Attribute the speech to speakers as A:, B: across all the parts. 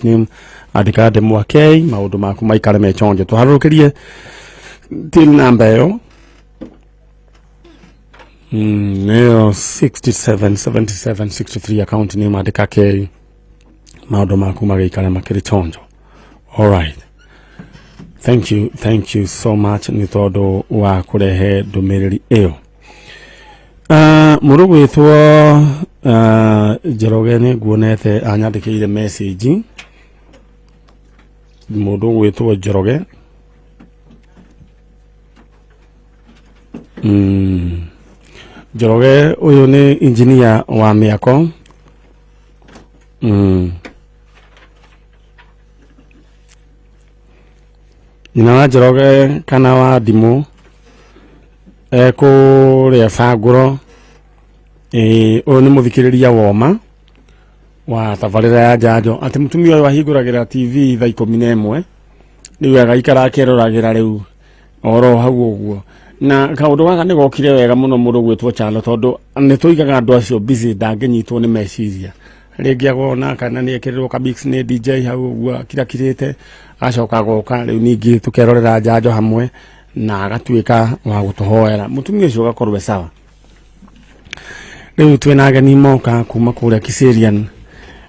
A: Name andĩka ndemwa K maũndũ maku maikare me chonjo. Tũharũrũkĩrie till namba ĩyo. Nĩyo 67 77 63, account name andĩka K, maũndũ maku magĩikare makĩrĩ chonjo. Alright, thank you, thank you so much nĩ tondũ wa kũrehe ndũmĩrĩri ĩyo. Mũndũ gwĩtwo Njoroge nĩ nguonete anyandĩkĩire message. Mũndũ gwĩtwo Njoroge, Njoroge ũyũ nĩ engineer wa mĩako. Nyina wa Njoroge kana wa Ndimũ ekũrĩa Bangũro. Ũyũ nĩ mũthikĩrĩria woma wa tabarĩra ya njanjo, atĩ mũtumia ũyũ ahingũragĩra TV thaa 11, rĩu agaikara akĩroragĩra rĩu oro hau ũguo. Na kaũndũ gaka nĩ gokire wega mũno mũndũ gwĩtwo Chalo, tondũ nĩ tũigaga andũ acio busy, ndangĩnyitwo nĩ meciria rĩngĩ, agona kana nĩ ekĩrĩrwo ka mix nĩ DJ hau ũguo akirakirĩte, agacoka agoka rĩu ningĩ tũkerorera njanjo hamwe na agatuĩka wa gũtũhoera mũtumia ũcio ũgakorwo e sawa. Rĩu twĩna ageni moka kuma kũrĩa Kiserian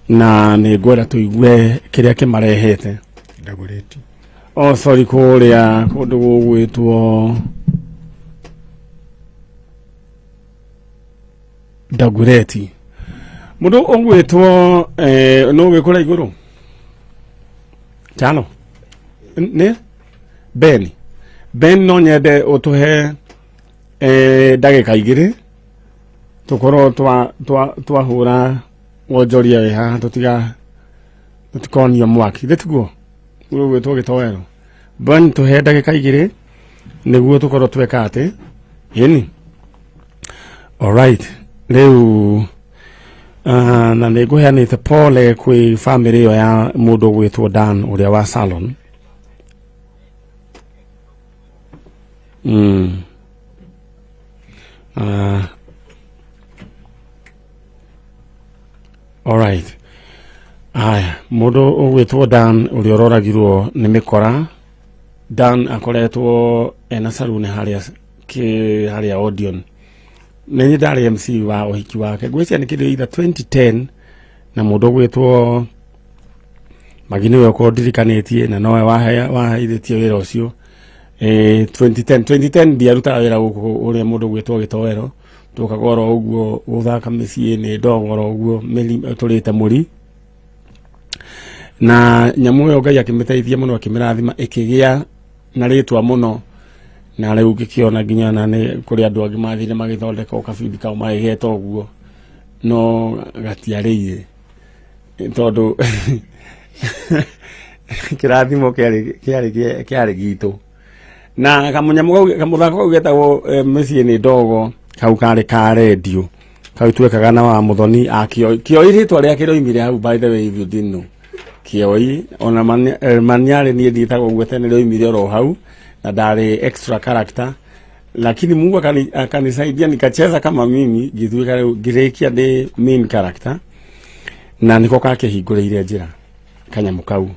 A: na nĩ ngwenda tũigue kĩrĩa kĩmarehete.
B: Dagoretti.
A: Oh sorry, kũrĩa kũndũ gũgwĩtwo Dagoretti. Mũndũ ũgwĩtwo nũ wĩ kũrĩa igũrũ Chalo nĩ Ben. Ben, no nyende ũtũhe ndagĩka 2 tũkorwo twahũra wonjoria wĩ haha, tũtikonio mwaki gĩtiguo ũgwĩtwo gĩtoero. Ben, tũhe ndagĩka 2 nĩguo tũkorwo tweka atĩ ĩni. Alright, rĩu na nĩ ngũheanĩte pole kwĩ bamĩrĩ ĩyo ya mũndũ ũgwĩtwo Dan ũrĩa wa salon. Alright, aya mũndũ ũgwĩtwo Dan ũrĩa ũroragirwo nĩ mĩkora. Dan akoretwo ena saluni harĩa harĩa Odeon. Nĩ niĩ ndarĩ MC wa ũhiki wake, ngwĩciria nĩ kĩndũ either 2010, na mũndũ ũgwĩtwo Magi nĩwe ũkorwo ndirikanĩtie na nowe waheithĩtie wĩra ũcio. 2010 2010 ndiarutaga wĩra gũkũ ũrĩa mũndũ ũgwĩtwo gĩtoero, tũkaga oro ũguo gũthaka mĩciĩ nĩ ndogo oro ũguo tũrĩte mũri na nyamũ ĩyo. Ngai akĩmĩteithia mũno, akĩmĩrathima, ĩkĩgĩa na rĩtwa mũno, na rĩu ngĩkĩona nginya na nĩ kũrĩ andũ angĩ mathire magĩthondeka kabindi kau magĩgeta ũguo, no gatiarĩire tondũ kĩrathimo kĩarĩ gitũ. Na kamũnyamũ kau, kamũthako kau getagwo mĩciĩ nĩ ndogo, kau karĩ ka rendio kau twekaga na wa Mũthoni a Kĩoi. Kĩoi rĩtwa rĩake rĩoimire hau, by the way, if you didn't know. Kĩoi ona Maniarĩ niĩ ndiĩtagwo ũguo tene, rĩoimire oro hau, na ndarĩ extra character, lakini Mungu akanisaidia nikacheza kama mimi, ngĩtuĩka rĩu ngĩrĩkia ndĩ main character, na nĩko kakĩhingũrĩire njĩra kanyamũ kau.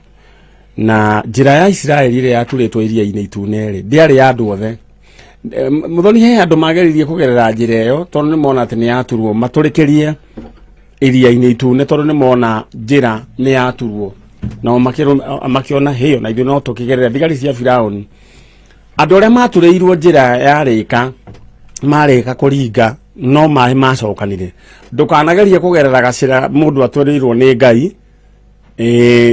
A: Na njĩra ya Isiraeli ĩrĩa yaturĩtwo iria-inĩ itune rĩ, ndĩarĩ ya andũ othe. Mũthoni, he andũ mageririe kũgerera njĩra ĩyo tondũ nĩ mona atĩ nĩ yaturwo, matũrĩkĩrie iria-inĩ itune, tondũ nĩ mona njĩra nĩ yaturwo, nao makĩona hĩyo na ithuĩ no tũkĩgerera. Thigari cia Firaũni, andũ arĩa maturĩirwo njĩra yarĩka marĩka kũringa, no maĩ macokanire. Ndũkanagerie kũgerera gacĩra mũndũ atũrĩirwo nĩ Ngai,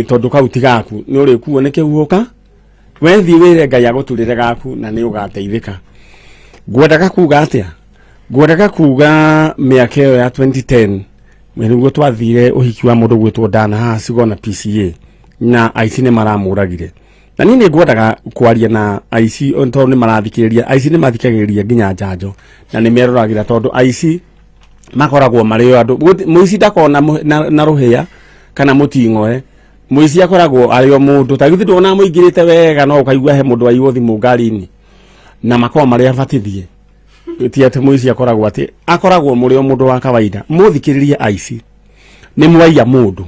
A: tondũ kau ti gaku, nĩ ũrĩkuo nĩ kĩhuhũka. Wethiĩ wĩre Ngai agũturĩre gaku na nĩ ũgateithĩka. Ngwendaga kuga atĩa? Ngwendaga kuga mĩaka ĩyo ya 2010 nĩguo twathire ũhiki wa mũndũ gwĩtwo Dana haha Sigona PCA, na aici nĩ maramũragire. Na niĩ nĩ ngwendaga kwaria na aici tondũ nĩ marathikĩrĩria. Aici nĩ mathikagĩrĩria nginya njanjo na nĩ meroragĩra, tondũ aici makoragwo marĩ o andũ. Mũici ndakoragwo na rũhĩa kana mũting'oe. Mũici akoragwo arĩ o mũndũ. Ta githĩ ndwona mũingĩrĩte wega no ũkaigua he mũndũ waiywo thimũ ngari-inĩ, na makoragwo marĩ abatithie. Ti atĩ mũici akoragwo atĩ akoragwo mũrĩ o mũndũ wa kawaida. Mũthikĩrĩrie aici, nĩ mwaiya mũndũ.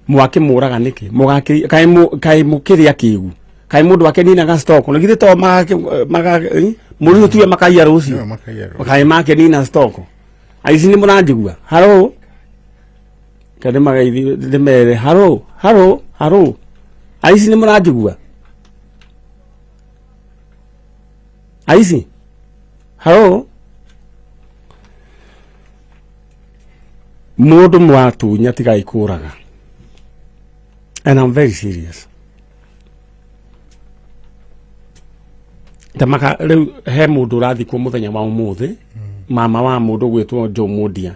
A: Mwakĩmũraga nĩkĩ? Mũgakĩ kaĩ kaĩ mũkĩrĩa kĩgu? Kaĩ mũndũ akeninaga stock? Na githĩ to magakĩ maga mũrĩ tuwe makaiya rũciũ?
B: No, makaiya rũciũ.
A: Kaĩ makenina stock? Aici nĩ mũranjigua? Haro? Kaĩ magaithi ndĩmere haro haro haro. Aici nĩ mũranjigua? Aici? Haro? Mũndũ mwatunya tigai kũraga. And I'm very serious. Tamaka rĩu he mũndũ ũrathikwo mũthenya wa ũmũthĩ, mama wa mũndũ gwĩtwo Joe Mundia.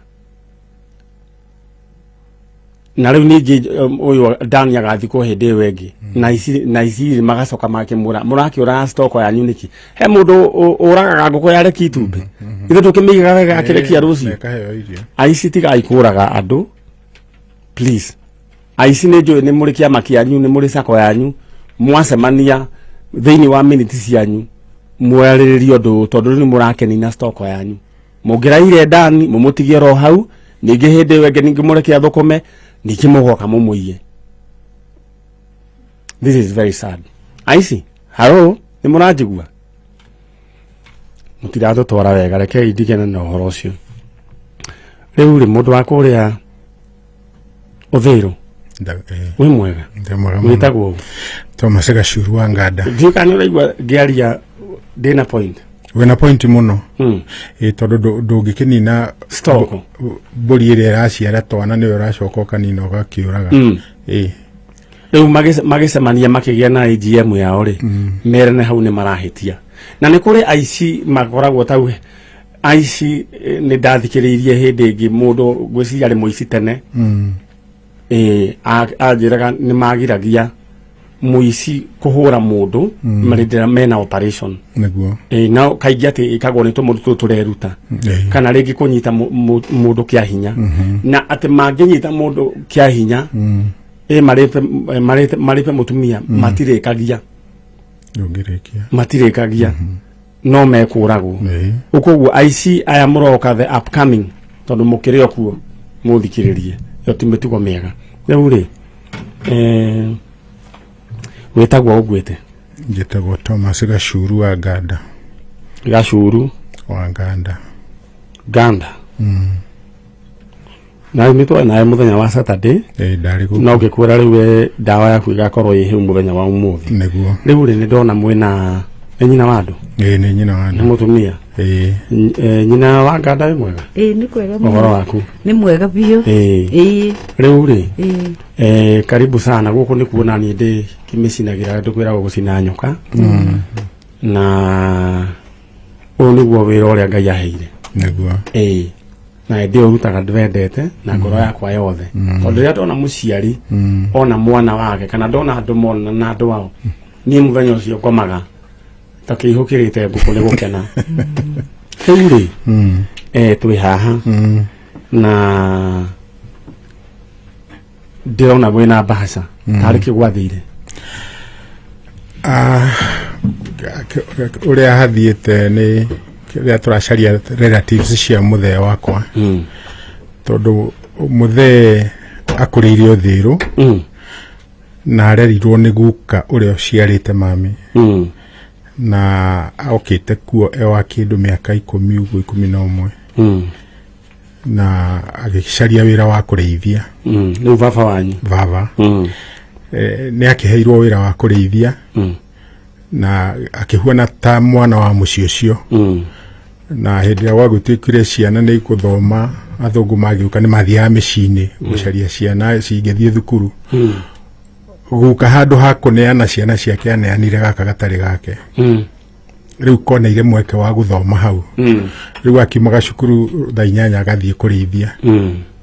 A: Na rĩu ningĩ ũyũ Dani agathikwo hĩndĩ ĩyo ĩngĩ. Na ici na ici magacoka makĩmũra mũrakĩũraga stoko yanyu nĩkĩ? He mũndũ ũragaga ngũkũ yareki itumbĩ. Ithuĩ tũkĩmĩigaga wega akĩrekia rũciũ.
B: Ĩkaheo irio.
A: Aici tigai kũraga andũ please. Aici nĩ njũĩ nĩ mũrĩ kĩama kĩanyu, nĩ mũrĩ sako yanyu, mwacemania thĩinĩ wa miniti cianyu mwarĩrĩrie ũndũ ũyũ, tondũ rĩu nĩ mũrakenina stoko yanyu. Mũngĩraire ndani mũmũtigie ro hau, ningĩ hĩndĩ ĩyo ĩngĩ ningĩ mũreke athũkũme, ningĩ mũgoka mũmũiye. This is very sad. Aici, haro, nĩ mũranjigua? Mũtiratũtwara wega, rekei ndigane na ũhoro ũcio. Rĩu rĩ, mũndũ wa kũrĩa Ũthĩrũ, wĩ mwega?
B: Ndĩ mwega mũno.
A: Wĩtagwo ũ?
B: Thomas Gacuru wa Nganda.
A: Ndiũĩ kana nĩ ũraigua ngĩaria ndĩna point.
B: Wĩna point mũno. Ĩ tondũ ndũngĩkĩnina
A: Stock.
B: Mbũri ĩrĩa ĩraciara twana nĩyo ũracoka ũkanina ũgakĩũraga. Ĩ.
A: Rĩu magĩcemania makĩgĩa na AGM yao rĩ, merane hau nĩ marahĩtia. Na nĩ kũrĩ aici makoragwo tau aici nĩ ndathikĩrĩirie hĩndĩ ĩngĩ mũndũ ngwĩciria arĩ mũici tene. Anjĩraga nĩ magiragia mũici kũhũra mũndũ marĩ mena operation.
B: Nĩguo.
A: Na kaingĩ atĩ ĩkagwo nĩ tũmũndũ tũtũ tũreruta. Kana rĩngĩ kũnyita mũndũ kĩa hinya. Na atĩ mangĩnyita mũndũ kĩa hinya, marĩpe mũtumia, matirĩkagia.
B: Ndũngĩrĩkia.
A: Matirĩkagia. No mekũragwo. Koguo aici aya mũroka the upcoming, tondũ mũkĩrĩ o kuo mũthikĩrĩrie, ĩyo ti mĩtugo mĩega. Rĩu rĩ, wĩtagwo ũguĩte?
B: Njĩtagwo Thomas Gacuru wa Nganda.
A: Gacuru
B: wa Nganda.
A: Nganda. Na nĩ twarĩ nawe mũthenya wa Saturday.
B: Ndarĩ gũkũ.
A: No ngĩkwĩra rĩu we ndawa yaku ĩgakorwo ĩ hĩu mũthenya wa ũmũthĩ.
B: Nĩguo.
A: Rĩu rĩ, nĩ ndona mwĩna nĩ nyina wa andũ?
B: Nĩ nyina wa
A: Nĩ
B: andũ.
A: mũtumia? Nyina wa Nganda, wĩ mwega?
C: Ĩĩ, nĩ kwega mũno.
A: Ũhoro waku?
C: Nĩ mwega biũ. Ĩĩ.
A: Rĩu rĩ,
C: Ĩĩ.
A: Karibu sana gũkũ nĩ kuona niĩ ndĩ kĩmĩcinagĩra ndũkwĩragwo gũcina nyoka, na ũyũ nĩguo wĩra ũrĩa Ngai aheire.
B: Nĩguo.
A: Na ndĩ ũrutaga ndwendete na ngoro yakwa yothe, tondũ rĩrĩa ndona mũciari ona mwana wake kana ndona andũ mona na andũ ao, niĩ mũthenya ũcio ngomaga ta kĩihũkĩrĩte ngũkũ nĩ gũkena. Rĩu rĩ, twĩ haha na ndĩrona mwĩna mbahaca, tarĩ kĩ gwathire?
B: Ah, ũrĩa hathiĩte nĩ rĩrĩa tũracaria relatives cia mũthee wakwa, tondũ mũthee akũrĩire Ũthĩrũ na arerirwo nĩ guka ũrĩa ũciarĩte mami, na okĩte kuo e wa kĩndũ mĩaka 10 ũguo, 11, na agĩcaria wĩra wa kũrĩithia.
A: Rĩu baba wanyu?
B: Baba. Nĩ akĩheirwo wĩra wa kũrĩithia na akĩhuana ta mwana wa mũciĩ ũcio, na hĩndĩ ĩrĩa gwagĩtuĩkire ciana nĩ ikũthoma, athũngũ magĩũka, nĩ mathiaga mĩciĩ-inĩ gũcaria ciana cingĩthiĩ thukuru. Guka handũ ha kũneana ciana ciake, aneanire gaka gatarĩ gake. Rĩu koneire mweke wa gũthoma hau. Rĩu akiumaga cukuru thaa 8 agathiĩ kũrĩithia.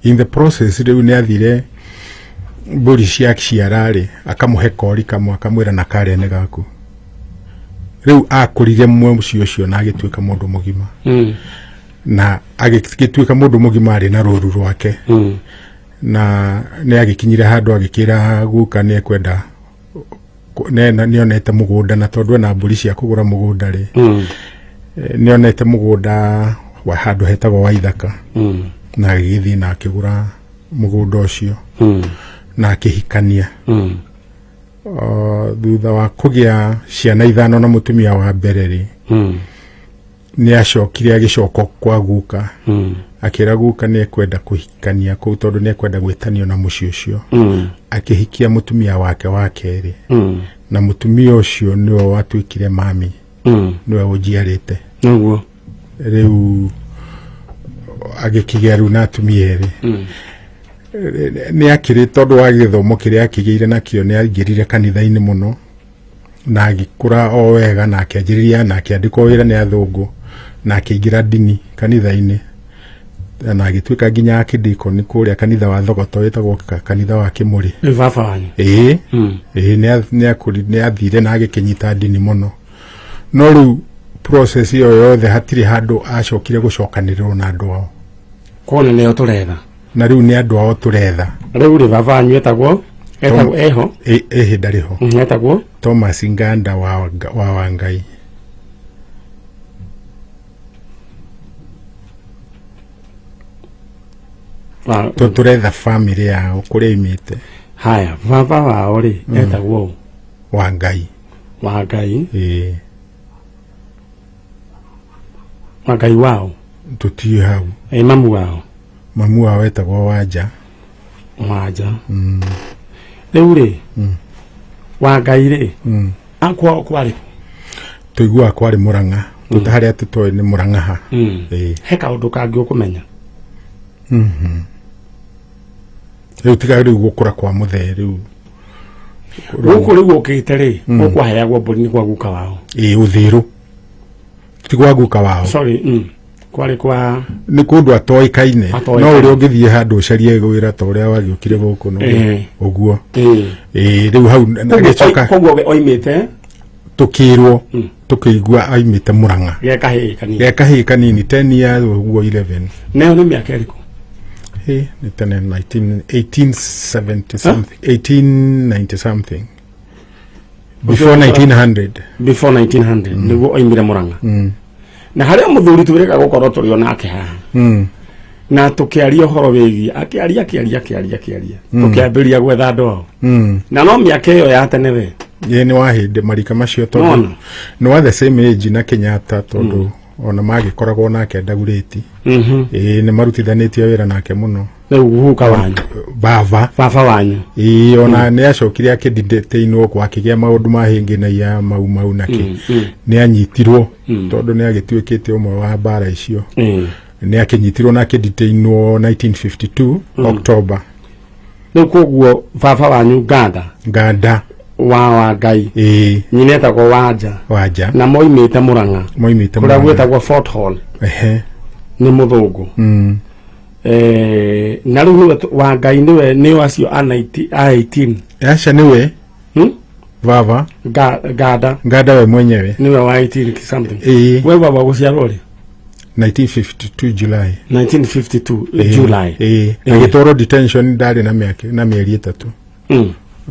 B: In the process rĩu nĩ athire mbũri cia ciara rĩ, akamũhe kori kamwe, akamwĩra na karĩa nĩ gaku. Rĩu akũrire mũciĩ ũcio na agĩtuĩka mũndũ mũgima, na agĩtuĩka mũndũ mũgima arĩ na rũru rwake, na nĩ agĩkinyire handũ agĩkĩra guka nĩ ekwenda nĩ onete mũgũnda, na tondũ ena mbũri cia kũgũra mũgũnda rĩ, nĩ onete mũgũnda wa handũ hetagwo Waithaka, na agĩgĩthiĩ na akĩgũra mũgũnda ũcio. Na akĩhikania. Thutha wa kũgĩa ciana 5 na mũtumia wa mbere rĩ, nĩ acokire agĩcoka kwa guka. Akĩra guka nĩ ekwenda kũhikania kũu tondũ nĩ ekwenda gwĩtanio na mũciĩ ũcio. Akĩhikia mũtumia wake wa kerĩ. Na mũtumia ũcio nĩwe watuĩkire mami. Nĩwe ũnjiarĩte.
A: Nĩguo.
B: Rĩu agĩkĩgĩa rĩu na atumia erĩ. Nĩ akĩrĩ tondũ wa gĩthomo kĩrĩa akĩgĩire nakĩo nĩ aingĩrire kanitha-inĩ mũno na agĩkũra o wega na akĩanjĩrĩria na akĩandĩkwo wĩra nĩ athũngũ na akĩingĩra ndini kanitha-inĩ na agĩtuĩka nginya akĩndikoni kũrĩa kanitha wa Thogoto wĩtagwo kanitha wa Kĩmũrĩ.
A: Nĩ baba wanyu.
B: Ĩĩ. Ĩĩ nĩ athire na agĩkĩnyita ndini mũno. No rĩu process ĩyo yothe hatirĩ handũ acokire gũcokanĩrĩrwo na andũ ao.
A: Kuona nĩo tũretha.
B: Na rĩu nĩ andũ ao tũretha.
A: Rĩu rĩ baba wanyu etagwo eho
B: ĩhĩ ndarĩ ho.
A: Etagwo
B: Thomas Nganda wa Wangai. Tũretha family yao kũrĩa imĩte.
A: Haya, baba wao rĩ etagwo
B: Wangai.
A: Wangai.
B: Ĩĩ.
A: Wangai wao.
B: Tũtiĩ hau.
A: Ĩ mamu wao.
B: Mamu wao etagwo Wanja.
A: Wanja. Rĩu rĩ Wangai rĩ kwao kwarĩ
B: tũiguaga kwarĩ Mũrang'a. Harĩa tũtoĩ nĩ Mũrang'a ha.
A: He kaũndũ kangĩ ũkũmenya.
B: Rĩu tiga rĩu gũkũra kwa mũthee rĩu.
A: Gũkũ rĩu ũkĩte rĩ gũkwaheagwo mbũri nĩ kwa guka wao.
B: Ĩĩ ũthĩrũ. Ti kwa guka wao.
A: Sorry. Kwarĩ kwa
B: nĩ kũndũ atoĩkaine. No ũrĩa ũngĩthiĩ handũ ũcarie wĩra ta ũrĩa wagĩũkire gũkũ no ũguo. Ĩĩ rĩu hau agĩcoka.
A: Koguo we oimĩte
B: tũkĩrwo tũkĩigua aimĩte Mũrang'a.
A: Geka
B: kahĩĩ kanini 10 years ũguo 11.
A: Nayo nĩ mĩaka ĩrĩkũ?
B: Ĩ nĩ tene 1870 something 1890 something. Before 1900.
A: Before 1900 nĩguo oimire Mũrang'a. Na harĩa mũthuri twĩrĩga gũkorwo tũrĩ o nake haha. Na tũkĩaria ũhoro wĩgiĩ akĩaria akĩaria tũkĩambĩrĩria gwetha andũ ao. Na no mĩaka ĩyo ya tene we.
B: Ĩĩ nĩ wa hĩndĩ marika macio tondũ nĩ wa the same age na Kenyatta tondũ ona magĩkoragwo nake Ndagurĩti. Ĩĩ nĩ marutithanĩtie wĩra nake mũno.
A: Rĩu guka wanyu.
B: Baba.
A: Baba wanyu.
B: Ĩĩ ona nĩ acokire akĩdetainwo gwakĩgĩa maũndũ ma hĩngĩnaia mau mau nakĩ. Nĩ anyitirwo tondũ nĩ agĩtuĩkĩte ũmwe wa mbara icio. Nĩ akĩnyitirwo na akĩdetainwo 1952 October.
A: Rĩu koguo baba wanyu Nganda.
B: Nganda.
A: Wa Wangai.
B: Ĩĩ.
A: Nyina etagwo Wanja.
B: Wanja.
A: Na moimĩte Mũrang'a.
B: Moimĩte
A: Mũrang'a. Kũrĩa gwĩtagwo Fort Hall.
B: Ehe.
A: Nĩ mũthũngũ. Na rĩu nĩwe Wangai nĩwe nĩo acio a 18.
B: Aca nĩwe. Baba.
A: Nganda.
B: Nganda we mwenyewe.
A: Nĩwe wa 18 something.
B: Ĩĩ.
A: We baba gũciarwo rĩ?
B: 1952 July.
A: 1952 July.
B: Ĩĩ. Agĩtwarwo detention ndarĩ na mĩaka na mĩeri 3.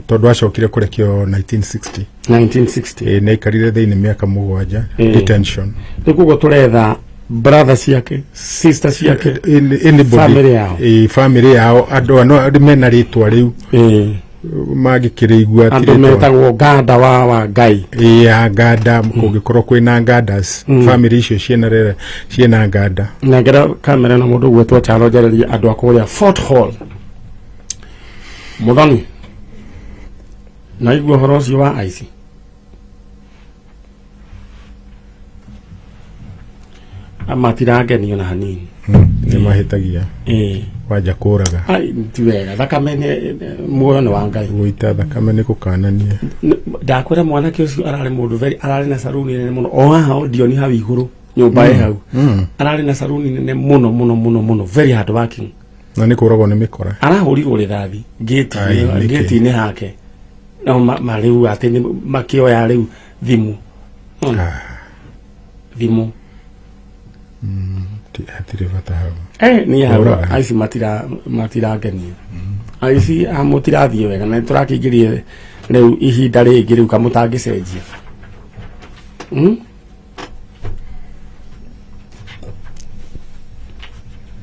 B: Tondũ acokire kũrekio 1960.
A: 1960.
B: Ĩĩ nĩaikarire thĩinĩ mĩaka 7 detention.
A: Rĩu koguo tũretha brother ciake, sister ciake,
B: anybody.
A: Family yao.
B: Ĩĩ family yao andũ ano mena rĩtwa rĩu. Magĩkĩrĩigua
A: Andũ metagwo Nganda wa Wangai.
B: Ĩĩ ya Nganda kũngĩkorwo kwĩna Ngandas family icio ciĩna rere ciĩna Nganda.
A: Nengera kamera na mũndũ ũgwĩtwo Charo njarĩrie andũ a kũrĩa Fort Hall. Mũthoni. Na igua ũhoro ũcio wa aici. Matirangenio na hanini.
B: Nĩ mahĩtagia. Wanja kũraga.
A: Ai ti wega thakame nĩ muoyo nĩ wa Ngai.
B: Gũita thakame nĩ gũkanania.
A: Ndakwĩra mwanake ũcio ararĩ mũndũ very ararĩ na saruni nene mũno o haha Odeon hau igũrũ nyũmba ĩ hau. Ararĩ na saruni nene mũno mũno mũno mũno very hard working.
B: Na nĩ kũragwo nĩ mĩkora.
A: Arahũrirwo rĩthathi gate-inĩ hake. No marĩu atĩ makĩoya rĩu thimũ. Thimũ.
B: Hatirĩ bata hau.
A: Nĩ hau aici matirangenia. Aici mũtirathiĩ wega na tũrakĩingĩria rĩu ihinda rĩngĩ rĩu kamũtangĩcenjia.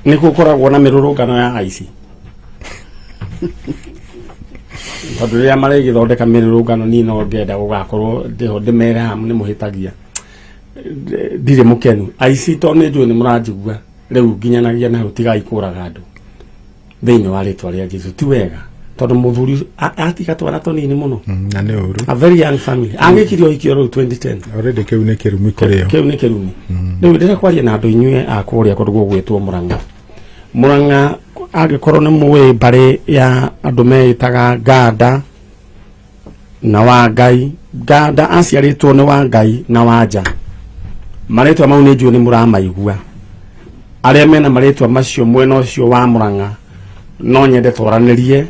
A: Nĩ gũkoragwo na mĩrũrũngano ya aici. Tondũ rĩrĩa marĩgĩthondeka mĩrũrũngano niĩ no ngenda gũgakorwo ndĩho ndĩmere haha nĩ mũhĩtagia. Ndirĩ mũkenu. Aici tondũ nĩ njũĩ nĩ mũranjigua rĩu nginyanagia na hau tigai kũraga andũ thĩinĩ wa rĩtwa rĩa Jesu. Ti wega tondũ mũthuri atiga twana tũnini mũno.
B: Na nĩ ũru.
A: A very young family. Agĩkire ũhiki o rĩu 2010.
B: Already kĩu nĩ kĩrumi kũrĩ o.
A: Kĩu nĩ kĩrumi. Rĩu ndĩrenda kwaria na andũ inyuĩ a kũrĩa kũndũ gũgwĩtwo Mũrang'a. Mũrang'a angĩkorwo nĩ mũĩ mbarĩ ya andũ meĩtaga Nganda na Wangai. Nganda aciarĩtwo nĩ Wangai na Wanja. Marĩtwa mau nĩ njũĩ nĩ mũramaigua. Arĩa mena marĩtwa macio mwena ũcio wa Mũrang'a no nyende twaranĩrie.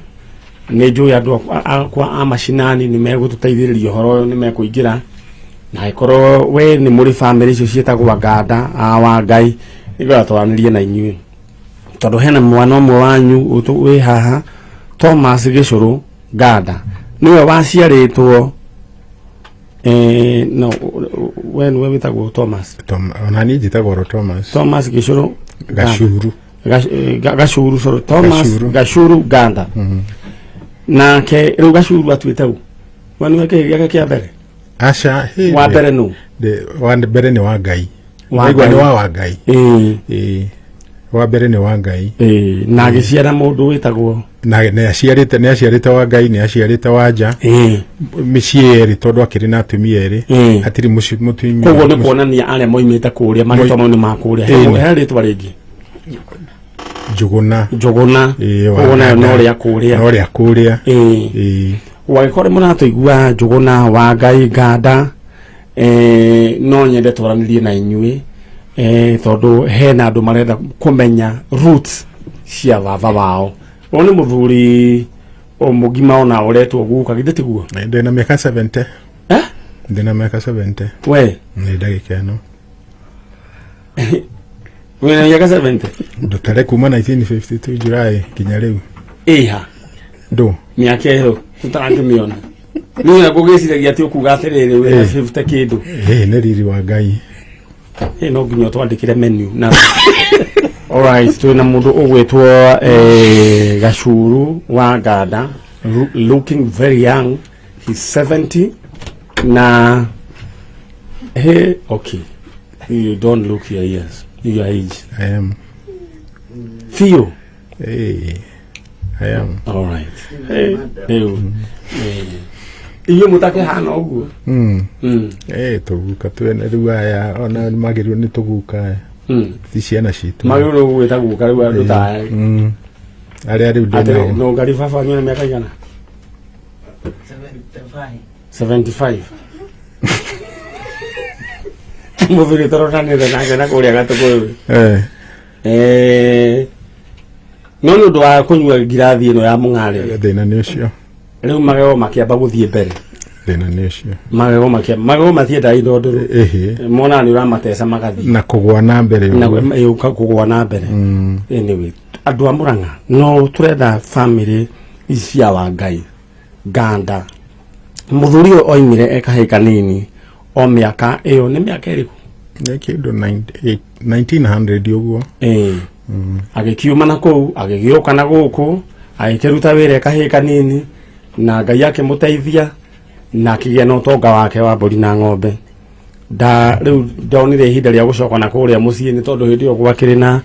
A: Nĩ njũĩ andũ akwa a macinani nĩ megũtũteithĩrĩria ũhoro ũyũ, nĩ mekũingĩra. Na angĩkorwo we nĩ mũrĩ bamĩrĩ icio ciĩtagwo Nganda a Wangai, nĩngwenda twaranĩrie na inyuĩ. Tondũ hena mwana ũmwe wanyu wĩ haha, Thomas Gĩcũrũ Nganda, nĩwe waciarĩtwo no we nĩwe wĩtagwo Thomas.
B: Tom, ona niĩ njĩtagwo oro Thomas.
A: Thomas Gĩcũrũ
B: Gacuru.
A: Gacuru, sorry, Thomas
B: Gacuru.
A: Gacuru Nganda. Nake rĩu Gacuru atuĩte ũ? We nĩwe kĩhĩ gĩake kĩa mbere?
B: Aca, hĩ,
A: Wa mbere nũ?
B: Wa mbere nĩ wa Ngai.
A: Wa
B: Waigua nĩ
A: Ngai.
B: wa Ngai. Ĩĩ. Wa mbere nĩ wa Ngai.
A: Na agĩciara mũndũ wĩtagwo
B: Na nĩ aciarĩte wa Ngai, nĩ aciarĩte wa nja. Mĩciĩ yerĩ tondũ akĩrĩ na atumia erĩ. Hatirĩ mũciĩ mũtumia.
A: Koguo nĩ kuonania arĩa moimĩte kũrĩa, marĩtwa mau nĩ ma kũrĩa. He rĩtwa rĩngĩ?
B: Njũgũna.
A: Njũgũna.
B: Ĩĩ, wa
A: Koguo nayo no
B: Nganda.
A: rĩa kũrĩa.
B: No rĩa kũrĩa.
A: Wagĩkorwo nĩ mũratũigua Njũgũna wa Ngai Nganda, no nyende twaranĩrie na inyuĩ, tondũ hena andũ marenda kũmenya roots cia baba wao. Ũyũ nĩ mũthuri o mũgima ona ũretwo guka, githĩ tiguo?
B: Ndĩna mĩaka 70. Ndĩna mĩaka 70.
A: We?
B: Nĩ ndagĩka ĩno.
A: Wĩna mĩaka 70?
B: Ndũtare kuma 1952 July nginya rĩu.
A: Ĩha.
B: Ndũ.
A: Mĩaka ĩyo tũtarakĩmĩona. Niĩ na ngũgĩciragia atĩ ũkuga atĩrĩrĩ wĩna 50 kĩndũ.
B: Nĩ riri wa Ngai.
A: No nginya ũtwandĩkĩre menu na All right, twĩna mũndũ ũgwĩtwo Gacuru wa Nganda, looking very young, he's 70 na he okay. You don't look your years, your age.
B: I am.
A: Fio.
B: Hey, I am.
A: All right. Hey, hey. Inyuĩ mũtakĩhana ũguo?
B: Tũguka twene rĩu aya, ona magĩrĩirwo nĩ tũguka aya. Ti ciana citũ.
A: Magĩrĩirwo gwĩta guka rĩu andũ ta aya.
B: Arĩa rĩu ndĩ
A: Atĩrĩ,
B: nao.
A: no ngari baba wanyu ena mĩaka igana?
D: 75.
A: 75. Mũthuri tũronanĩte nake na kũrĩa Gatũkũyũ. No nĩ ũndũ wa kũnyua ngirathi ĩno ya mũng'arĩ.
B: Thĩna nĩ ũcio.
A: Rĩu magego makĩamba gũthiĩ mbere.
B: Thĩna nĩ ũcio.
A: Magego makĩamba, magego matiendaga indo ndũrũ. Monaga nĩ ũramateca magathiĩ.
B: Na kũgũa na mbere
A: Na
B: ũguo.
A: kũgũa na mbere. Anyway, andũ a Mũrang'a, no tũrenda family ici cia Wangai, Nganda. Mũthuri ũyũ oimire e kahĩĩ kanini o mĩaka ĩyo, nĩ mĩaka ĩrĩkũ?
B: Nĩ kĩndũ 1900 ũguo.
A: Agĩkiuma na kũu, agĩgĩũka na gũkũ, agĩkĩruta wĩra e kahĩĩ kanini, na Ngai akĩmũteithia, na akĩgĩa na ũtonga wake wa mbũri na ng'ombe. Da rĩu ndonire ihinda rĩa gũcoka na kũrĩa mũciĩ nĩ tondũ hĩndĩ ĩyo gwakĩrĩ na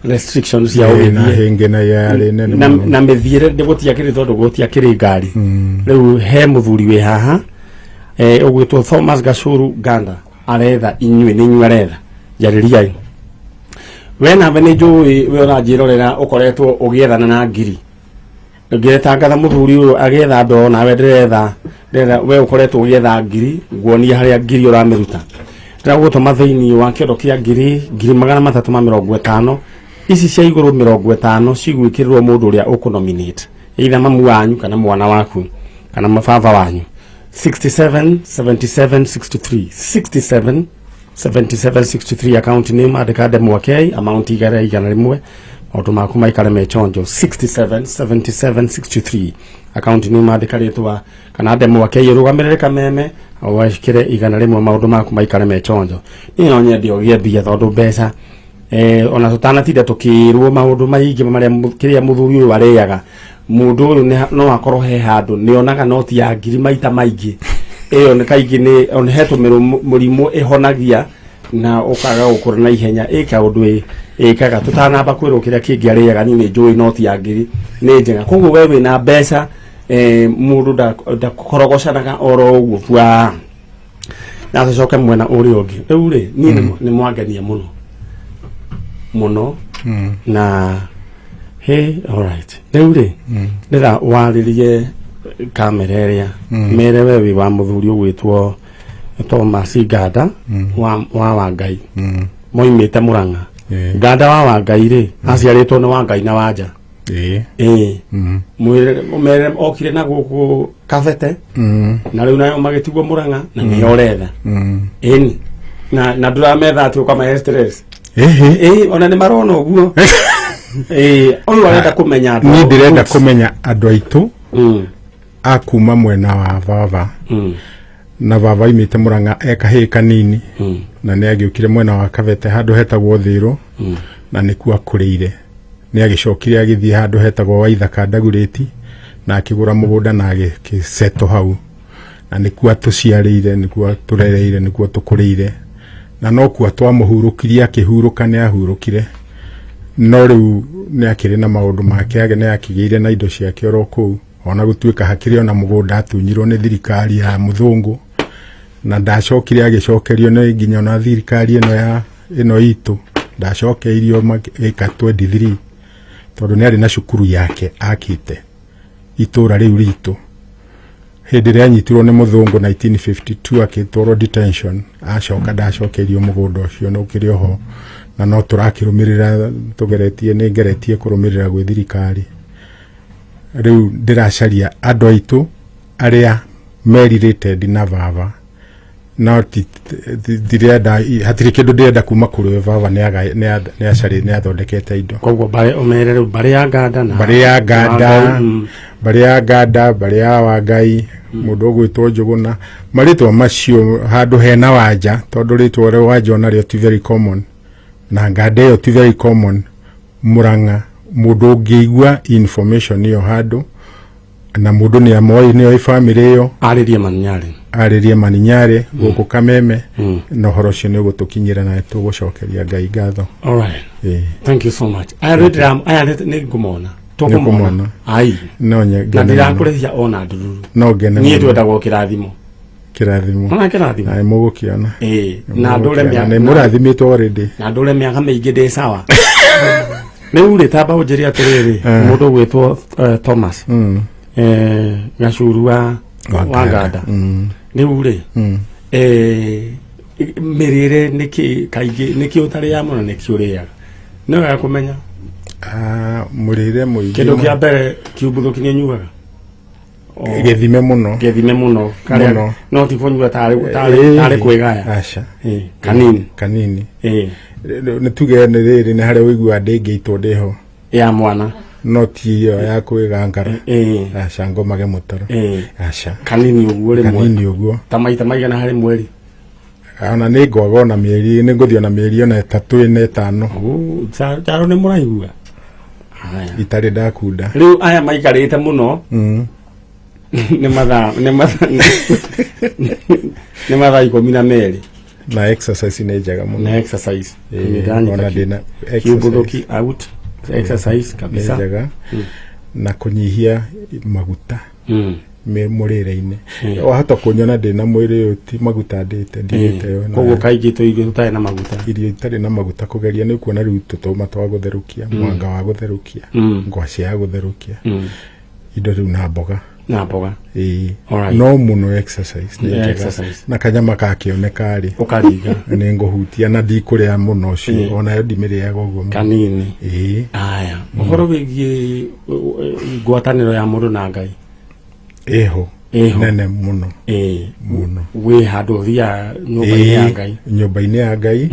A: restrictions cia
B: Na
A: ũgĩthiĩ.
B: hĩngĩ na yarĩ nene
A: Na
B: mũno.
A: na mĩthiĩre nĩ gũtiakĩrĩ tondũ gũtiakĩrĩ ngari. Rĩu he mũthuri wĩ haha, ũgwĩtwo Thomas Gacuru Nganda, aretha inyuĩ, nĩ inyuĩ aretha. Njarĩriai. We nawe nĩ njũĩ we ũranjĩrorera ũkoretwo ũgĩethana na ngiri. Ngĩtangatha mũthuri ũyũ agĩetha ndoo nawe ndĩretha, ndĩretha we ũkoretwo ũgĩetha ngiri, nguonia harĩa ngiri ũramĩruta. Ndĩragũtũma thĩinĩ wa kĩondo kĩa ngiri, ngiri magana matatũ ma mĩrongo ĩtano. Ici cia igũrũ mĩrongo ĩtano cigwĩkĩrĩrwo mũndũ ũrĩa ũkũnominate. Either mamu wanyu kana mwana waku kana mababa wanyu. 67 77 63. 67 77 63 account name andĩka Ndemwa K, amount igana igana rĩmwe, maũndũ maku maikare me chonjo. 67 77 63 account name andĩka rĩtwa kana Ndemwa K ĩrũgamĩrĩre kameme wekĩre igana rĩmwe, maũndũ maku maikare me chonjo. Niĩ no nyende ũgĩe mbia tondũ mbeca ona tũtanatinda tũkĩrwo maũndũ maingĩ marĩa kĩrĩa mũthuri ũyũ arĩaga. Mũndũ ũyũ no akorwo he handũ nĩonaga noti ya ngiri maita maingĩ. Ĩyo nĩ kaingĩ nĩ ona he tũmĩrũ mũrimũ ĩhonagia na ũkaga gũkũra na ihenya. Ĩ kaũndũ ĩkaga tũtanamba kwĩrwo kĩrĩa kĩngĩ arĩaga, niĩ nĩ njũĩ noti ya ngiri nĩ njega. Koguo we wĩna mbeca, mũndũ ndakorogocanaga oro ũguo bua. Na tũcoke mwena ũrĩa ũngĩ rĩu rĩ, niĩ nĩ mwangenia mũno mũno. Na hey, alright, rĩu rĩ, ndĩra warĩrie kamera ĩrĩa mere we wĩ wa mũthuri ũgwĩtwo Thomas Nganda wa Wangai, moimĩte Mũrang'a. Nganda wa Wangai rĩ, aciarĩtwo nĩ Wangai na Wanja. Ĩĩ, mwĩre ũmere okire na gũkũ Kabete, na rĩu nayo magĩtigwo Mũrang'a na nĩyo ũretha. Ĩni na ndũrametha atĩ ũkamahe stress.
B: Ĩhĩ.
A: Ĩĩ, ona nĩ marona ũguo. Ĩĩ, ũyũ arenda kũmenya andũ
B: Niĩ ndĩrenda
A: roots.
B: kũmenya andũ aitũ a kuma mwena wa baba, na baba aimĩte Mũrang'a e kahĩĩ kanini, na nĩ agĩũkire mwena wa Kabete handũ hetagwo Thĩrũ, na nĩkuo akũrĩire. Nĩ agĩcokire agĩthiĩ handũ hetagwo Waithaka Ndagurĩti na akĩgũra mũgũnda na agĩsetwo hau, na nĩkuo atũciarĩire, nĩkuo atũrereire, nĩkuo tũkũrĩire, na nokuo twamũhurũkirie. Akĩhurũka, nĩ ahurũkire, no rĩu nĩ akĩrĩ na maũndũ make, nĩ akĩgĩire na indo ciake oro kũu, ona gũtuĩka hakĩrĩ ona mũgũnda atunyirwo nĩ thirikari ya mũthũngũ na ndacokire agĩcokerio nĩ nginya ona thirikari ĩno ya ĩno itũ ndacokeirio ĩka 23, tondũ nĩ arĩ na cukuru yake akĩte itũra rĩu ritũ. Hĩndĩ ĩrĩa anyitirwo nĩ mũthũngũ 1952 akĩtwarwo detention, acoka ndacokeirio mũgũnda ũcio, no ũkĩrĩ oho na no tũrakĩrũmĩrĩra, tũgeretie, nĩ ngeretie kũrũmĩrĩra gwĩ thirikari. Rĩu ndĩracaria andũ aitũ arĩa merirĩte na baba, no ndirenda, hatirĩ kĩndũ ndĩrenda kuma kũrĩ we. Baba nĩ acarĩ, nĩ athondekete indo.
A: Koguo mbarĩ ũmere rĩu mbarĩ ya Nganda na
B: Mbarĩ ya Nganda,
A: Wangai,
B: mbarĩ ya Nganda, mbarĩ ya Wangai, mũndũ ũgwĩtwo Njũgũna, marĩtwa macio handũ hena Wanja, tondũ rĩtwa rĩa Wanja onarĩo ti very common, na Nganda ĩyo ti very common Mũrang'a. Mũndũ ũngĩigua information ĩyo handũ na mũndũ nĩ amoĩ, nĩ oĩ family ĩyo,
A: arĩrie Maninyarĩ.
B: Arĩrie Maninyarĩ gũkũ Kameme, na ũhoro ũcio nĩ ũgũtũkinyĩra na tũgũcokeria Ngai ngatho.
A: Alright.
B: Ĩĩ.
A: Thank you so much. Aya rĩu aya nĩ ngũmona, tũkũmona.
B: Nĩũkũmona.
A: Ai.
B: No
A: na
B: ngene mũno.
A: ndirakũrĩhia ona ndururu.
B: No ngene
A: niĩ
B: mũno.
A: twendagwo kĩrathimo.
B: Kĩrathimo.
A: Ona kĩrathimo.
B: Na mũgũkĩona.
A: Ĩĩ, na ndũre
B: nĩ
A: mĩaka
B: mũrathimĩtwo already.
A: Na ndũre mĩaka mĩingĩ ndĩ sawa. Rĩu rĩ, tamba ũnjĩre atĩrĩrĩ, mũndũ ũgwĩtwo Thomas Gacuru wa wa Nganda, rĩu rĩ, mĩrĩre nĩkĩ kaingĩ, nĩkĩ ũtarĩaga mũno, nĩkĩ ũrĩaga? Nĩ wega kũmenya.
B: Ah, mũrĩre mũingĩ.
A: Kĩndũ kĩa mbere, kiumbuthũki nĩ ũnyuaga?
B: Gĩthime mũno.
A: Gĩthime mũno karĩa?
B: Mũno.
A: No ti kũnyua tarĩ kwĩgaya?
B: Aca.
A: Kanini.
B: Kanini. Nĩ tuge nĩ rĩrĩ, nĩ harĩa ũiguaga ndĩngĩitwo ndĩho
A: ya mwana.
B: No ti ĩyo ya kwĩgangara. Aca, ngomage mũtaro. Aca.
A: Kanini ũguo rĩmwe.
B: Kanini ũguo.
A: Ta maita maigana harĩ mweri?
B: Ona nĩ ngwaga ona mĩeri, nĩ ngũthiĩ ona mĩeri ona 3, 4, 5.
A: Njaro nĩ mũraigua. Haya.
B: Itarĩ ndakunda.
A: Rĩu aya maikarĩte mũno, nĩ mathaa 12.
B: Na exercise nĩ njega mũno.
A: Na exercise.
B: Ĩĩ,
A: Nĩ
B: ona ndĩna
A: kiumbuthũki out, exercise
B: nĩ
A: kabisa.
B: njega na kũnyihia maguta mũrĩre-inĩ. Wahota kũnyona ndĩna mwĩrĩ ũyũ, ti maguta ndĩte, ndirĩte ona.
A: Koguo kaingĩ tũirio tũtarĩ na maguta.
B: Irio itarĩ na maguta, kũgeria nĩ kuona rĩu tũtũma twa gũtherũkia, mwanga wa gũtherũkia, ngwacĩ ya gũtherũkia, indo rĩu na mboga.
A: Na mboga.
B: Ĩĩ.
A: Alright.
B: No mũno exercise nĩ njega.
A: Exercise.
B: Na kanyama kakĩoneka rĩ,
A: ũkaringa.
B: Nĩ ngũhutia na ndikũrĩa mũno ũcio. Onayo ndimĩrĩaga ũguo mũno.
A: Kanini.
B: Ĩĩ.
A: Aya, ũhoro wĩgiĩ ngwatanĩro ya mũndũ na Ngai?
B: Ĩho.
A: Ĩho.
B: Nene mũno. Mũno.
A: Wĩ handũ ũthiaga nyũmba-inĩ ya Ngai?
B: Nyũmba-inĩ ya Ngai,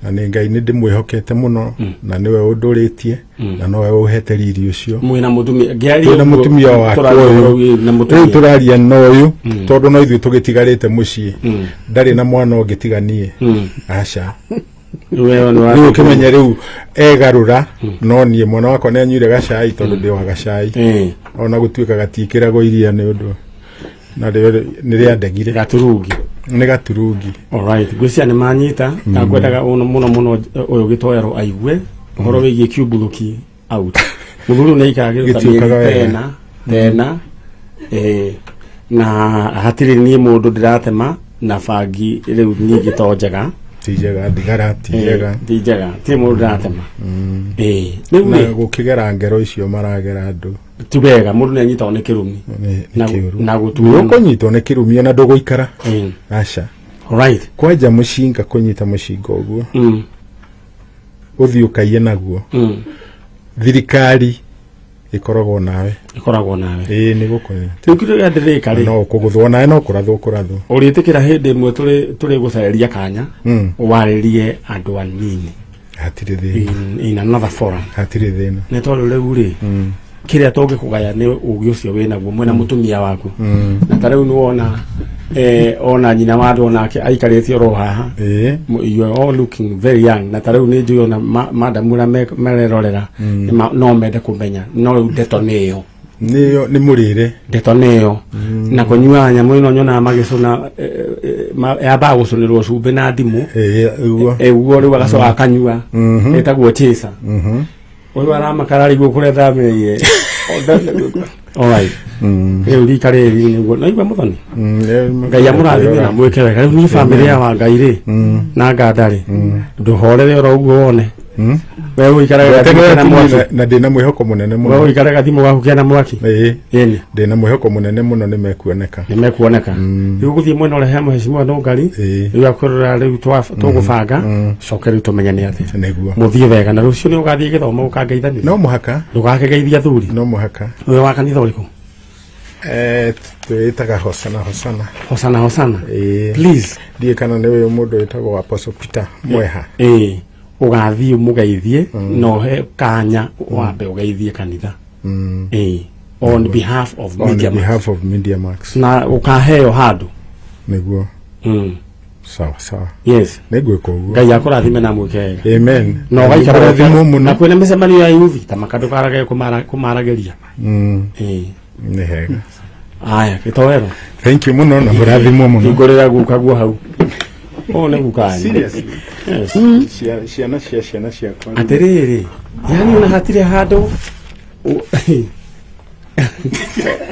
B: na nĩ Ngai nĩ ndĩmwĩhokete mũno, na nĩwe ũndũrĩtie na nowe ũhete riri ũcio.
A: Mwĩna mũtumia ngĩaria
B: Twĩna
A: ũguo,
B: mũtumia wakwa
A: tũraria
B: ũyũ.
A: ũhoro wĩ na
B: Rĩu
A: mũtumia.
B: tũraria na ũyũ tondũ no ithuĩ tũgĩtigarĩte mũciĩ, ndarĩ na mwana ũngĩ tiga niĩ. Aca.
A: Rĩu nĩ
B: Rĩu ũkĩmenye rĩu egarũra, no niĩ mwana wakwa nĩ anyuire gacai tondũ ndĩ wa gacai. Ona gũtuĩka gatiĩkĩragwo iria nĩ ũndũ narĩo nĩ rĩandegire.
A: Gaturungi.
B: Nĩ gaturungi.
A: Alright, ngwĩciria nĩ manyita na ngwendaga ũno mũno mũno ũyũ gĩtoero aigue ũhoro wĩgiĩ kiumbũrũki out. Mũthuri nĩ aikara kĩndũ ta
B: Gĩtiũkaga
A: mĩeri
B: wega.
A: tena tena, na hatirĩ niĩ mũndũ ndĩratema na bangi rĩu ningĩ to njega.
B: Ti njega, thigara ti njega.
A: Ti njega, ti mũndũ ndĩratema. Rĩu
B: Na
A: rĩ
B: gũkĩgera ngero icio maragera andũ
A: ti wega, mũndũ nĩ anyitagwo nĩ kĩrumi.
B: Nĩ kĩũru.
A: Na gũtuo.
B: Ũkũnyitwo nĩ kĩrumi ona ndũgũikara. Aca.
A: Alright.
B: Kwanja mũcinga, kũnyita mũcinga ũguo ũthiĩ ũkaiye naguo, thirikari ĩkoragwo nawe.
A: Ĩkoragwo nawe.
B: Ĩĩ, nĩ gũkũnyita.
A: Rĩu kĩrĩa gĩathĩrĩka rĩ,
B: no kũgũthwo nawe, no kũrathwo kũrathwo.
A: Ũrĩtĩkĩra hĩndĩ ĩmwe tũrĩ gũcareria kanya warĩrie andũ anini
B: Hatirĩ thĩna.
A: in another forum.
B: Hatirĩ thĩna.
A: Nĩ tondũ rĩu rĩ, kĩrĩa tũngĩkũgaya nĩ ũgĩ ũcio wĩnaguo mwĩna mũtumia waku, na ta rĩu nĩwona ona nyina wa andũ onake aikarĩte oro haha. You are all looking very young, na ta rĩu nĩ njũĩ ona madamu ũrĩa marerorera no mende kũmenya, no rĩu ndeto nĩyo.
B: Nĩyo nĩ mũrĩre.
A: Ndeto nĩyo na kũnyua nyamũ ĩno nyonaga magĩcũna, yambaga gũcũnĩrwo cumbĩ na ndimũ.
B: Ũguo.
A: Ũguo rĩu agacoka akanyua, ĩtagwo chaser. Ũyũ aramakara rĩu kũrĩa thamĩire. Alright, rĩu rika rĩrĩ nĩguo naigua mũthoni. Ngai amũrathime na mwĩke wega. Rĩu niĩ bamĩrĩ ya Wangai rĩ na Nganda rĩ, ndũhorere oro ũguo wone we ũikarage gathimũ kena mwaki.
B: Na ndĩna mwĩhoko mũnene
A: We
B: mũno.
A: ũikarage gathimũ gaku kena mwaki.
B: Ĩĩ.
A: Ĩni.
B: Ndĩna mwĩhoko mũnene mũno nĩ mekuoneka.
A: Nĩ mekuoneka. Rĩu gũthiĩ mwena ũrĩa he mheshimiwa Nũngari, rĩu akwĩrora rĩu tũgũbanga coke rĩu tũmenyane atĩa.
B: Nĩguo.
A: Mũthiĩ wega, na rũciũ nĩ ũgathiĩ gĩthomo ũkangeithania.
B: No mũhaka.
A: Ndũgakĩgeithia athuri.
B: No mũhaka.
A: Wĩ wa kanitha ũrĩkũ?
B: Twĩtaga Hosana Hosana.
A: Hosana Hosana.
B: Ĩĩ.
A: Please.
B: Ndiũĩ kana nĩ ũyũ mũndũ wĩtagwo Apostle Peter Mweha.
A: Ĩĩ, ũgathiĩ ũmũgeithie na ũhe kanya wambe ũgeithie kanitha. Ĩĩ, on behalf of
B: On
A: Media Max.
B: behalf of Media Max.
A: Na ũkaheo handũ.
B: Nĩguo. Sawa sawa.
A: Yes.
B: Nĩngwĩka ũguo.
A: Ngai akũrathime na mwĩke wega.
B: Amen.
A: Na ũgaikara
B: Ũrathimwo mũno.
A: Na kwĩna mĩcemanio ya yuthi ta makandũkarage kũmaragĩria. Ĩĩ.
B: Nĩ hega.
A: Aya, gĩtoero.
B: Thank you mũno na mũrathimwo mũno.
A: Hingũrĩra guka guo hau. Ũũ nĩ guka wanyu.
B: Seriously?
A: Yes.
B: Ciana cia ciana ciakwa.
A: Atĩrĩrĩ, yani ona hatirĩ handũ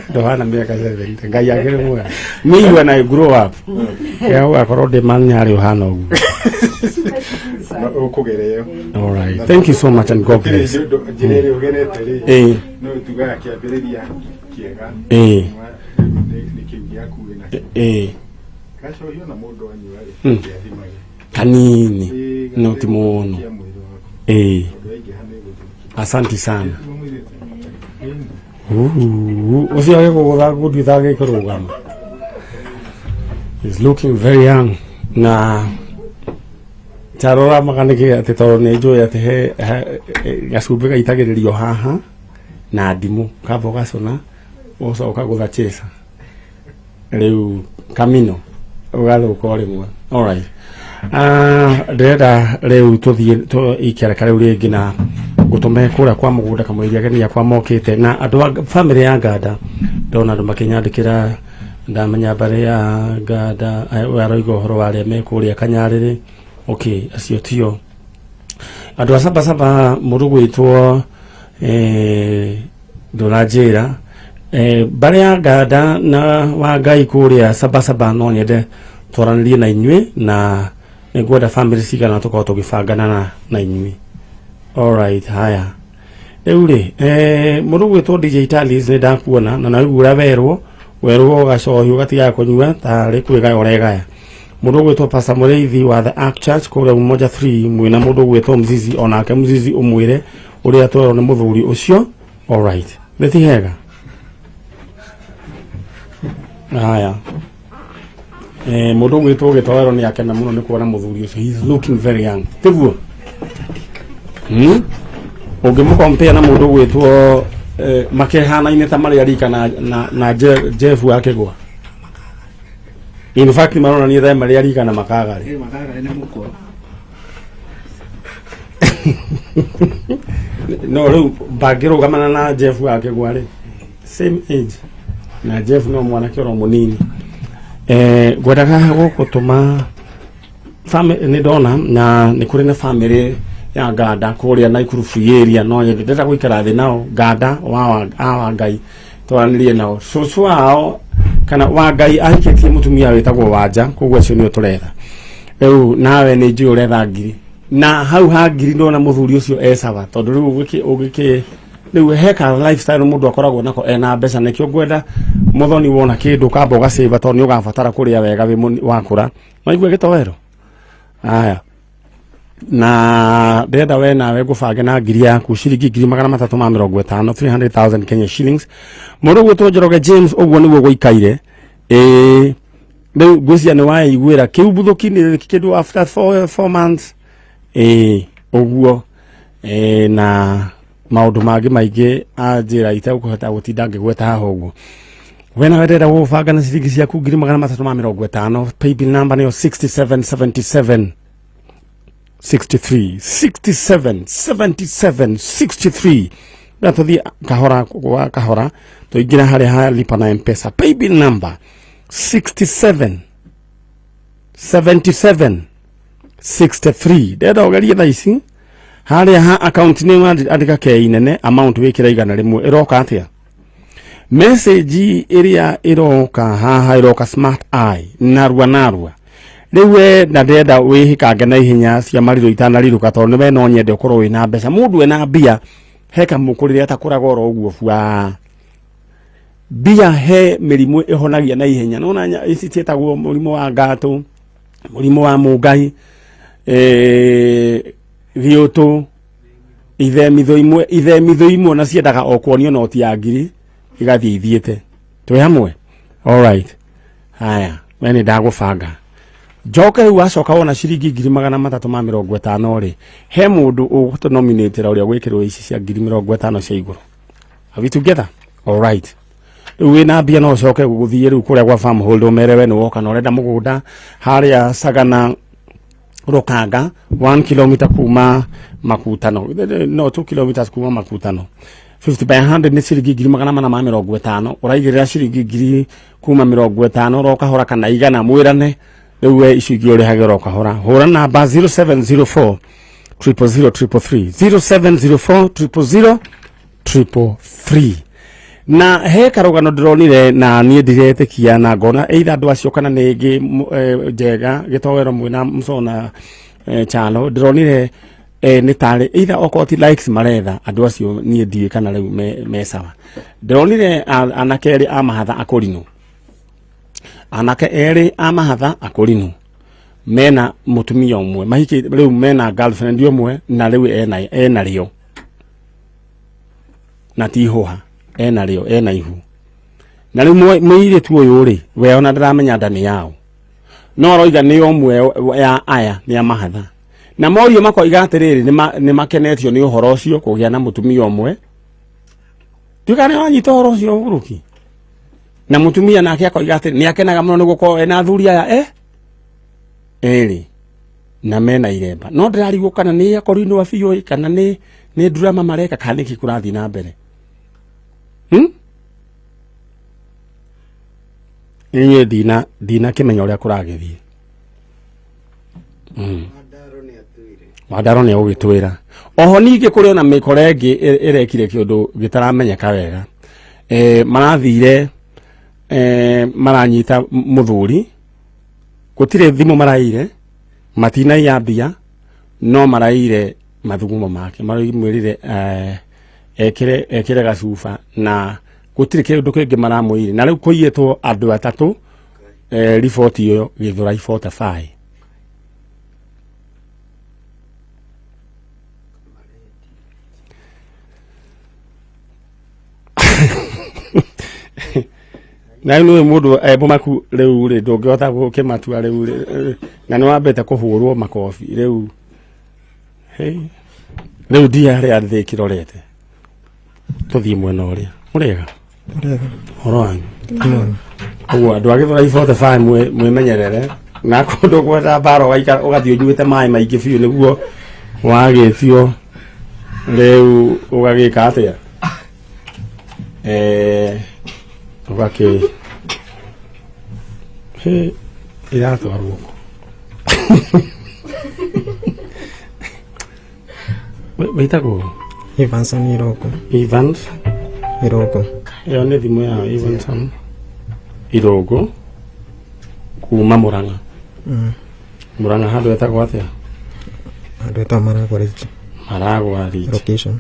A: ndohana mĩaka 70, Ngai akĩrĩ mwega. Me when I grow up ya ũgakorwo ndĩ manyarĩ ũhana ũguo.
B: Ũkũgereo.
A: All right, thank you so much and God bless.
B: Njĩra ĩrĩa ũgerete rĩ, no tugaga kĩambĩrĩria kĩega nĩ kĩu gĩaku wĩnakĩo. Gacohio na mũndũ anyua rĩ, gĩathimage.
A: Kanini.
B: Ĩĩ,
A: no ti mũno.
B: Kĩa mwĩrĩ waku. Tondũ yaingĩha nĩ gũthũkia.
A: Asante sana. Ũcio agĩkũgũtha ngundi ũtangĩkũrũgama. He's looking very young na tarora makanĩkĩ atĩ tondũ nĩ njũĩ atĩ he gacumbĩ gaitagĩrĩrio haha na ndimũ kamba ũgacũna ũgacoka ũkagũtha chaser rĩu kamino ũgathũka o rĩmwe. Alright. Ndĩrenda rĩu tũthiĩ ikereka rĩu rĩngĩ na ngũtũme kũrĩa kwa mũgũnda kamũiria ageni akwa mokĩte na andũ a bamĩrĩ ya Nganda. Ndona andũ makĩnyandĩkĩra, ndamenya mbarĩ ya Nganda, ũyũ aroiga ũhoro wa arĩa me kũrĩa Kanyarĩrĩ. Okay, acio tio andũ a Sabasaba. Mũndũ gwĩtwo ndũranjĩra mbarĩ ya Nganda na wa Ngai kũrĩa Sabasaba, no nyende twaranĩrie na inyuĩ na nĩngwenda bamĩrĩ cigana tũkorwo tũgĩbangana na inyuĩ. Alright, haya rĩu rĩ, mũndũ gwĩtwo DJ Talis, nĩ ndakuona na naigua ũrĩa werwo werwo ũgacohi ũgatigaga kũnyua tarĩ kwĩgaya ũregaya. Mũndũ ũgwĩtwo Pastor Mũrĩithi wa The Ark Church kũrĩa Umoja 3 mwĩna mũndũ ũgwĩtwo Mzizi, onake Mzizi ũmwĩre ũrĩa twerwo nĩ mũthuri ũcio. Alright, nĩ ti hega. Haya, mũndũ ũgwĩtwo gĩtoero nĩ akena mũno nĩ kuona mũthuri ũcio. He is looking very young, tiguo? Ũngĩmũkompea na mũndũ ũgwĩtwo makehanaine ta marĩa rika na Jeff akĩgwa. In fact maronania thaa marĩa rika na makagarĩ.
D: Makagarĩ nĩ mũkũrũ.
A: No rĩu bangĩrũgamana na Jeff wake gwarĩ same age na Jeff no mwanake oro mũnini. Ngwendaga gũgũtũma nĩ ndona na nĩ kũrĩ na family ya Nganda kũrĩa Naikuru free area, no nyende ndĩrenda gũikara thĩ nao Nganda wa Ngai twaranĩrie nao. Cũcũ wao kana wa Ngai ahikĩtie mũtumia wĩtagwo Wanja, koguo acio nĩo tũretha rĩu. Nawe nĩ njũĩ ũretha ngiri na hau ha ngiri ndona mũthuri ũcio e sawa, tondũ rĩu ũgĩkĩ rĩu he ka lifestyle mũndũ akoragwo nako ena mbeca. Nĩkĩo ngwenda mũthoni wona kĩndũ kamba ũgacĩba, tondũ nĩ ũgabatara kũrĩa wega wĩ wakũra. Maigua gĩtoero aya na ndĩrenda we nawe ngũbange na ngiri yaku ciringi 350,000, 300,000 Kenya shillings. Mũndũ ũgwĩtwo Njoroge James, ũguo nĩguo gũikaire. Ĩĩ, rĩu ngwĩciria nĩ waiguĩra kĩu mbuthũki nĩ kĩndũ after 4 months. Ĩĩ, ũguo. Ĩĩ, na maũndũ mangĩ maingĩ anjĩra itegũkũhota gũtinda ngĩgweta haha. Ũguo we nawe ndĩrenda gũgũbanga na ciringi ciaku 350,000. Paybill number nĩyo 67 77 63, 67 77 63. Na tũthiĩ kahora gwa kahora tũingĩre harĩa ha lipa na Mpesa. Paybill number 67 77 63. Ndenda ũgerie thaa ici harĩa ha account name, andĩka K nene, amount wĩkĩre 100. Ĩroka atĩa message ĩrĩa ĩroka haha? Ĩroka smart eye narua narua. Rĩu we na ndĩrenda wĩhĩkange na ihenya cia marirũ itanarirũka, tondũ nĩ we no nyende ũkorwo wĩna mbeca. Mũndũ ena mbia he kamũkũrĩre atakũraga oro ũguo bua. Mbia he mĩrimũ ĩhonagia na ihenya. Nona ici ciĩtagwo mũrimũ wa ngatũ, mũrimũ wa mũngai, gĩũtũ, ithemitho imwe, ithemitho imwe na ciendaga o kuonio noti ya ngiri igathiĩ ithiĩte. Twĩ hamwe? Alright, haya, we nĩ ndagũbanga njoke. Rĩu wacoka wona ciringi 350,000 rĩ, he mũndũ ũgũtũnominĩtĩra ũrĩa gwĩkĩrwo ici cia 50,000 cia igũrũ. Are we together? Alright, rĩu wĩna mbia no ũcoke gũthiĩ rĩu kũrĩa gwa farm hold ũmere we nĩ woka na ũrenda mũgũnda harĩa Sagana Rũkanga, 1 kilometer kuma Makutano, no 2 kilometers kuma Makutano, 50 by 100 nĩ ciringi 450,000. Ũraigĩrĩra ciringi ngiri kuma 50 ro kahora kana 100 mwĩrane. Rĩu we icio ingĩ ũrĩhage ro kahora. Hũra namba 0704 000 333, 0704 000 333. Na he karũgano ndĩronire na niĩ ndiretĩkia na ngona either andũ acio kana nĩ ĩngĩ njega gĩtowero mwĩna mcona chalo ndĩronire nĩ tarĩ either okorwo ti likes maretha andũ acio, niĩ ndiũĩ kana rĩu me sawa. Ndĩronire anake erĩ a mahatha akũrinũ, anake erĩ a mahatha akũrinũ mena mũtumia ũmwe mahikĩte, rĩu mena girlfriend ũmwe, na rĩu ena rĩo na ti ihũha, ena rĩo, ena ihu. Na rĩu mũirĩtu ũyũ rĩ, we ona ndaramenya nda nĩ yao, no aroiga nĩ ũmwe ya aya nĩ amahatha. Na morio makoiga atĩrĩrĩ, nĩ makenetio nĩ ũhoro ũcio kũgĩa na mũtumia ũmwe. Tuĩka nĩ wanyita ũhoro ũcio ũgũrũki na mũtumia nake akoiga atĩ nĩ akenaga mũno nĩ gũkorwo ena athuri aya erĩ na mena iremba. No ndĩrarigwo kana nĩ akorinwo biũ ĩ, kana nĩ drama mareka, kana nĩkĩ kũrathiĩ na mbere. Niĩ ndina kĩmenya ũrĩa kũragĩthiĩ. Wandaro nĩ agũgĩtwĩra oho. Ningĩ kũrĩ ona mĩkora ĩngĩ ĩrekire kĩũndũ gĩtaramenyeka wega. Marathire maranyita mũthuri, gũtirĩ thimũ maraire, matinaiya mbia, no maraire mathugumo make. Maramwĩrire ekĩre gacuba na gũtirĩ kĩndũ kĩngĩ maramwĩrire. Na rĩu kũiyĩtwo andũ atatũ. Riboti ĩyo Gĩthũrai 45. Na rĩu nĩũĩ mũndũ mũmaku rĩu rĩ, ndũngĩhota gũkĩmatua rĩu rĩ, na nĩ wambĩte kũhũrwo makobi rĩu. Hey. Rĩu ndia harĩa thĩ kĩrorete tũthiĩ mwena ũrĩa mũrĩega. Ũhoro wanyu ũguo andũ a Gĩthũrai 45, mwĩmenyerere na kũndũ gwetha mbara, ũgaikara ũgathiĩ ũnyuĩte maĩ maingĩ biũ nĩguo. Wagĩtio rĩu ũgagĩka atĩa? Ũgakĩ hĩ iratwarwo kũ? Wĩtagwo
D: Evanson Iroko.
A: Evans
D: Iroko.
A: Ĩyo nĩ thimũ ya Evanson Irũngũ kuma Murang'a. Murang'a handũ etagwo atĩa?
D: Handũ etagwo Maragwa Ridge.
A: Maragwa Ridge.
D: Location.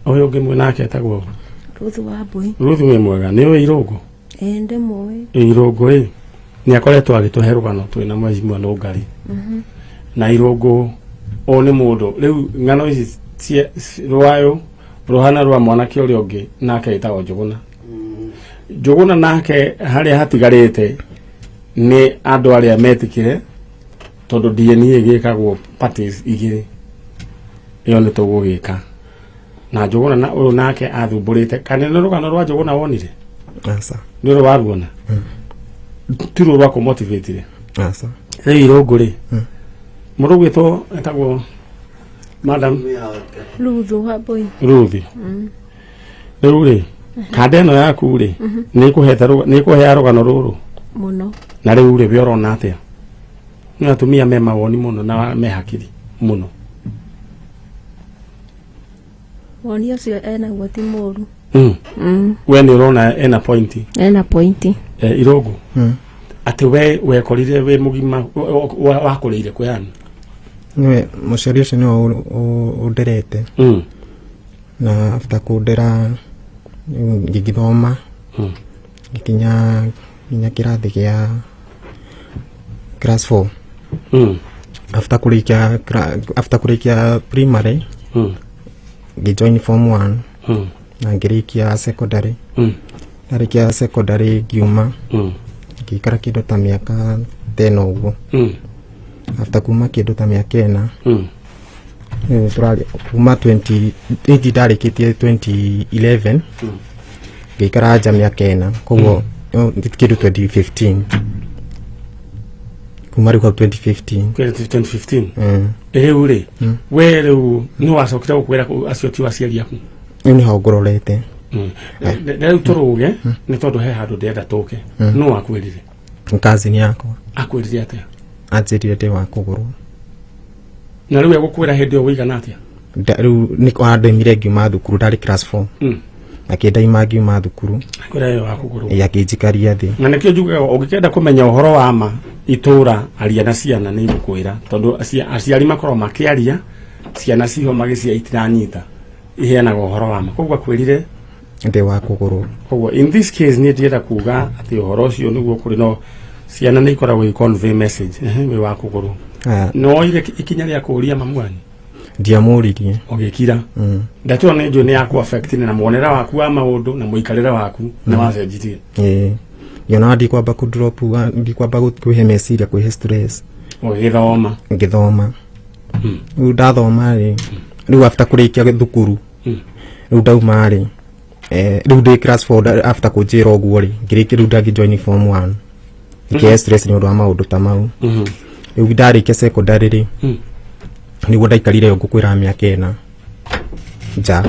A: Ũyũ ũngĩ mwĩ nake etagwo
C: Ruth wa Mbui.
A: Ruth. Wĩ mwega? Nĩ ũĩ Irũngũ?
C: Ĩĩ, ndĩmũĩ.
A: Irũngũ ĩ nĩ akoretwo agĩtũhe rũgano twĩna mheshimiwa Nũngari na Irũngũ ũyũ nĩ mũndũ rĩu ng'ano ici rwayo rũhana rwa mwanake ũrĩa ũngĩ nake ĩtagwo Njũgũna. Njũgũna nake harĩa hatigarĩte nĩ andũ arĩa metĩkĩre tondũ DNA ĩgĩkagwo parties igĩrĩ, ĩyo nĩ tũgũgĩka na Njũgũna na ũyũ nake athumbũrĩte. Kana nĩ rũgano rwa Njũgũna wonire?
D: Aca.
A: Nĩ ũrĩ waruona? Ti rũrũ rwa kũmotivate?
D: Aca.
A: Rĩu Irũngũ rĩ, mũndũ ũgwĩtwo etagwo madam
C: Ruth wa Mbui.
A: Ruthi. Rĩu rĩ, kanda ĩno yaku rĩ, nĩ ĩkũhete nĩ ĩkũhea rũgano rũrũ
C: Mũno.
A: Na rĩu rĩ, we ũrona atĩa? Nĩ atumia me mawoni mũno na me hakiri mũno.
C: Woni ũcio enaguo ti mũru.
A: We nĩ ũrona ena point?
C: Ena point.
A: Irũngũ, atĩ we wekorire wĩ mũgima, wakũrĩire kũ yani?
D: Niwe mũciari ũcio nĩwe ũnderete. Na after kũndera rĩu ngĩgĩthoma, ngĩkinya nginya kĩrathi gĩa class 4. After kũrĩkia primary, ngĩjoin form 1 na ngĩrĩkia secondary. Ndarĩkia secondary ngiuma, ngĩikara kĩndũ ta mĩaka 10 ũguo. After kuma kĩndũ ta mĩaka 4, rĩu tũrarĩ kuma 20 ĩngĩ ndarĩkĩtie 2011, ngĩikara nja mĩaka 4, koguo kĩndũ 2015, kuma rĩu hau 2015.
A: 2015. Rĩu rĩ, we rĩu nĩ wacokire gũkwĩra acio ti aciari aku?
D: Rĩu nĩho ngũrorete.
A: Rĩu tũrũge nĩ tondũ he handũ ndĩrenda tũke. No wakwĩrire?
D: Cousin yakwa.
A: Akwĩrire atĩa?
D: Anjĩrire ndĩ wa kũgũrwo.
A: Na rĩu egũkwĩra hĩndĩ ĩyo wĩigana atĩa?
D: Rĩu nĩ wandaimire ngiuma thukuru, ndarĩ class 4. Akĩndaima ngiuma thukuru.
A: Kwĩra ĩyo wa kũgũrwo.
D: Ĩ, akĩnjikaria thĩ.
A: Na nĩkĩo njugaga ũngĩkenda kũmenya ũhoro wa ma itũra, aria na ciana, nĩ igũkwĩra, tondũ aciari makoragwo makĩaria ciana ciho magĩcia itiranyita, iheanaga ũhoro wa ma. Koguo akwĩrire
D: ndĩ wa kũgũrwo.
A: Koguo in this case niĩ ndĩrenda kuga atĩ ũhoro ũcio nĩguo kũrĩ, no ciana nĩ ikoragwo i convey message. Ehe, wĩ wa kũgũrwo.
D: Aya,
A: no oire ikinya rĩa kũũria mamu wanyu?
D: Ndiamũririe.
A: Ũgĩkira. Ndeto ĩyo nĩ njũĩ nĩ yaku affect na muonere waku wa maũndũ na mũikarĩre waku nĩ wacenjirie.
D: Ĩĩ, ngĩona ndikwamba kũ drop, ndikwamba kwĩhe meciria, kwĩhe stress.
A: Ũgĩthoma.
D: Ngĩthoma. Rĩu ndathoma rĩ, rĩu after kũrĩkia thukuru, rĩu ndauma rĩ, rĩu ndĩ class 4, after kũnjĩra ũguo rĩ, ngĩrĩkia rĩu ndangĩ join form 1, ngĩhe stress nĩ ũndũ wa maũndũ ta mau. Rĩu ndarĩkia secondary rĩ, nĩguo ndaikarire ngũkwĩra mĩaka 4 nja.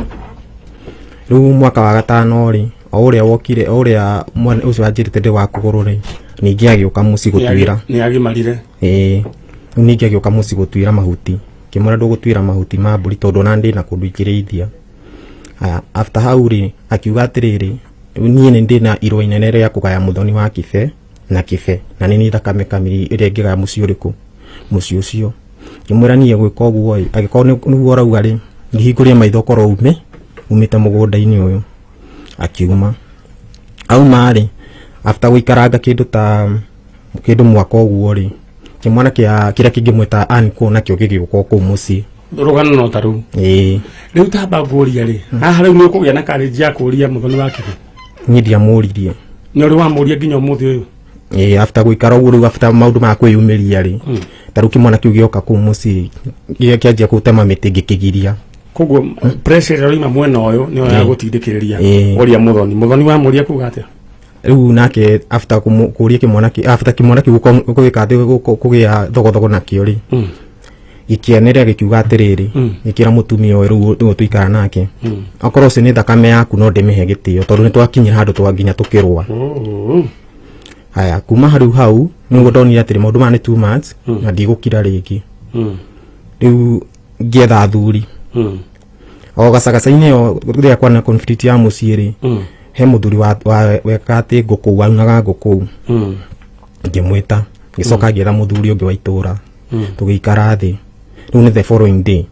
D: Rĩu mwaka wa gatano rĩ, o ũrĩa wokire, o ũrĩa mwana ũcio wanjĩrĩte ndĩ wa kũgũrũ rĩ, ningĩ agĩũka mũciĩ gũtuĩra.
A: Nĩ agimarire.
D: Ĩĩ, rĩu ningĩ agĩũka mũciĩ gũtuĩra mahuti, ngĩmwĩra ndũgũtuĩra mahuti ma mbũri tondũ ona ndĩ na kũndũ ingĩrĩithia. Aya, after hau rĩ, akiuga atĩrĩrĩ, niĩ nĩ ndĩ na irũa inene rĩa kũgaya mũthoni wa Kibe na Kibe, na nĩ niĩ thakame kamiri ĩrĩa ĩngĩgaya mũciĩ ũrĩkũ, mũciĩ ũcio. Ngĩmwĩra niĩ gwĩka ũguo ĩ, angĩkorwo nĩguo ũrauga rĩ, ngĩhingũrie maitho korwo ume umĩte mũgũnda-inĩ ũyũ. Akiuma. Auma rĩ, after gũikaranga kĩndũ ta kĩndũ mwaka ũguo rĩ, kĩmwana kĩa kĩrĩa kĩngĩmwĩta uncle nakĩo gĩgĩũka o kũu mũciĩ.
A: Rũgano no ta rũu.
D: Ĩĩ.
A: Rĩu tamba ngũria rĩ, haha rĩu nĩ ũkũgĩa na courage ya kũria mũthoni wa Kibe?
D: Niĩ ndiamũririe.
A: Nĩ ũrĩ wamũria nginya ũmũthĩ ũyũ?
D: Ĩĩ, after gũikara ũguo rĩu, after maũndũ maya kwĩyumĩria rĩ, ta rĩu kĩmwana kĩu gĩoka kũu mũciĩ kĩanjia gũtema mĩtĩ, ngĩkĩgiria.
A: Koguo pressure ĩrĩa ũraima mwena ũyũ nĩyo ya gũtindĩkĩrĩria ũria mũthoni. Mũthoni wamũria kuga atĩa?
D: Rĩu nake after kũria kĩmwana after kĩmwana kĩu gwĩka atĩ kũgĩa thogothogo nakĩo rĩ, Gĩkĩanĩrĩra gĩkiuga atĩrĩrĩ, gĩkĩra mũtumia ũyũ rĩu ũyũ tũikara nake, okorwo ũcio nĩ thakame yaku no ndĩmĩhe gĩtĩo, tondũ nĩ twakinyire handũ twa nginya tũkĩrũa. Haya, kuma hau hau nĩguo ndonire atĩrĩ maũndũ maya nĩ too much na ndigũkira rĩngĩ. Rĩu ngĩetha athuri o gacagaca-inĩ ĩyo rĩrĩa kwarĩ na conflict ya mũciĩ rĩ, he mũthuri weka atĩ ngũkũ aunaga ngũkũ, ngĩmwĩta, ngĩcoka ngĩetha mũthuri ũngĩ wa itũra, tũgĩikara thĩ. Rĩu nĩ the following day,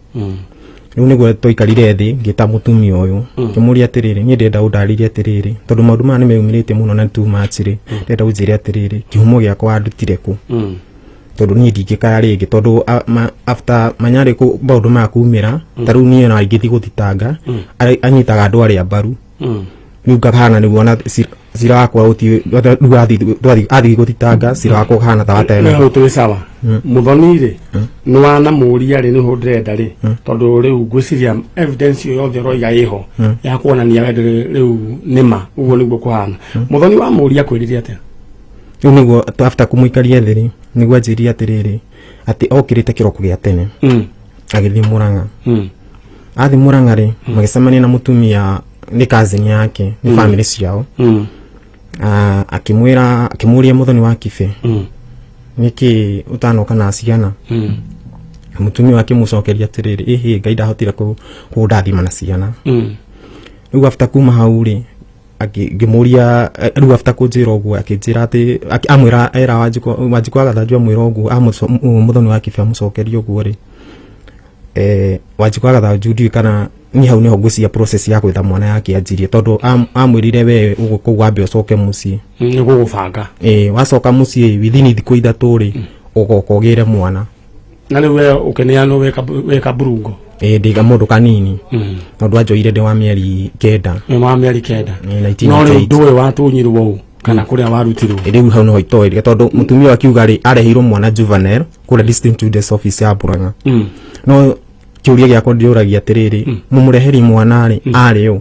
D: rĩu nĩguo twaikarire thĩ, ngĩta mũtumia ũyũ, ngĩmũria atĩrĩrĩ, niĩ ndĩrenda ũndarĩrie atĩrĩrĩ, tondũ maũndũ maya nĩ meyumĩrĩtie mũno na too much rĩ, ndĩrenda ũnjĩre atĩrĩrĩ, kĩhumo gĩakwa wandutire kũ, tondũ niĩ ndingĩkaya rĩngĩ, tondũ after manyarĩ maũndũ maya kumĩra, ta rĩu niĩ ona ingĩthiĩ gũthitanga, anyitaga andũ arĩa mbaru. Rĩu ngahana nĩguo ona cira wakwa ũti rĩu athiĩ gũthitanga, cira wakwa ũkahana ta watena.
A: Rĩu tũrĩ sawa. Mũthoni rĩ, nĩ wanamũria rĩ, nĩho ndĩrenda rĩ, tondũ rĩu ngwĩciria evidence ĩyo yothe ũroiga ĩho ya kuonania we ndũrĩ rĩu nĩma ũguo nĩguo kũhana. Mũthoni wamũria kwĩrire atĩa?
D: Rĩu nĩguo after kũmũikaria thĩ rĩ, nĩguo anjĩrire atĩrĩrĩ, atĩ okĩrĩte kĩroko gĩa tene, agĩthiĩ Mũrang'a. Athiĩ Mũrang'a rĩ, magĩcemania na mũtumia nĩ cousin yake, nĩ family ciao. Ah, akĩmwĩra, akĩmũria, mũthoni wa Kibe, nĩkĩ ũtanoka na ciana? Mũtumia akĩmũcokeria atĩrĩrĩ, ĩhĩ, Ngai ndahotire kũndathima na ciana. Rĩu after kuma hau rĩ, ngĩmũria, rĩu after kũnjĩra ũguo, akĩnjĩra atĩ amwĩra era Wanjikũ wa Gathanju amwĩra ũguo, mũthoni wa Kibe amũcokeria ũguo rĩ, Wanjikũ wa Gathanju ndiũĩ kana niĩ hau nĩho ngwĩciria process ya gwetha mwana yake anjirie, tondũ amwĩrire, we ũgũ kũu wambe ũcoke mũciĩ.
A: Nĩ gũgũbanga.
D: Wacoka mũciĩ within thikũ 3 rĩ, ũgoka ũgĩre mwana.
A: Na rĩu we ũkĩneanwo wĩ kaburungo?
D: Ndĩ kamũndũ kanini, tondũ anjoire ndĩ wa mĩeri 9.
A: Wĩ wa mĩeri 9?
D: 1988.
A: No rĩu ndũĩ watũnyirwo ũ kana kũrĩa warutirwo?
D: Rĩu hau noho itoĩ, tondũ mũtumia ũyũ akiuga rĩ, areheirwo mwana juvenile kũrĩa district children's office ya Murang'a. No kĩũria gĩakwa ndĩũragia atĩrĩrĩ, mũmũreheri mwana rĩ, arĩ ũ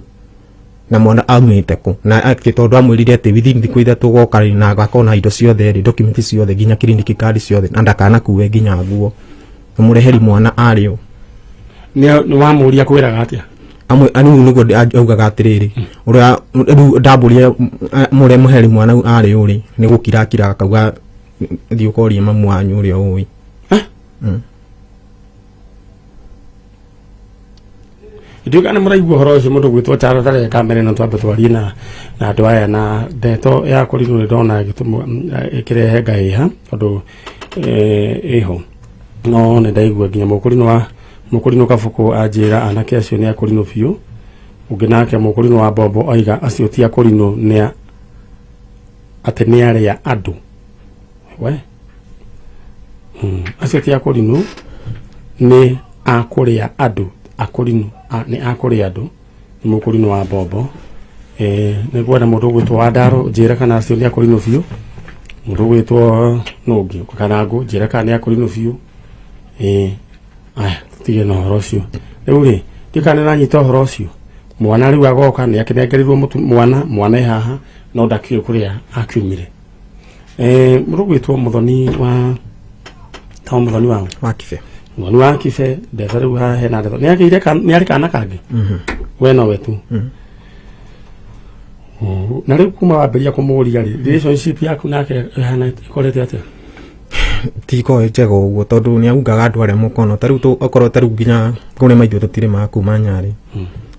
D: na mwana aumĩte kũ? Na atĩ tondũ amwĩrire atĩ within thikũ 3 goka rĩ, na agakorwo na indo ciothe rĩ, document ciothe, nginya clinic card ciothe, na ndakanakue nginya nguo, mũmũreheri mwana arĩ ũ?
A: Nĩ wamũria kwĩraga atĩa?
D: Amwe rĩu nĩguo augaga atĩrĩrĩ, ũrĩa rĩu ndambũria mũrĩa mũheri mwana arĩ ũ rĩ, nĩ gũkira akiraga, akauga, thiĩ ũkorie mamu wanyu ũrĩa ũĩ.
A: Ndiũĩ kana mũraigua ũhoro ũcio. Mũndũ gwĩtwo Charo tareka mbere na twambe twarie na andũ aya na ndeto ya kũrinwo nĩ ndona ĩkĩrehe ngahĩha, tondũ ĩho no nĩ ndaigua nginya mũkũrinũ wa mũkũrinũ Kabũkũ anjĩra anake acio nĩ akũrinũ biũ. Ũngĩ nake mũkũrinũ wa Mbombo aiga acio ti akũrinũ, nĩ atĩ nĩ arĩa andũ we. Acio ti akũrinũ, nĩ akũrĩa andũ, akũrinũ nĩ akũrĩa andũ, nĩ mũkũrinũ wa Mbombo. Nĩ ngwenda mũndũ ũgwĩtwo wa Ndaro njĩra kana acio nĩ akũrinũ biũ. Mũndũ ũgwĩtwo nũngĩ kana ngũ njĩra kana nĩ akũrinũ biũ. Aya, tũtige na ũhoro ũcio rĩu rĩ, ndiũ kana nĩranyita ũhoro ũcio. Mwana rĩu agoka nĩ akĩnengerirwo mũtu mwana e haha, no ndakĩũĩ kũrĩa akiumire. Mũndũ ũgwĩtwo mũthoni wa ta mũthoni wa
D: Wa Kibe.
A: Mũthoni wa Kibe, ndeto rĩu haha hena ndeto nĩ agĩire nĩ arĩ kana kangĩ, we nowe tu. Na rĩu kuma wambĩrĩria kũmũria rĩ, relationship yaku nake ĩhana ĩkorete atĩa?
D: Ti ko njega ũguo, tondũ nĩ aungaga andũ arĩa mũkono. Ta rĩu okorwo ta rĩu nginya kũrĩma ithuĩ tũtirĩmaga kuma Nyarĩ,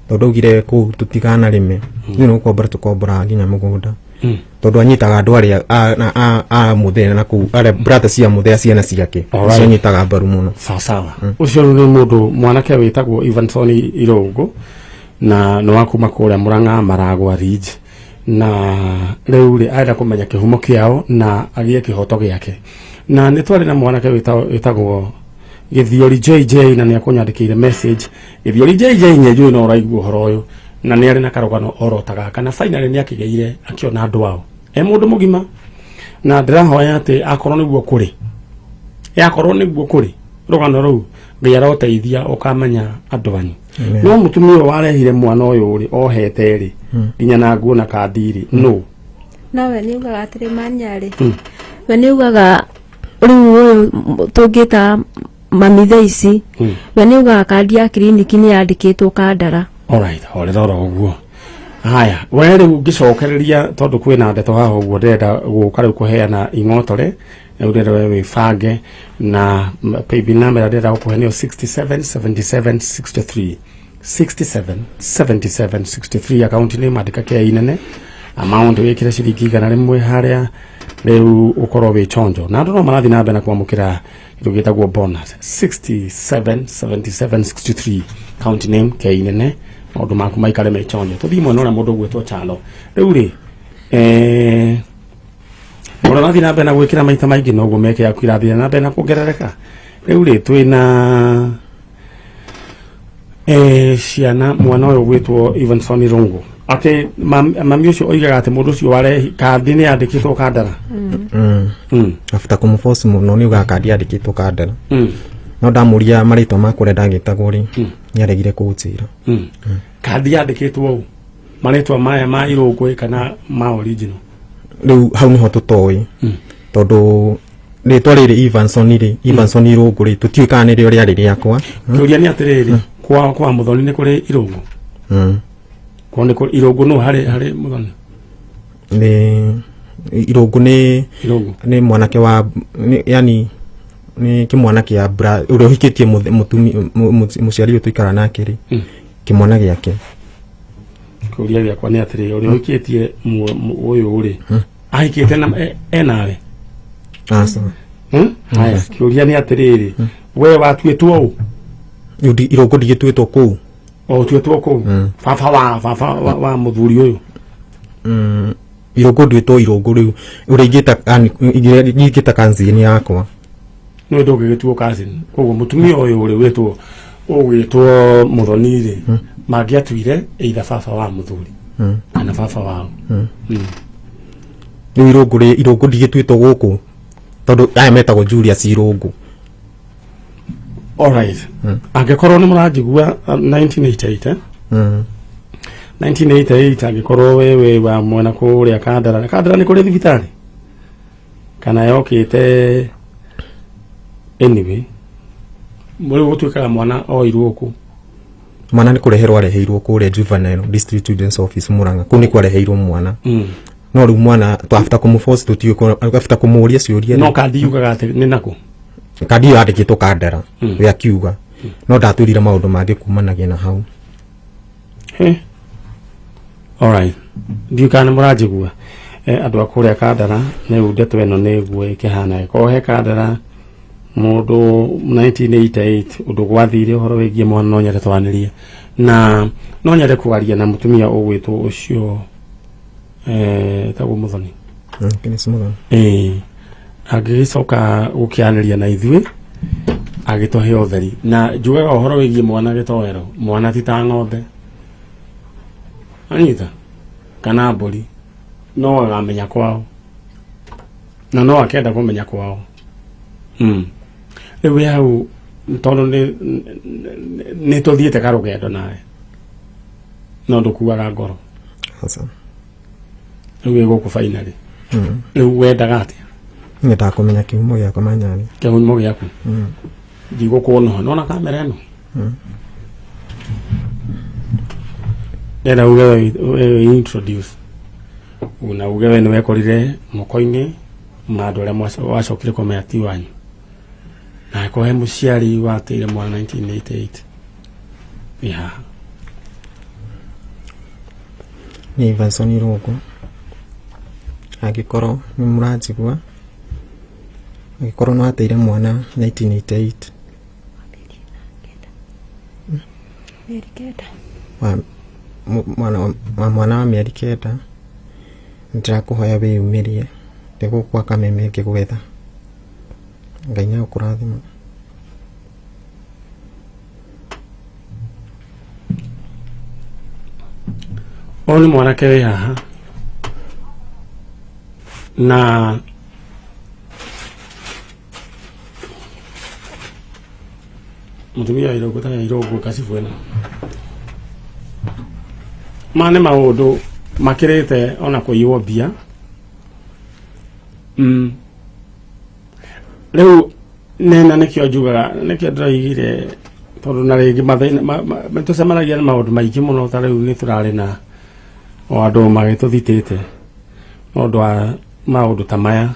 D: tondũ augire kũu tũtikanarĩme, ithuĩ nĩ gũkombora tũkomboraga nginya mũgũnda, tondũ anyitaga andũ arĩa a mũthee na kũu, arĩa brother cia mũthee, ciana ciake. Acio anyitaga mbaru mũno.
A: Sawa sawa. Ũcio rĩu nĩ mũndũ mwanake wĩtagwo Evanson Irũngũ, na nĩ wa kuma kũrĩa Mũrang'a Maragwa Ridge, na rĩu rĩ arenda kũmenya kĩhumo kĩao na agĩe kĩhoto gĩake. Na nĩ twarĩ na mwanake wĩtagwo Gĩthiori JJ, na nĩ akũnyandĩkĩire message. Gĩthiori JJ, nĩ njũĩ no ũraigua ũhoro ũyũ, na nĩ arĩ na karũgano oro ta gaka, na finally nĩ akĩgĩire akĩona andũ ao e mũndũ mũgima, na ndĩrahoya atĩ akorwo nĩguo kũrĩ, yakorwo nĩguo kũrĩ rũgano rũu, Ngai aroteithia ũkamenya andũ anyu. No mũtumia ũyũ warehire mwana ũyũ rĩ, ohete rĩ, nginya na nguo na kandi rĩ, no
C: No we nĩ ugaga atĩrĩ manyarĩ, we nĩ ugaga rĩu ũyũ tũngĩta Mami thaa ici we nĩ ugaga kandi ya kiriniki nĩ yandĩkĩtwo Kandara.
A: Alright, horera oro ũguo. Haya, we rĩu ngĩcokereria tondũ kwĩna ndeto haha ũguo ndĩrenda gũka rĩu kũheana ing'otore, rĩu ndĩrenda we wĩbange na paybill number ĩrĩa ndĩrenda gũkũhe nĩyo 67 77 63, 67 77 63. Akaunti nĩ mandĩka kei nene, amount wĩkĩre ciringi 100 harĩa rĩu ũkorwo wĩ chonjo, na andũ no marathiĩ na mbere na kwamũkĩra kĩndũ gĩtagwo bonus. 67 77 63, account name kei nene, maũndũ maku maikare me chonjo. Tũthiĩ mwena ũrĩa mũndũ ũgwĩtwo Chalo rĩu rĩ, ũrĩa ũrathiĩ na mbere na gwĩkĩra maita maingĩ noguo meke yaku irathiĩ na mbere na kuongerereka. Rĩu rĩ, twĩna ciana, mwana ũyũ gwĩtwo Evanson Irungu, atĩ mami ũcio oigaga atĩ mũndũ ũcio warehi kandi nĩ yandĩkĩtwo Kandara.
D: After kũmũforce mũno nĩ ugaga kandi yandĩkĩtwo Kandara. No ndamũria marĩtwa ma kũrĩa ndagĩtagwo rĩ, nĩ aregire kũnjĩra.
A: Kandi yandĩkĩtwo ũũ marĩtwa maya ma Irũngũ kana ma original?
D: Rĩu hau nĩho tũtoĩ, tondũ rĩtwa rĩrĩ Evanson rĩ, Evanson Irũngũ rĩ, tũtiũĩ kana nĩrĩo rĩarĩ rĩakwa.
A: Kĩũria nĩ atĩrĩrĩ, kwa Mũthoni nĩ kũrĩ Irũngũ? Kwao nĩ kũrĩ Irũngũ? No harĩ Mũthoni?
D: Nĩ Irũngũ nĩ
A: Irũngũ.
D: Nĩ mwanake wa yani nĩ kĩmwana kĩa ũrĩa ũhikĩtie mũciari ũyũ tũikara nake rĩ, kĩmwana gĩake.
A: Kĩũria gĩakwa nĩ atĩrĩrĩ, ũrĩa ũhikĩtie ũyũ rĩ, ahikĩte na enawe?
D: Aca.
A: Haya, kĩũria nĩ atĩrĩrĩ, we watuĩtwo ũ?
D: Rĩu Irũngũ ndigĩtuĩtwo kũu.
A: O ũtuĩtwo kũu? Baba wa baba wa mũthuri ũyũ?
D: Irũngũ nduĩtwo Irũngũ, rĩu ũrĩa ingĩta cousin yakwa.
A: Nĩ ndũngĩgĩtuo cousin, koguo mũtumia ũyũ rĩ, wĩtwo ũgwĩtwo Mũthoni rĩ, mangĩatuire either baba wa mũthuri kana baba wao.
D: Rĩu Irũngũ rĩ, Irũngũ ndigĩtuĩtwo gũkũ tondũ aya metagwo Julius Irũngũ.
A: Alright, angĩkorwo nĩ mũranjigua, 1988, eh? 1988, angĩkorwo we wĩ wa mwena kũrĩa Kandara, Kandara nĩ kũrĩ thibitarĩ kana yokĩte? Anyway, rĩu gũtuĩkaga mwana oirwo kũ?
D: Mwana nĩ kũreherwo areheirwo kũrĩa juvenile district children's office Murang'a, kũu nĩ kwareheirwo mwana. No rĩu mwana after kũmũforce tũtiũĩ after kũmũria ciũria.
A: No kandi yugaga atĩ nĩ nakũ?
D: Kandi ĩyo yandĩkĩtwo Kandara. We akiuga no ndatwĩrire maũndũ mangĩ kumanagia na hau.
A: He. Alright. Ndiũĩ kana nĩ mũranjigua. Andũ a kũrĩa Kandara, rĩu ndeto ĩno nĩguo ĩkĩhana. Ĩkorwo he Kandara mũndũ 1988 ũndũ gwathire ũhoro wĩgiĩ mwana, no nyende twaranĩrie na no nyende kwaria na mũtumia ũgwĩtwo ũcio, tagwo Mũthoni.
D: Kenneth Muthoni.
A: Ĩĩ, angĩgĩcoka gũkĩaranĩria na ithuĩ agĩtũhe ũtheri, na njugaga ũhoro wĩgiĩ mwana gĩtoero, mwana ti ta ng'ombe anyita kana mbũri, no agamenya kwao na no akenda kũmenya kwao. Rĩu wĩ hau tondũ nĩ tũthiĩte karũgendo nawe no ndũkuaga ngoro.
D: Aca.
A: Rĩu wĩ gũkũ finally. Rĩu wendaga atĩa?
D: Nyendaga kũmenya kĩhumo gĩakwa manyarĩ.
A: Kĩhumo gĩaku. Ndigũkuona nona kamera ĩno, ndĩrenda uge we introduce na uge we nĩ wekorire moko-inĩ ma andũ arĩa wacokire kũmenya ti wanyu, na angĩkorwo he mũciari wateire mwana 1988 wĩ haha.
D: Nĩ Evanson Irũngũ, angĩkorwo nĩ mũranjigua, angĩkorwo nĩ wateire mwana 1988.
C: Mĩeri 9.
D: Wa mwana wa mĩeri 9, nĩndĩrakũhoya wĩyumĩrie, ndĩ gũkũ Kameme ngĩgwetha. Ngai nĩ agũkũrathima.
A: Ũyũ nĩ mwanake wĩ haha na mũtumia wa Irũngũ, ta Irũngũ kacibũ ĩno, ma nĩ maũndũ makĩrĩte ona kũiywo mbia. Rĩu Nena nĩkĩo njugaga, nĩkĩo ndĩroigire, tondũ na rĩngĩ mathĩna tũcemanagia na maũndũ maingĩ mũno. Ta rĩu nĩ tũrarĩ na o andũ magĩtũthitĩte nĩ ũndũ wa maũndũ ta maya,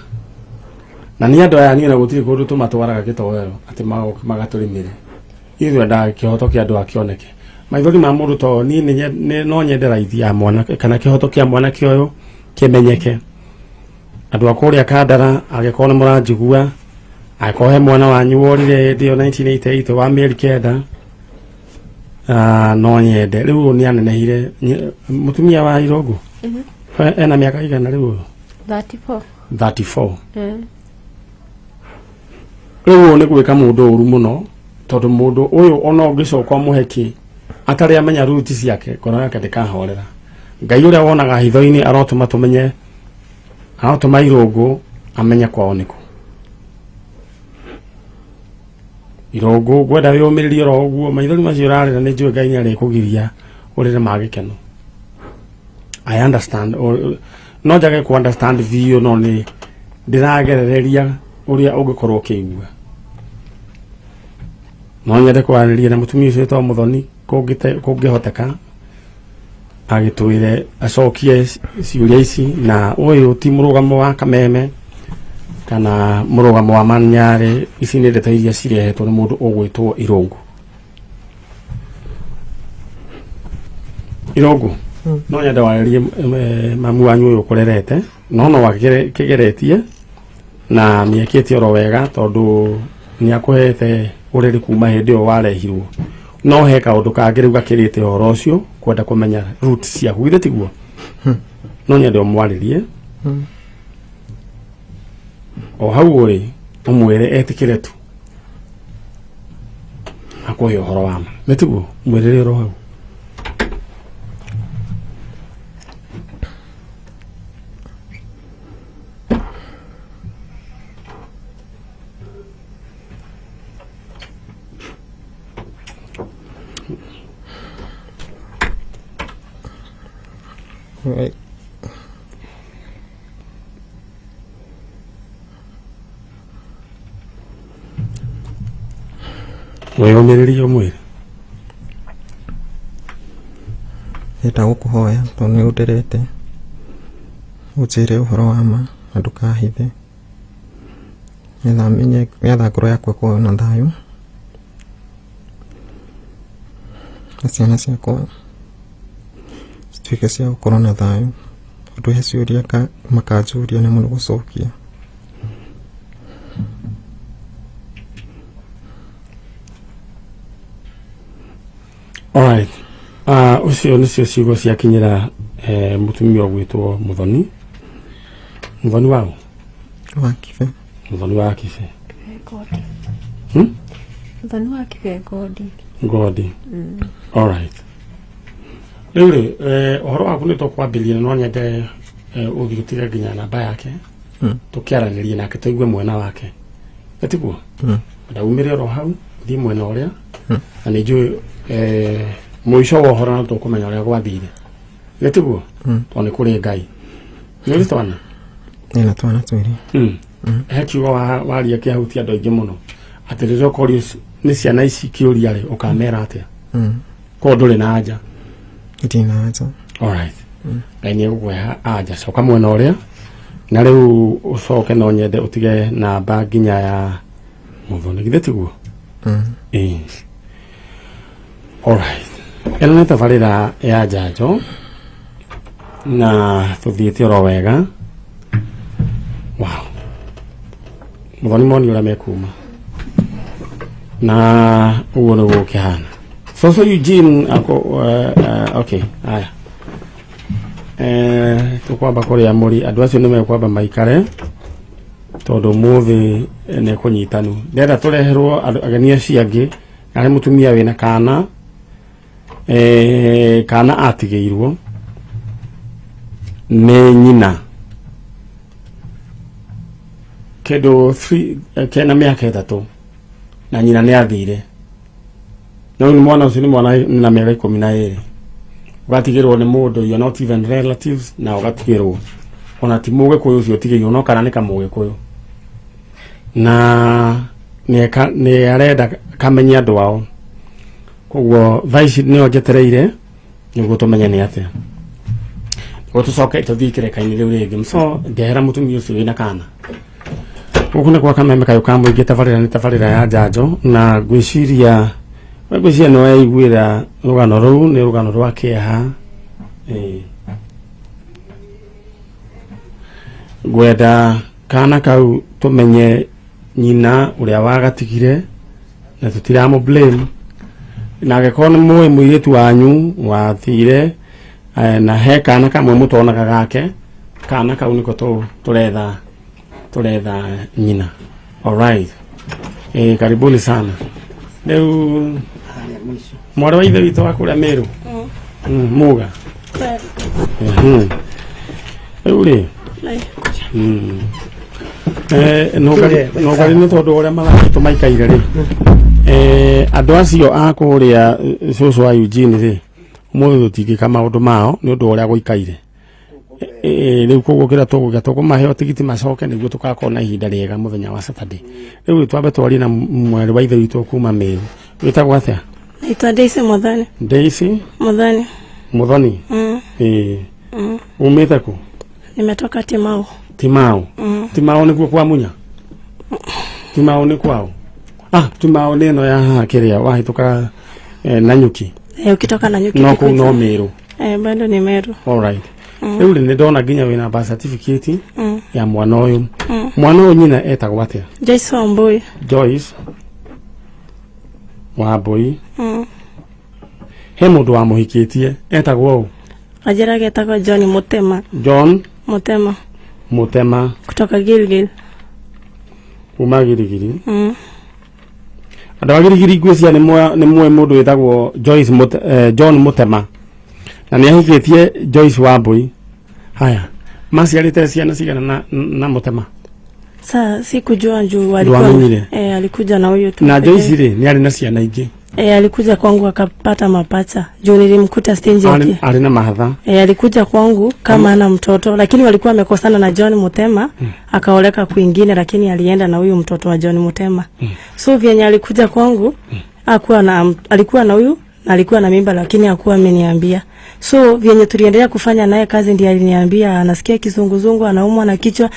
A: na nĩ andũ aya niĩ na gũtirĩ kũndũ tũmatwaraga gĩtoero atĩ magoka magatũrĩmĩre. Ithuĩ twendaga kĩhoto kĩa andũ akĩoneke. Maithori ma mũndũ to niĩ no nyende raithi ya mwanake kana kĩhoto kĩa mwanake ũyũ kĩmenyeke. Andũ a kũrĩa Kandara, angĩkorwo nĩ mũranjigua, angĩkorwo he mwana wanyu worire hĩndĩ ĩyo 1988 wa mĩeri 9, no nyende rĩu ũyũ nĩ anenehire. Mũtumia wa Irũngũ ena mĩaka igana rĩu ũyũ?
C: 34.
A: 34. Rĩu ũyũ nĩ gwĩka mũndũ ũru mũno, tondũ mũndũ ũyũ ona ũngĩcoka ũmũhe kĩ atarĩ amenya ruti ciake, ngoro yake ndĩkahorera. Ngai ũrĩa wonaga hitho-inĩ arotũma tũmenye, arotũma Irũngũ amenye kwao nĩkũ. Irũngũ, ngwenda wĩyũmĩrĩrie oro ũguo. Maithori macio ũrarĩra, nĩ njũĩ Ngai nĩ arĩkũgiria ũrĩre ma gĩkeno. I understand, no njage ku understand biũ, no nĩ ndĩragerereria ũrĩa ũngĩkorwo ũkĩigua. No nyende kwaranĩria na mũtumia ũcio wĩtagwo Mũthoni, kũngĩhoteka agĩtwĩre acokie ciũria ici. Na ũyũ ti mũrũgamo wa Kameme kana mũrũgamo wa Manyarĩ, ici nĩ ndeto iria cirehetwo nĩ mũndũ ũgwĩtwo Irũngũ. Irũngũ, no nyende warĩrie mamu wanyu ũyũ ũkũrerete, no akĩgeretie na nĩekĩte oro wega, tondũ nĩ akũhete ũrĩrĩ kuma hĩndĩ ĩyo warehirwo. No he kaũndũ kangĩ rĩu gakĩrĩte ũhoro ũcio, kwenda kũmenya roots ciaku, githĩ tiguo? No nyende ũmwarĩrie o hau ũrĩ, ũmwĩre etĩkĩre tu akũhe ũhoro wa ma, nĩ tiguo? Mwĩrĩre oro hau. Wĩyũmĩrĩrie, ũmwĩre.
D: Ndĩrenda gũkũhoya tondũ nĩ ũnderete, ũnjĩre ũhoro wa ma na ndũkahithe, nĩgetha menye, nĩgetha ngoro yakwa ĩkorwo na thayũ, na ciana ciakwa cituĩke cia gũkorwo na thayũ, tondũ he ciũria makanjũria na mũno gũcokia.
A: Alright. Ũcio nĩcio ciugo ciakinyĩra mũtumia ũgwĩtwo Mũthoni. Mũthoni waũ?
D: Wa Kibe.
A: Mũthoni wa Kibe.
C: Ngodi. Mũthoni wa Kibe Ngodi.
A: Ngodi. Alright. Rĩu rĩ, ũhoro waku nĩ tũkwambĩrĩria, na no nyende ũthiĩ ũtige nginya namba yake, tũkĩaranĩrie nake tũigue mwena wake. Ĩtiguo? Ndaumĩre oro hau, ũthiĩ mwena ũrĩa, na nĩ njũĩ mũico wa ũhoro no tũkũmenya ũrĩa gwathire. Gĩtiguo? Tondũ nĩ kũrĩ Ngai. Nĩ ũrĩ twana?
D: Ĩna twana twĩrĩ.
A: He kiugo waria kĩahutia andũ aingĩ mũno, atĩ rĩrĩa ũkorio nĩ ciana ici kĩũria rĩ, ũkamera atĩa? Korwo ndũrĩ na anja.
D: Ndirĩ na anja.
A: Alright. Ngai nĩ egũkũhe anja. Coka mwena ũrĩa, na rĩu ũcoke, no nyende ũtige namba nginya ya Mũthoni, githĩ tiguo? Ĩĩ. Alright. Ĩno nĩ tabarĩra ya njanjo na tũthiĩte oro wega. Wow. Mũthoni moni ũrĩa mekuma na ũguo nĩguo ũkĩhana. Soso Eugene ako, okay, aya. Tũkwamba kũrĩa mũri andũ acio nĩ mekwamba maikare, tondũ mũthĩ nĩ kũnyitanu. Ndĩrenda tũreherwo andũ ageni acio angĩ, arĩ mũtumia wĩna kana, kana atigĩirwo nĩ nyina kĩndũ kena mĩaka 3, na nyina nĩ athire. No rĩu mwana ũcio nĩ mwana na mĩaka 12, ũgatigĩrwo nĩ mũndũ you are not even relatives, na ũgatigĩrwo ona ti mũgĩkũyũ ũcio ũtigĩirwo, no kana nĩ kamũgĩkũyũ, na Nĩ arenda kamenye andũ ao. Koguo thaa ici nĩo njetereire nĩguo tũmenye nĩ atĩa. Nĩguo tũcoke tũthiĩ kĩreka-inĩ rĩu rĩngĩ. So ndehera mũtumia ũcio wĩna kana. Gũkũ nĩ gwa Kameme kayũ ka mũingĩ, tabarĩra nĩ tabarĩra ya njanjo, na ngwĩciria nĩ weiguĩra rũgano rũu, nĩ rũgano rwa kĩeha. Ngwenda kana kau tũmenye nyina ũrĩa wagatigire, na tũtiramũ blame, na angĩkorwo nĩ mũĩ mũirĩtu wanyu wathire, na he kana kamwe mũtonaga gake, kana kau nĩko tũretha nyina. Alright. Karibuni sana. Rĩu mwarĩ wa ithe witũ wa kũrĩa Meru. Muga. Rĩu rĩ. Nũgari nĩ tondũ ũrĩa mathaa maikaire rĩ. Andũ acio a kũrĩa cũcũ wa Eugene rĩ, ũmũthĩ tũtingĩka maũndũ mao nĩ ũndũ wa ũrĩa gũikaire. Rĩu koguo kĩrĩa tũgũka tũkũmahe tigiti macoke nĩguo tũgakorwo na ihinda rĩega mũthenya wa Saturday. Rĩu twambe twarie na mwarĩ wa ithe witũ kuma Meru. Wĩtagwo atĩa?
E: Naitwa Daisy Muthoni.
A: Daisy
E: Muthoni.
A: Muthoni. Umĩte kũ?
E: Nimetoka Timau.
A: Timau. Timau nĩkuo kwa Munya? Timau nĩ kwao? Timau nĩ ĩno ya haha kĩrĩa wahĩtũka Nanyuki.
E: Ukitoka Nanyuki.
A: No kũu no Meru.
E: Bado ni Meru.
A: All right. Rĩu rĩ nĩ ndona nginya wĩna birth certificate ya mwana ũyũ. Mwana ũyũ nyina etagwo atĩa?
E: Joyce Wambui.
A: Joyce Wambui. He mũndũ wamũhikĩtie etagwo ũ?
E: Ajira getagwo John Mutema.
A: John
E: Mutema.
A: Mutema.
E: Kutoka Gilgil.
A: Kuma Gilgili. Andũ a Gilgili ngwĩciria nĩ mũĩ mũndũ wĩtagwo Joyce John Mutema. Na nĩ ahikĩtie Joyce Wambui. Haya, maciarĩte ciana cigana na Mutema?
E: Sasa sikujua juu alikuwa alikuja na huyo tu.
A: Na Joyce rĩ nĩ arĩ na ciana ingĩ?
E: Alikuja kwangu akapata mapacha. Juu nilimkuta stage yake.
A: Arĩ na mahatha.
E: Alikuja kwangu kama ana mtoto, lakini walikuwa wamekosana na John Mutema, akaoleka kwingine, lakini alienda na huyu mtoto wa John Mutema. So vyenye alikuja kwangu, alikuwa na huyu na alikuwa na mimba, lakini hakuwa ameniambia. So vyenye tuliendelea kufanya naye kazi ndiye aliniambia anasikia kizunguzungu, anaumwa na kichwa.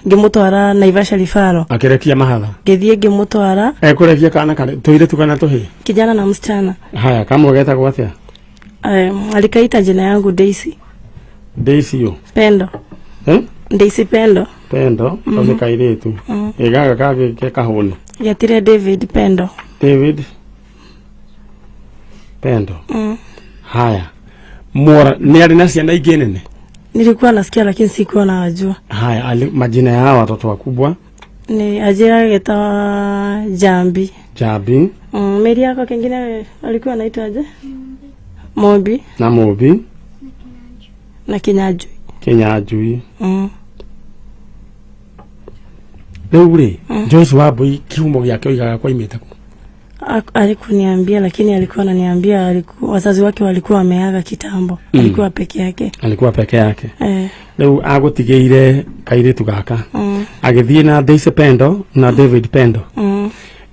E: Ngimutwara Naivasha Rifaro.
A: Akirekia mahatha.
E: Ngithie ngimutwara.
A: Kurekia kana kare tuiretu kana tuhi?
E: Kijana na msichana.
A: Haya, kamwe getagwo atia?
E: Alikaita jina yangu Daisy.
A: Daisy yo.
E: Pendo. Daisy Pendo.
A: Pendo, mm kairetu. Igaga kage ke kahuni.
E: Getire David Pendo.
A: David Pendo. Haya. Mora ni ali na ciana ingĩ nene?
E: Nilikuwa nasikia lakini sikuwa nawajua.
A: Haya, majina ya hawa watoto wakubwa?
E: Ni Ajira getawa Jambi.
A: Jambi.
E: Mary yako kingine alikuwa anaitwa aje? Mobi.
A: Na Mobi.
E: Na Kinyajui.
A: Kinyajui. Rĩu rĩ, Joyce Wambui kiumo gĩake oigaga kwaimĩte kũ?
E: Alikuniambia, lakini alikuwa ananiambia wazazi wake walikuwa wameaga kitambo. Alikuwa peke yake.
A: Alikuwa peke yake. Rĩu agũtigĩire kairĩtu gaka. Agĩthiĩ na Daisy Pendo na David Pendo.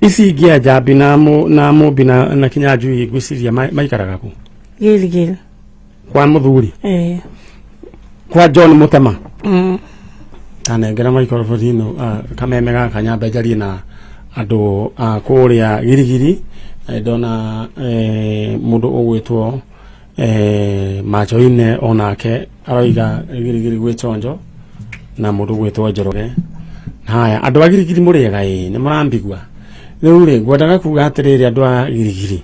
A: Ici ingĩ a Jambi na Mũmbi na Kinyanjui ngwĩciria maikaraga kũ?
E: Gilgil.
A: Kwa mũthuri? Kwa John Mutema? Tanengera microphone ĩno kameme gaka nyambe njarie na andũ a kũrĩa Girigiri. Ndona mũndũ ũgwĩtwo Machoine onake aroiga Girigiri gwĩ chonjo na mũndũ ũgwĩtwo Njoroge. Haya, andũ a Girigiri mũrĩega ĩ nĩ mũrambigua. Rĩu rĩ ngwendaga kuga atĩrĩrĩ andũ a Girigiri,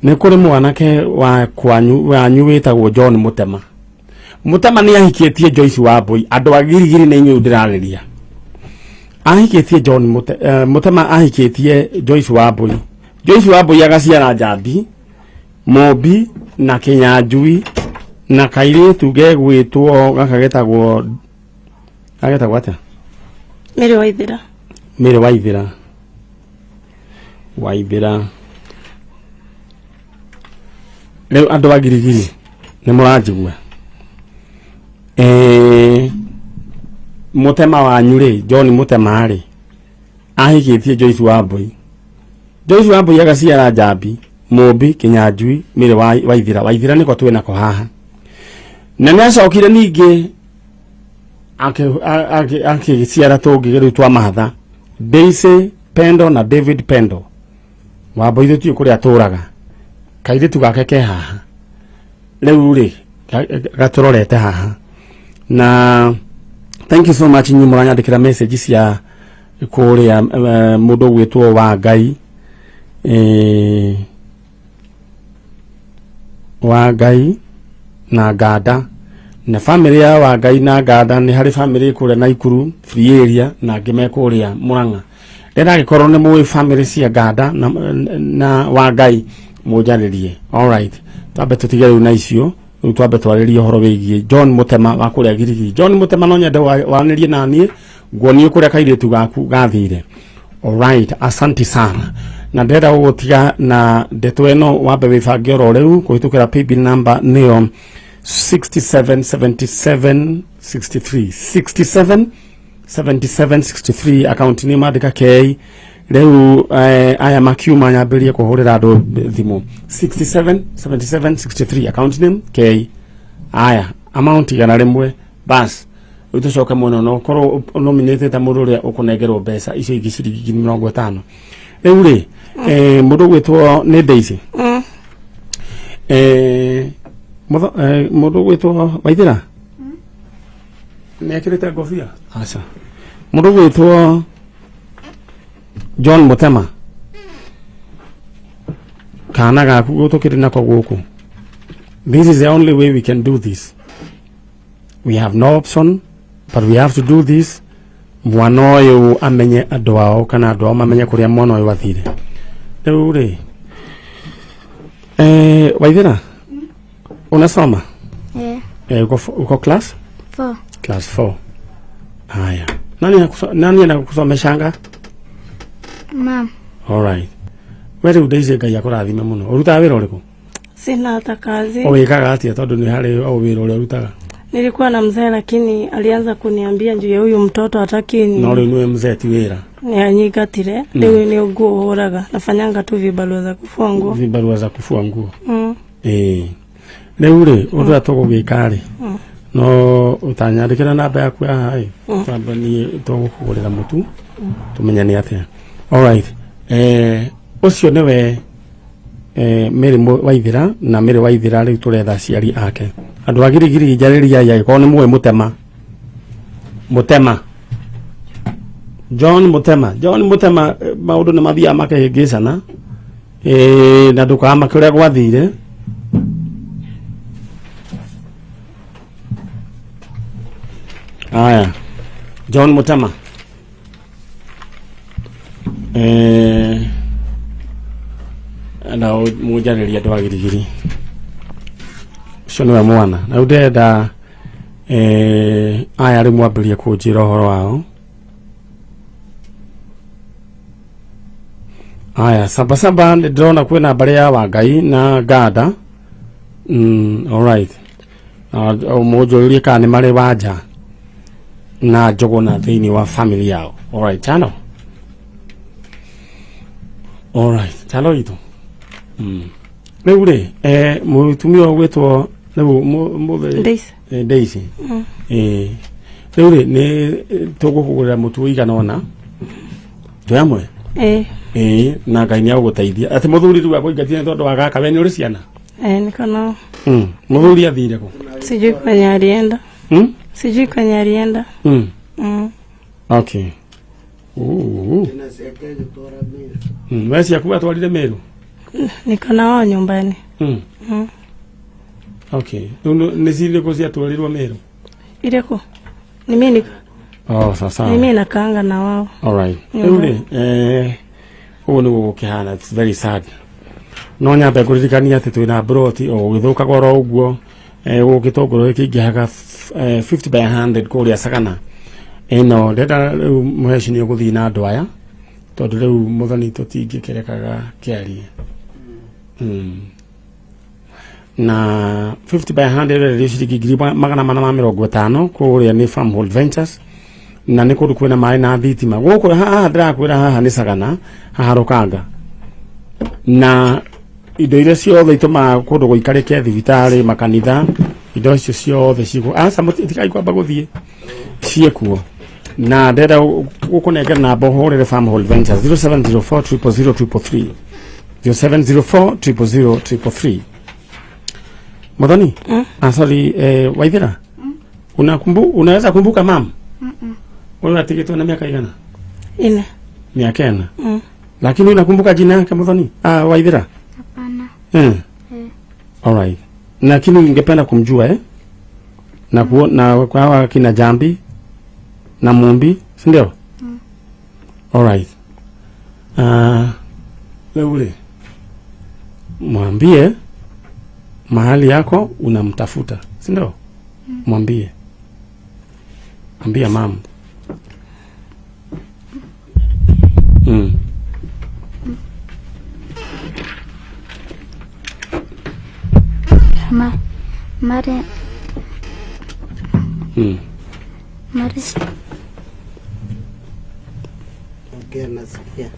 A: nĩ kũrĩ mwanake wa kwanyu wanyu wĩtagwo John Mutema. Mutema nĩ ahikĩtie Joyce Wambui. Andũ a Girigiri nĩ inyuĩ ndĩrarĩria. Ahikĩtie John Mutema ahikĩtie Joyce Wambui. Joyce Wambui agaciara Jambi, Mobi na Kinyanjui na kairĩtu gegwĩtwo gaka getagwo atĩa?
E: Mary Waithera.
A: Mary Waithera. Waithera. Rĩu andũ a Girigiri nĩ mũranjigua. Mutema wanyu rĩ, John Mutema rĩ, Ahikĩtie Joyce Wambui. Joyce Wambui agaciara Njambi, Mũmbi, Kĩnyanjui, Mĩrĩ wa Waithira. Waithira nĩko twĩ nako haha. Na nĩ acokire ningĩ akĩciara tũngĩ rĩu twa mahatha, Daisy Pendo na David Pendo. Wambui tũtiũĩ kũrĩa atũraga, kairĩtu gake ke haha rĩu rĩ gatũrorete haha. Na thank you so much inyuĩ mũranyandĩkĩra message cia kũrĩa. Mũndũ ũgwĩtwo wa Ngai, wa Ngai na Nganda na family ya wa Ngai na Nganda, nĩ harĩ family kũrĩa Naikuru Free Area na angĩ me kũrĩa Murang'a. Rĩrĩa angĩkorwo nĩ mũĩ family cia Nganda na wa Ngai, mũnjarĩrie. Alright, twambe tũtige rĩu na icio, rĩu twambe twarĩrie ũhoro wĩgiĩ John Mũtema wa kũrĩa Girigiri. John Mũtema, no nyende waranĩrie na niĩ nguonie kũrĩa kairĩtu gaku gathire. Alright, asante sana, na ndĩrenda gũgũtiga na ndeto ĩno, wambe wĩbange oro rĩu kũhĩtũkĩra paybill number nĩyo 6777 63, 67 77 63, account nĩ mandĩka K. Rĩu aya makiuma nyambĩrĩrie kũhũrĩra andũ thimũ. 67 77 63, account name K, aya amount 100. Bas, rĩu tũcoke mũno no ũkorwo nominate ta mũndũ ũrĩa ũkũnengerwo mbeca icio ingĩ ciringi 50,000. Rĩu rĩ, mũndũ ũgwĩtwo nĩ Daisy, mũndũ ũgwĩtwo Waithĩra nĩ ekĩrĩte ngobia, aca, mũndũ ũgwĩtwo John Mutema, kana gaku tũkĩrĩ nako gũkũ. This is the only way we can do this. We have no option but we have to do this. Mwana ũyũ amenye andũ ao kana andũ ao mamenye kũrĩa mwana ũyũ athire. Rĩu rĩ, Waithĩra, unasoma?
F: Eh.
A: Uko class?
F: 4.
A: Class 4. Haya, nani anakusomeshanga?
F: Mam.
A: Alright, we rĩu Daisy, Ngai akũrathime mũno. Ũrutaga wĩra ũrĩkũ?
E: Sina hata kazi.
A: Ũwĩkaga atĩa, tondũ nĩ harĩ o wĩra ũrĩa ũrutaga?
E: Nilikuwa na mzee lakini alianza kuniambia juu ya huyu mtoto hataki.
A: No rĩu nĩwe mzee ti wĩra.
E: Ni anyingatire. Rĩu nĩ nguo hũraga, nafanyanga tu vibarua za kufua nguo.
A: Vibarua za kufua nguo. Ĩĩ, rĩu rĩ, ũndũ ũrĩa tũgũgĩka rĩ, no ũtanyandĩkĩra namba yaku haha ĩ, twambe niĩ tũgũkũgũrĩra mũtu tũmenye nĩ atĩa. Alright, ũcio nĩwe Mary Waithĩra na Mary Waithĩra. Rĩu tũretha aciari ake. Andũ a Girigiri, njarĩriai angĩkorwo nĩ mũĩ Mũtema, Mũtema John Mũtema, John Mũtema. Maũndũ nĩ mathiaga makĩhĩngĩcana, na ndũkamake ũrĩa gwathire. Aya, John Mutema, na mũnjarĩria andũ a Girigiri, ũcio nĩwe mwana. Na rĩu ndĩrenda aya rĩu mwambĩrĩrie kũnjĩra ũhoro wao. Aya, saba saba, nĩ ndĩrona kwĩna mbarĩ ya Wangai na Nganda. Alright, mũnjũrĩrie kana nĩ marĩ wanja na Njũgũna thĩinĩ wa family yao. Alright, chano, alright, chano itũ. Rĩu rĩ, mũtumia ũgwĩtwo rĩu
E: Daisy.
A: Daisy. Rĩu rĩ, nĩ tũgũkũgũrĩra mũtu ũigana ũna twĩ hamwe.
E: Eh.
A: Ĩĩ, na Ngai nĩ agũgũteithia. Atĩ mũthuri rĩu akũingatire nĩ tondũ wa gaka? We nĩ ũrĩ ciana?
E: Eh, niko nao.
A: Mũthuri athire kũ?
E: Sijui kwenye alienda. Sijui kwenye alienda.
A: Okay. Ooh. We ciaku atwarire Meru?
E: Niko na wao nyumbani.
A: Okay, rĩu nĩ cirĩkũ ciatwarirwo Meru?
E: Ireko. Ni mimi niko.
A: Oh, sasa.
E: Ni mimi nakaanga na wao.
A: Alright. Rĩu
E: Nyumba.
A: rĩ, ũguo nĩguo gũkĩhana. It's very sad. No nyambe ngũririkania atĩ twĩna broti o gũgĩthũkaga oro ũguo, gũkũ gĩtũngũrũ gĩkĩingĩhaga 50 by 100 kũrĩa Sagana ĩno. Ndĩrenda rĩu mũheci nĩ ũgũthiĩ na andũ aya, tondũ rĩu mũthoni tũtingĩkĩrekaga kĩarie. Na 50 by 100 ĩrĩ ciringi 450,000 kũrĩa nĩ Farmhold Ventures. Na nĩ kũndũ kwĩna maĩ na thitima. Gũkũ haha ndĩrakwĩra haha nĩ Sagana, haha Rũkanga. Na indo iria ciothe itũmaga kũndũ gũikarĩke, thibitarĩ, makanitha, indo icio ciothe ciĩkuo. Aca, tigai kwamba gũthiĩ, ciĩkuo. Na ndĩrenda gũkũnengera namba ũhũrĩre Farmhold Ventures 0704 000 333, 0704 000 333. Muthoni? Ah, sorry, Waithira. Unaweza kumbuka mam? Wewe atigĩtwo na miaka igana?
E: Ine.
A: Miaka ena. Lakini unakumbuka jina yake, Muthoni? Ah, Waithira?
F: Hapana.
A: Eh. Alright. Lakini ungependa kumjua, eh? Na kwa hawa kina Jambi na Mumbi, si ndio?
F: Mm.
A: Alright. Rĩu rĩ, mwambie mahali yako unamtafuta, si ndio? Mwambie. Ambia mam.
F: Mare Mare
G: Ongea, nasikia.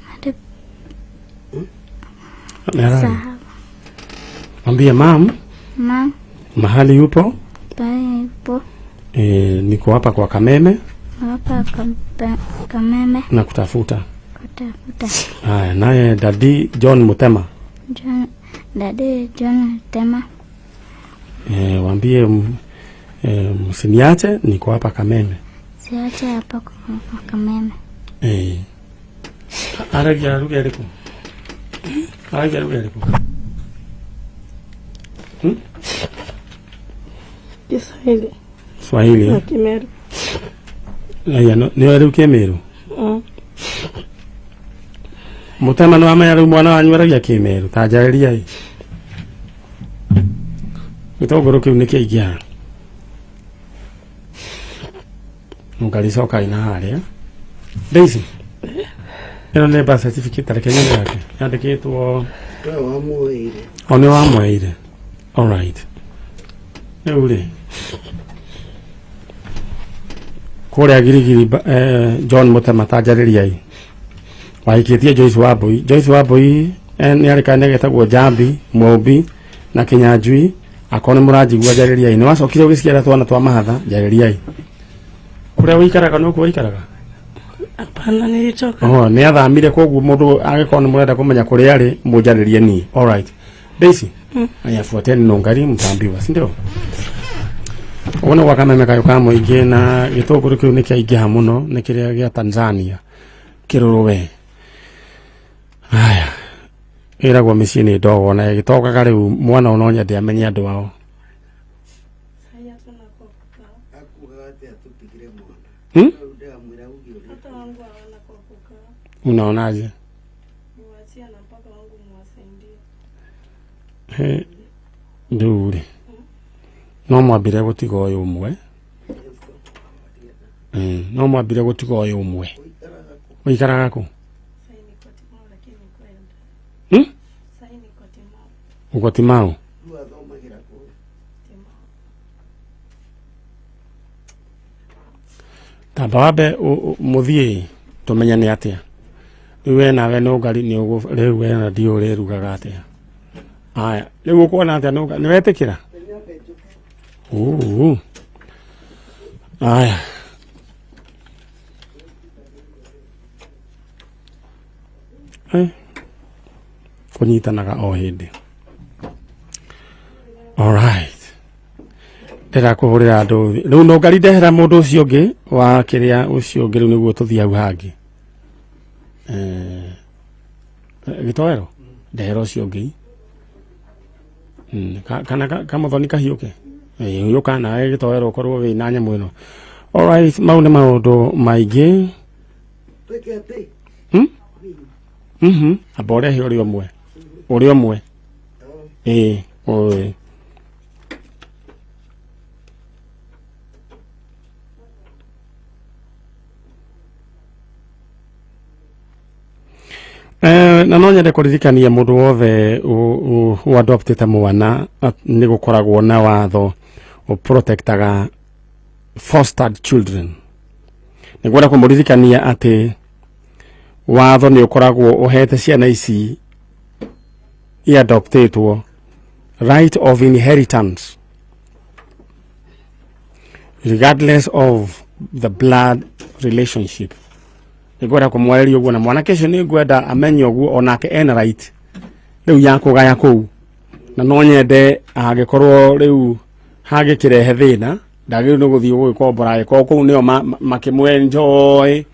F: Mare.
A: Nĩ
F: Sahau.
A: Mwambie mam
F: Mam
A: mahali yupo.
F: Pale ipo.
A: Niko hapa kwa Kameme.
F: Hapa Kameme.
A: Na kutafuta.
F: Kutafuta.
A: Haya, naye Daddy John Mutema.
F: John, Daddy John Tema.
A: Waambie msiniache, niko hapa Kameme.
F: Siache hapa kwa Kameme.
A: Aragia lugha ĩrĩkũ? Aragia lugha ĩrĩkũ? Hmm?
E: Kiswahili.
A: Swahili.
E: Na
A: Eh?
E: Kimeru.
A: Aya, nĩ rĩu Kĩmĩrũ. Mutema, nĩ wamenya rĩu mwana wanyu aragia Kĩmĩrũ, ta njarĩriai. Gĩtũngũrũ kĩu nĩ kĩaingĩha. Ngaricoka ina harĩa. Daisy. Ĩno nĩ birth certificate, reke nyone yake. Yandĩkĩtwo.
G: We wamuoire.
A: O nĩ wamweire. Alright. Rĩu rĩ, kũrĩa Girigiri, John Mutema, ta njarĩriai. Wahikĩtie Joyce Wambui. Joyce Wambui, nĩ arĩ kana getagwo Jambi, Mũmbi na Kĩnyanjui. Akorwo nĩ mũranjigua, njarĩriai. Nĩ wacokire ũgĩciara twana twa mahatha, njarĩriai. Kũrĩa ũikaraga no kuo ũikaraga?
E: Hapana, nilitoka.
A: Oh, nĩ athamire, koguo mũndũ angĩkorwo nĩ mũrenda kũmenya kũrĩa arĩ, mũnjarĩrie niĩ. Alright. Daisy. Aya, fuateni nũngari, mtaambiwa, si ndio? Ũguo nĩ gwa Kameme kayũ ka mũingĩ, na gĩtũngũrũ kĩu nĩ kĩaingĩha mũno, nĩ kĩrĩa gĩa Tanzania kĩrũrũ we. Aya, ĩragwo mĩciĩ nĩ ndogo na ĩgĩtongaga. Rĩu mwana no nyende amenye andũ ao.
G: Akugaga atĩa tũtigire mwana?
A: Hmm?
G: Rĩu ndĩramwĩra uge ũrĩa.
E: Hata wangu hawana kwa kukaa.
A: Unaonaje?
E: Niwaachie na mpaka wangu mwasaidie.
A: He, rĩu rĩ, no mwambire gũtiga ũyũ ũmwe. No mwambire gũtiga ũyũ ũmwe. Ũikaraga kũ?
E: Sasa niko Timau, lakini kwenda.
A: Hmm?
E: Sasa niko Timau.
A: Uko Timau?
G: Rĩu athomagĩra kũ?
E: Timau.
A: Tamba wambe mũthiĩ tũmenyane atĩa. Rĩu we nawe nũngari nĩ rĩu we na ndiũ ũrĩrugaga atĩa. Aya, rĩu ũkuona atĩa, nĩ wetĩkĩra? Uu. Aya. Kũnyitanaga o hĩndĩ. Alright. Ndĩrakũhũrĩra andũ rĩu, nũngari ndehera mũndũ ũcio ũngĩ wa kĩrĩa ũcio ũngĩ rĩu nĩguo tũthiĩ hau hangĩ. Gĩtoero ndehera ũcio ũngĩ. Kana kamuthoni kahiũke. Hiũka nawe gĩtoero ũkorwo wĩna nyamũ ĩno. Alright, mau nĩ maũndũ maingĩ.
G: Twĩke atĩ?
A: Hmm? Amba ũrehe ũrĩa ũmwe, ũrĩa ũmwe, ĩĩ, ũĩ. Na no nyende kũririkania mũndũ wothe ũ adoptĩte mwana nĩ gũkoragwo na watho ũprotectaga Fostered children. Nĩ ngwenda kũmũririkania atĩ watho nĩ ũkoragwo ũhete ciana ici iadoptĩtwo right of inheritance regardless of the blood relationship. Nĩ ngwenda kũmwarĩria ũguo na mwanake ũcio nĩ ngwenda amenye ũguo onake ena right rĩu ya kũgaya kũu, na no nyende angĩkorwo rĩu hangĩkĩrehe thĩna ndagĩrĩirwo nĩ gũthiĩ gũgĩkombora angĩkorwo kũu nĩo makĩmwenjoy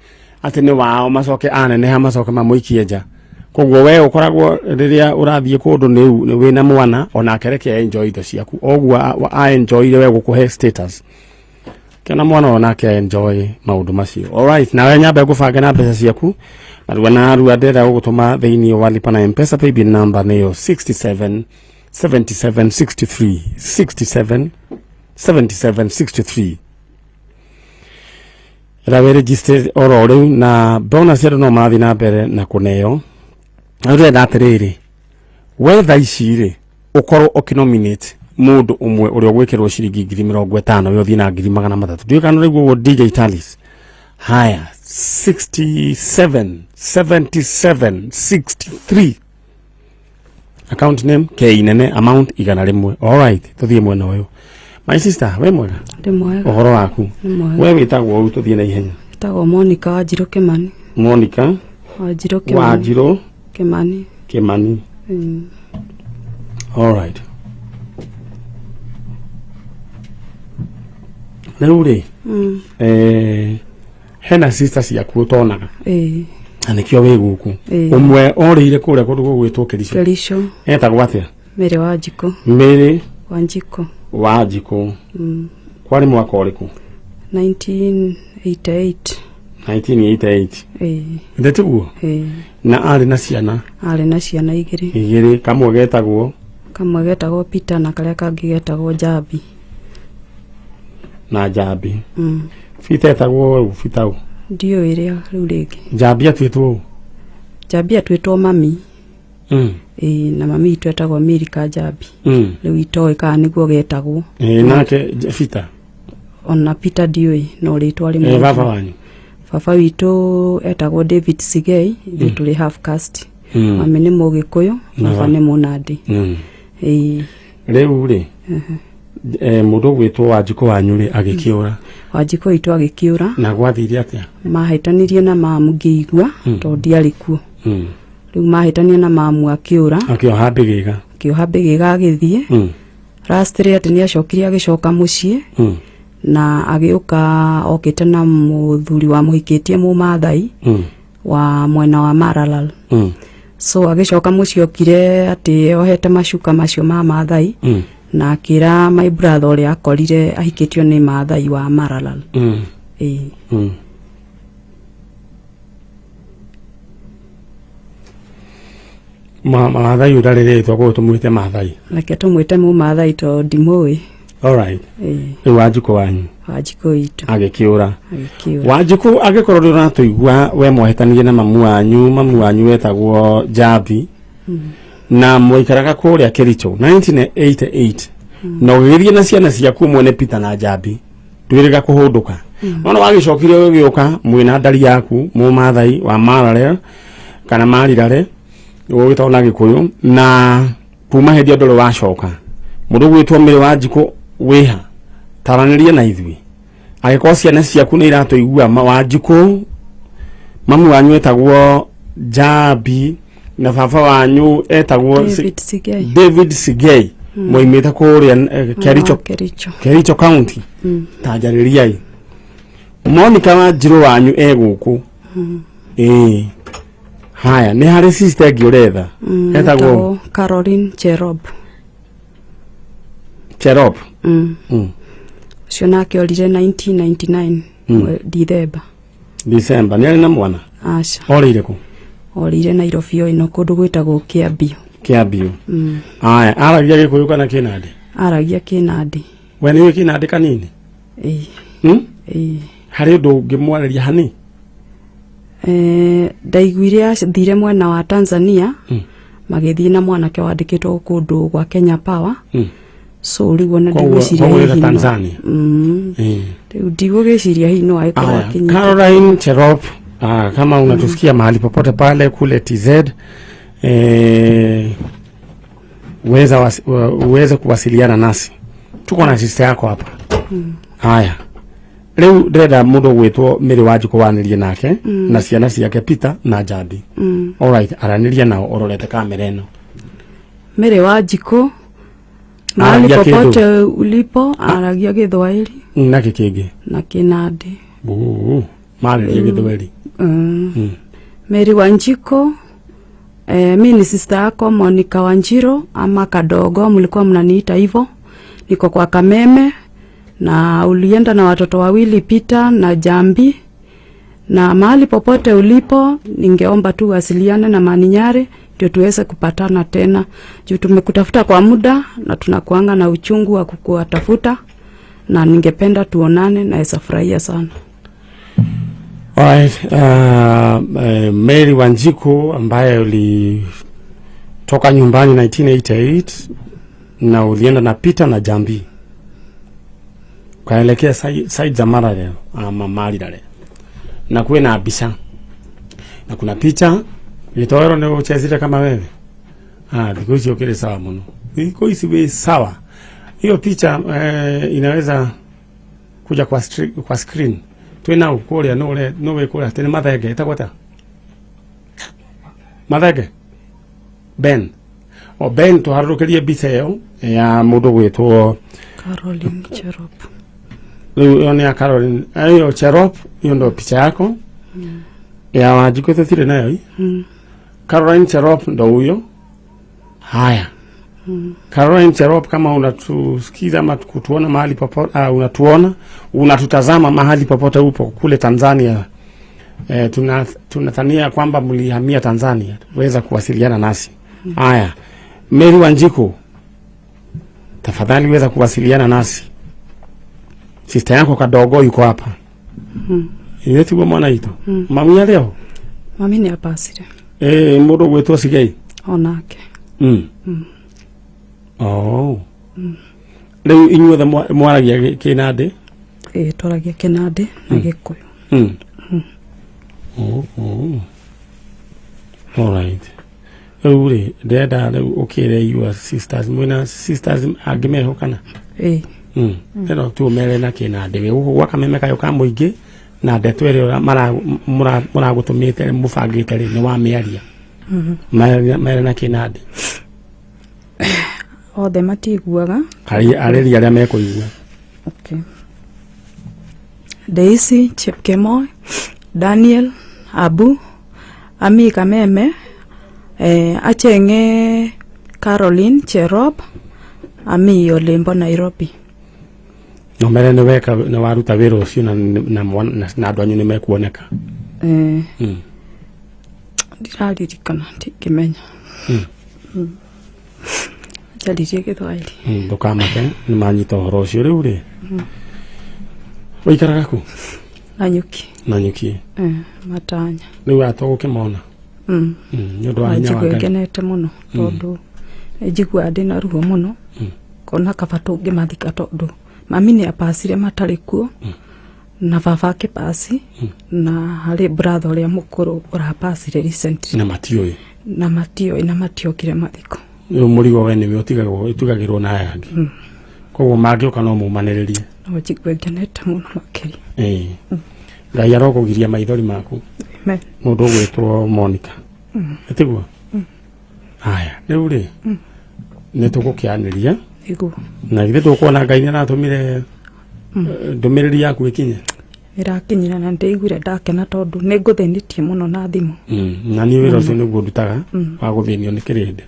A: atĩ nĩ wao, macoke aneneha macoke mamũikie nja. Koguo we ũkoragwo rĩrĩa ũrathiĩ kũndũ nĩ wĩna mwana onake reke enjoy indo ciaku oguo a enjoyire we gũkũhe status kĩona mwana onake enjoy maũndũ macio. Alright, nawe nyambe ngũbange na mbeca ciaku narua narua. Ndĩrenda gũgũtũma thĩinĩ wa lipa na Mpesa. Paybill number nĩyo 67 77 63, 67 77 63. Ĩra wĩ registered oro rĩu na bonus andũ no marathiĩ na mbere na kũneo. Na ndĩrenda atĩrĩrĩ, we thaa ici rĩ ũkorwo ũkĩnominate mũndũ ũmwe ũrĩa ũgwĩkĩrwo ciringi 50,000, we ũthiĩ na 300,000. Ndiũĩ kana ũraigua ũguo, DJ Talis. Haya, 67 77 63, account name K nene, amount 100. Alright, tuthiĩ mwena ũyũ. My sister, we mwega?
H: Ndĩ mwega.
A: Ũhoro waku?
H: Nĩ mwega.
A: We wĩtagwo ũũ, tũthiĩ na ihenya.
H: Wĩtagwo Monica Wanjirũ Kĩmani.
A: Monica
H: Wanjirũ Kĩmani.
A: Wanjirũ
H: Kĩmani.
A: Kĩmani. Alright, rĩu rĩ hena sister ciaku ũtonaga na nĩkĩo wĩ gũkũ. Ũmwe orĩire kũrĩa kũndũ gũgwĩtwo Kericho.
H: Kericho.
A: Etagwo atĩa?
H: Mary Wanjikũ.
A: Mary
H: Wanjikũ.
A: Wanjikũ. Kwarĩ mwaka ũrĩkũ?
H: 1988.
A: 1988?
H: Ĩĩ.
A: Ndetiguo?
H: Ĩĩ.
A: Na arĩ na ciana?
H: Arĩ na ciana igĩrĩ.
A: Igĩrĩ. Kamwe getagwo?
H: Kamwe getagwo Peter na karĩa kangĩ getagwo Njambi.
A: Na Njambi. Peter etagwo ũ? Peter ũ?
H: Ndiũĩ rĩa rĩu rĩngĩ.
A: Njambi atuĩtwo ũ?
H: Njambi atuĩtwo mami. Ĩĩ, na mami witũ etagwo Milika Njambi. Rĩu itoĩ kana nĩguo getagwo.
A: Ĩĩ, nake Peter?
H: Ona Peter ndiũĩ, no rĩtwa rĩmwe.
A: Ĩĩ, baba wanyu?
H: Baba witũ etagwo David Sigei, ithuĩ tũrĩ half caste. Mami nĩ Mũgĩkũyũ, baba nĩ Mũnandĩ. Ĩĩ.
A: Rĩu rĩ mũndũ ũgwĩtwo Wanjikũ wanyu rĩ agĩkĩũra?
H: Wanjikũ witũ agĩkĩũra.
A: Na gwathire atĩa?
H: Mahĩtanirie na mamu ngĩigua, tondũ ndiarĩ kuo. Rĩu mahĩtania na mamu akĩũra.
A: Akĩoha mbĩgĩga.
H: Akĩoha mbĩgĩga agĩthiĩ. Lastly atĩ nĩ acokire agĩcoka mũciĩ na agĩũka okĩte na mũthuri wamũhikĩtie Mũmathai wa mwena wa Maralal. So agĩcoka mũciĩ okire atĩ ohete macuka macio ma Mathai na akĩra my brother ũrĩa akorire ahikĩtio nĩ Mathai wa Maralal. Ĩĩ.
A: Mathai ũyũ ndarĩ rĩtwa, koguo tũmwĩte Mathai.
H: Reke tũmwĩte Mũmathai tondũ ndimũĩ.
A: Alright.
H: Ĩĩ.
A: Rĩu Wanjikũ wanyu
H: Wanjikũ witũ
A: agĩkĩũra.
H: Agĩkĩũra.
A: Wanjikũ, angĩkorwo ndĩ ũratũigua, we mwahĩtanirie na mamu wanyu, mamu wanyu wetagwo Njambi na mwaikaraga kũrĩa Kericho 1988 na ũgĩgĩthiĩ na ciana ciaku, ũmwe nĩ Peter na Njambi, ndwĩrĩga kũhũndũka nona wagĩcokire ũgĩũka mwĩna ndari yaku Mũmathai wa Marare kana Marirare ũgĩtagwo na Gĩkũyũ, na kuma hĩndĩ ĩyo ndũrĩ wacoka. Mũndũ ũgwĩtwo Mĩrĩ wa Njikũ wĩha taranĩria na ithuĩ angĩkorwo ciana ciaku nĩ iratũigua. Wanjikũ, mamu wanyu etagwo Njambi na baba wanyu etagwo
H: David Sigei.
A: David Sigei, moimĩte kũrĩa Kericho.
H: Wa Kericho.
A: Kericho County. Tanjarĩriai Monica Wanjirũ wanyu e gũkũ. Ĩĩ, haya, nĩ harĩ sister ĩngĩ ũretha? Etagwo?
H: Etagwo Caroline Cherop.
A: Cherop.
H: Ũcio nake orire 1999 Dithemba.
A: December. Nĩ arĩ na mwana?
H: Aca.
A: Orĩire kũ?
H: Orire Nairobi o ĩno kũndũ gwĩtagwo Kĩambio.
A: Kĩambio. Aya, aragia Gĩkũyũ kana Kĩnandĩ?
H: Aragia Kĩnandĩ.
A: We nĩ ũĩ Kĩnandĩ kanini?
H: Ĩĩ. Ĩĩ.
A: Harĩ ũndũ ũngĩmwarĩria hani?
H: Ndaiguire athire mwena wa Tanzania, magĩthiĩ na mwanake wandĩkĩtwo kũndũ gwa Kenya Power. So rĩu ona
A: Koguo
H: ndigwĩciria
A: koguo
H: hihi
A: wĩta
H: no-
A: Tanzania.
H: Rĩu ndigũgĩciria hihi no agĩkorwo
A: Aya,
H: akinyĩte.
A: Caroline Cherop, kama unatusikia mahali popote pale kule TZ, uweze kuwasiliana nasi, tuko na sister yako hapa. Haya, riu ndĩrenda mũndũ ũgwĩtwo Mary Wanjikũ wanĩrie nake na ciana ciake Peter na Njambi. Alright, aranĩria nao ũrorete kamera ĩno.
H: Mary Wanjikũ, mahali
A: Aragia kĩndũ.
H: popote ulipo, aragia Gĩthwaĩri
A: Nakĩ kĩngĩ?
H: Na Kĩnandĩ.
A: Uu, marĩrie Gĩthweri.
H: Mary Wanjiko, mi ni sister yako Monica Wanjiro ama Kadogo, mlikuwa mnaniita hivyo. Niko kwa Kameme na ulienda na watoto wawili, Peter na Jambi, na mahali popote ulipo, ningeomba tu wasiliane na Maninyare ndio tuweze kupatana tena, juu tumekutafuta kwa muda na tunakuanga na uchungu wa kukuwatafuta, na ningependa tuonane, naweza furahia sana.
A: Alright, Mary Wanjiku ambaye ulitoka nyumbani 1988 na ulienda na Peter na Jambi ukaelekea side za Maralal ama Marirare, na kuwe na mbica na kuna picha gĩtoero nĩ ũchezire kama wewe. Thikũ ici ũkĩrĩ sawa mũno, thikũ ici wĩ sawa. Hiyo picha inaweza kuja kwa screen twina kuria no no wĩ kũrĩa atĩ nĩ mathenge ĩtagwo atĩa, mathenge Ben o Ben, tũharũrũkĩrie mbica ĩyo ya mũndũ gwĩtwo
H: Caroline Cherop.
A: Rĩu ĩyo nĩ ya Caroline, ĩyo Cherop, hiyo ndo picha yako ya Wanjikũ tũtirĩ nayo ĩ. Caroline Cherop ndo huyo. Haya, Caroline Cherop, kama unatusikiza ama kutuona mahali popote, unatuona, unatutazama mahali popote upo kule Tanzania, tunatania kwamba mlihamia Tanzania, weza kuwasiliana nasi. Haya, Mary Wanjiku, tafadhali weza kuwasiliana nasi. Sister yako kadogo yuko hapa. Ithe tiguo mwana itu mami arĩ ho?
H: Mami nĩ apacire.
A: Mũndũ ũgwĩtwo Sigei?
H: Onake.
A: Oh. Rĩu inyuothe mwaragia Kĩnandĩ?
H: Ĩĩ, twaragia Kĩnandĩ na Gĩkũyũ.
A: Oh. All right. Rĩu rĩ, ndĩrenda rĩu ũkĩre your sisters, mwĩna sisters angĩ meho kana?
H: Ĩĩ.
A: Ndĩrenda tu ũmere na Kĩnandĩ wĩ gũkũ gwa Kameme kayũ ka mũingĩ na ndeto ĩrĩa mũragũtũmĩte mũbangĩte rĩ, nĩ wamĩaria. Mere na Kĩnandĩ.
H: Othe matiguaga.
A: Arĩria arĩa mekũigua.
H: Okay. Daisy Chepkemoi, Daniel Abu, Ami Kameme, achenge Caroline Cherop, ami olimbo Nairobi.
A: No mere nĩ weka nĩ waruta wĩra ũcio na andũ anyu nĩ mekuoneka.
H: Ndiraririkana, ndingĩmenya. Njaririe Gĩthwaĩri.
A: Ndũkamake, nĩ manyita ũhoro ũcio. Rĩu rĩ, ũikaraga kũ?
H: Nanyuki.
A: Nanyuki?
H: Matanya.
A: Rĩu aya tũgũkĩmona. Nĩ ũndũ wa hinya wa
H: Njigua
A: Ngai.
H: ngenete mũno tondũ nĩ njiguaga ndĩna ruo mũno kona kaba tũngĩmathika, tondũ mami nĩ apacire matarĩ kuo na baba akĩpaci na harĩ brother ũrĩa mũkũrũ ũrapacire recently.
A: Na matiũĩ.
H: Na matiũĩ na matiokire mathiko.
A: Rĩu mũrigo we nĩwe ũtigagwo ũtigagĩrwo na aya angĩ, koguo mangĩũka no mumanĩrĩrie.
H: No njigue ngenete mũno makĩria.
A: Ĩĩ, Ngai arokũgiria maithori maku.
H: Amen.
A: Mũndũ ũgwĩtwo Monica, ĩtiguo? Aya, rĩu rĩ, nĩ tũgũkĩanĩria.
H: Nĩguo.
A: Na githĩ tũkuona Ngai nĩ aratũmire ndũmĩrĩri yaku ĩkinye?
H: Ĩrakinyire na ndĩiguire ndakena tondũ nĩ ngũthĩnĩtie mũno na thimũ.
A: Na niĩ wĩra ũcio nĩguo ndutaga wa gũthĩnio nĩ kĩrĩndĩ.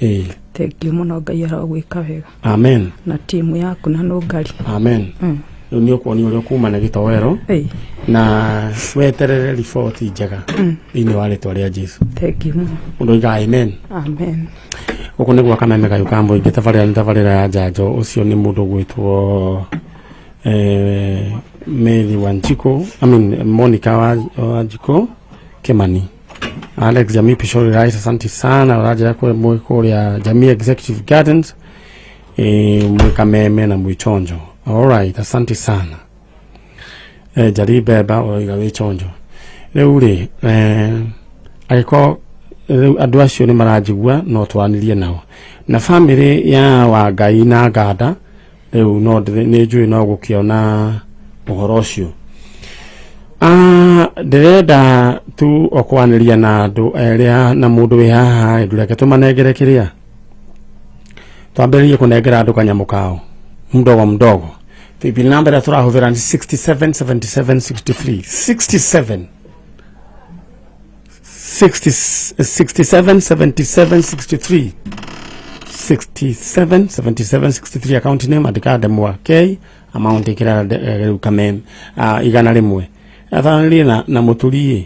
A: Ĩĩ.
H: Thengiũ mũno, Ngai arogwĩka wega.
A: Amen.
H: Na timu yaku na nũngari.
A: Amen. Rĩu nĩ ũkuonio ũrĩa ũkuma na gĩtoero na weterere riboti njega thĩinĩ wa rĩtwa rĩa Jesu.
H: Thengiũ mũno.
A: Mũndũ oiga amen.
H: Amen.
A: Gũkũ nĩ gwa Kameme kayũ ka mũingĩ, tabarĩra nĩ tabarĩra ya njanjo. Ũcio nĩ mũndũ ũgwĩtwo Mary Wanjiko, I mean Monica Wanjiko Kimani. Alex Jamii Pishori Rais, asante sana. Ũranjĩra kũrĩa Jamii Executive Gardens. Mwĩ Kameme na mwĩ chonjo. Alright, asante sana. Njari Mbemba ũroiga wĩ chonjo. Rĩu rĩ, angĩkorwo rĩu andũ acio nĩ maranjigua, no twaranĩrie nao na bamĩrĩ ya Wangai na Nganda. Rĩu no nĩ njũĩ no gũkĩona ũhoro ũcio. Ndĩrenda tu o kwaranĩria na andũ erĩa na mũndũ wĩ haha. Ndũreke tũmanengere kĩrĩa twambĩrĩrie kũnengera andũ kanyamũ kao mdogo mdogo. Paybill number ĩrĩa tũrahũthĩra nĩ 67 77 63, 67 60, 67 77 63, 67 77 63. Account name andĩka Ndemwa K, amount ĩkĩra rĩu kameme 100. Athanĩrie na mũturi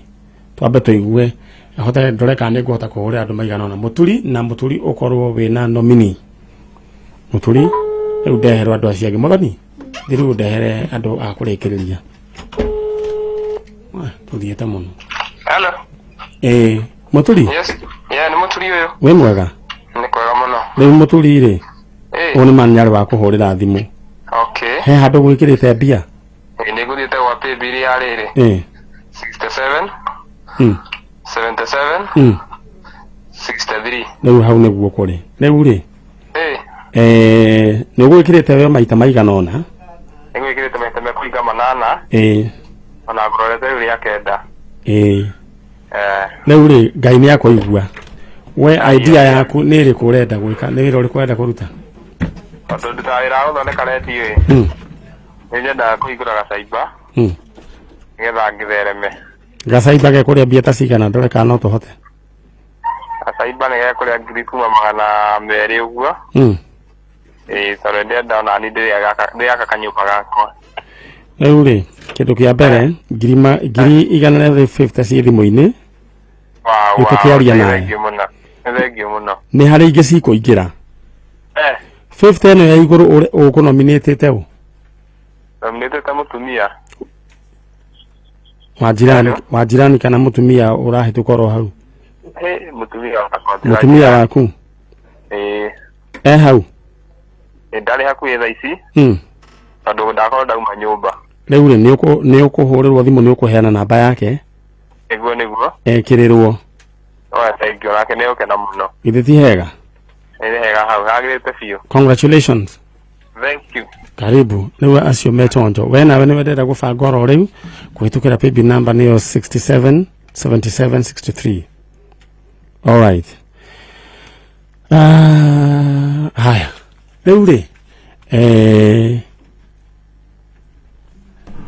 A: twambe tũigue hote ndore kana nĩ ngũhota kũhũrĩra andũ maigana ũna. Mũturi na mũturi ũkorwo wĩna nominee. Mũturi, rĩu ndeherwo andũ acio angĩ. Mũthoni, thiĩ rĩu ndehere andũ a kũrĩkĩrĩria. Wah, tũthiĩte mũno.
I: Hello.
A: Ĩĩ, mũturi.
I: Yes. Yeah, nĩ mũturi ũyũ.
A: Wĩ mwega?
I: Nĩ kwega mũno.
A: Rĩu mũturi rĩ,
I: Ĩĩ.
A: ũyũ nĩ manyarĩ wa kũhũrĩra thimũ.
I: Okay.
A: He handũ gwĩkĩrĩte mbia?
I: Ĩĩ, nĩ ngũthiĩte gwa paybill ya rĩrĩ. 67 77 63.
A: Rĩu hau nĩguo kũrĩ rĩu rĩ.
I: Ĩĩ.
A: Nĩ ũgwĩkĩrĩte we maita maigana ũna?
I: Nĩ ngwĩkĩrĩte maita mekũiga 8. Ona ngũrorete rĩu rĩa 9.
A: Rĩu rĩ, Ngai nĩ akũigua. We idea yaku nĩ ĩrĩkũ ũrenda gwĩka? Nĩ wĩra ũrĩkũ ũrenda kũruta?
I: Tondũ ndutaga wĩra wa gũthondeka redio ĩ. Nĩ nyendaga kũhingũra gacaimba nĩgetha ngĩthereme.
A: Gacaimba gekũrĩa mbia ta cigana? Ndore kana no tũhote.
I: Gacaimba nĩ gekũrĩa ngiri kuma 200 ũguo. Ĩĩ, tondũ ndĩrenda ona niĩ ndĩrĩaka kanyũmba gakwa.
A: Rĩu rĩ, kĩndũ kĩa mbere, 150,000 ciĩ thimũ-inĩ.
I: Wow,
A: Nĩ tũkĩaria
I: nĩ
A: nawe.
I: thengiũ mũno. Nĩ thengiũ mũno.
A: Nĩ harĩ ingĩ cikũingĩra. 50 ĩno ya igũrũ ũkũnominĩtĩte ũ?
I: Nominĩtĩte mũtumia.
A: Wa jirani, wa jirani kana mũtumia ũrahĩtũka oro hau?
I: Ĩ, mũtumia wakwa.
A: Mũtumia waku?
I: Ĩĩ.
A: E hau?
I: Ĩ, ndarĩ hakuhĩ thaa ici tondũ ndakorwo ndauma nyũmba.
A: Rĩu rĩ, nĩ ũkũhũrĩrwo thimũ, nĩ ũkũheana namba yake.
I: Nĩguo nĩguo.
A: Ekĩrĩrwo.
I: Oya, thengiũ, nake nĩ egũkena mũno.
A: Githĩ ti hega?
I: Nĩ hega, hau hagĩrĩte biũ.
A: Congratulations.
I: Thank you.
A: Karibu. Rĩu acio me chonjo, we nawe nĩ wendete gũbanga oro rĩu kũhĩtũkĩra paybill number nĩyo 67 77 63. Alright. Haya, rĩu rĩ,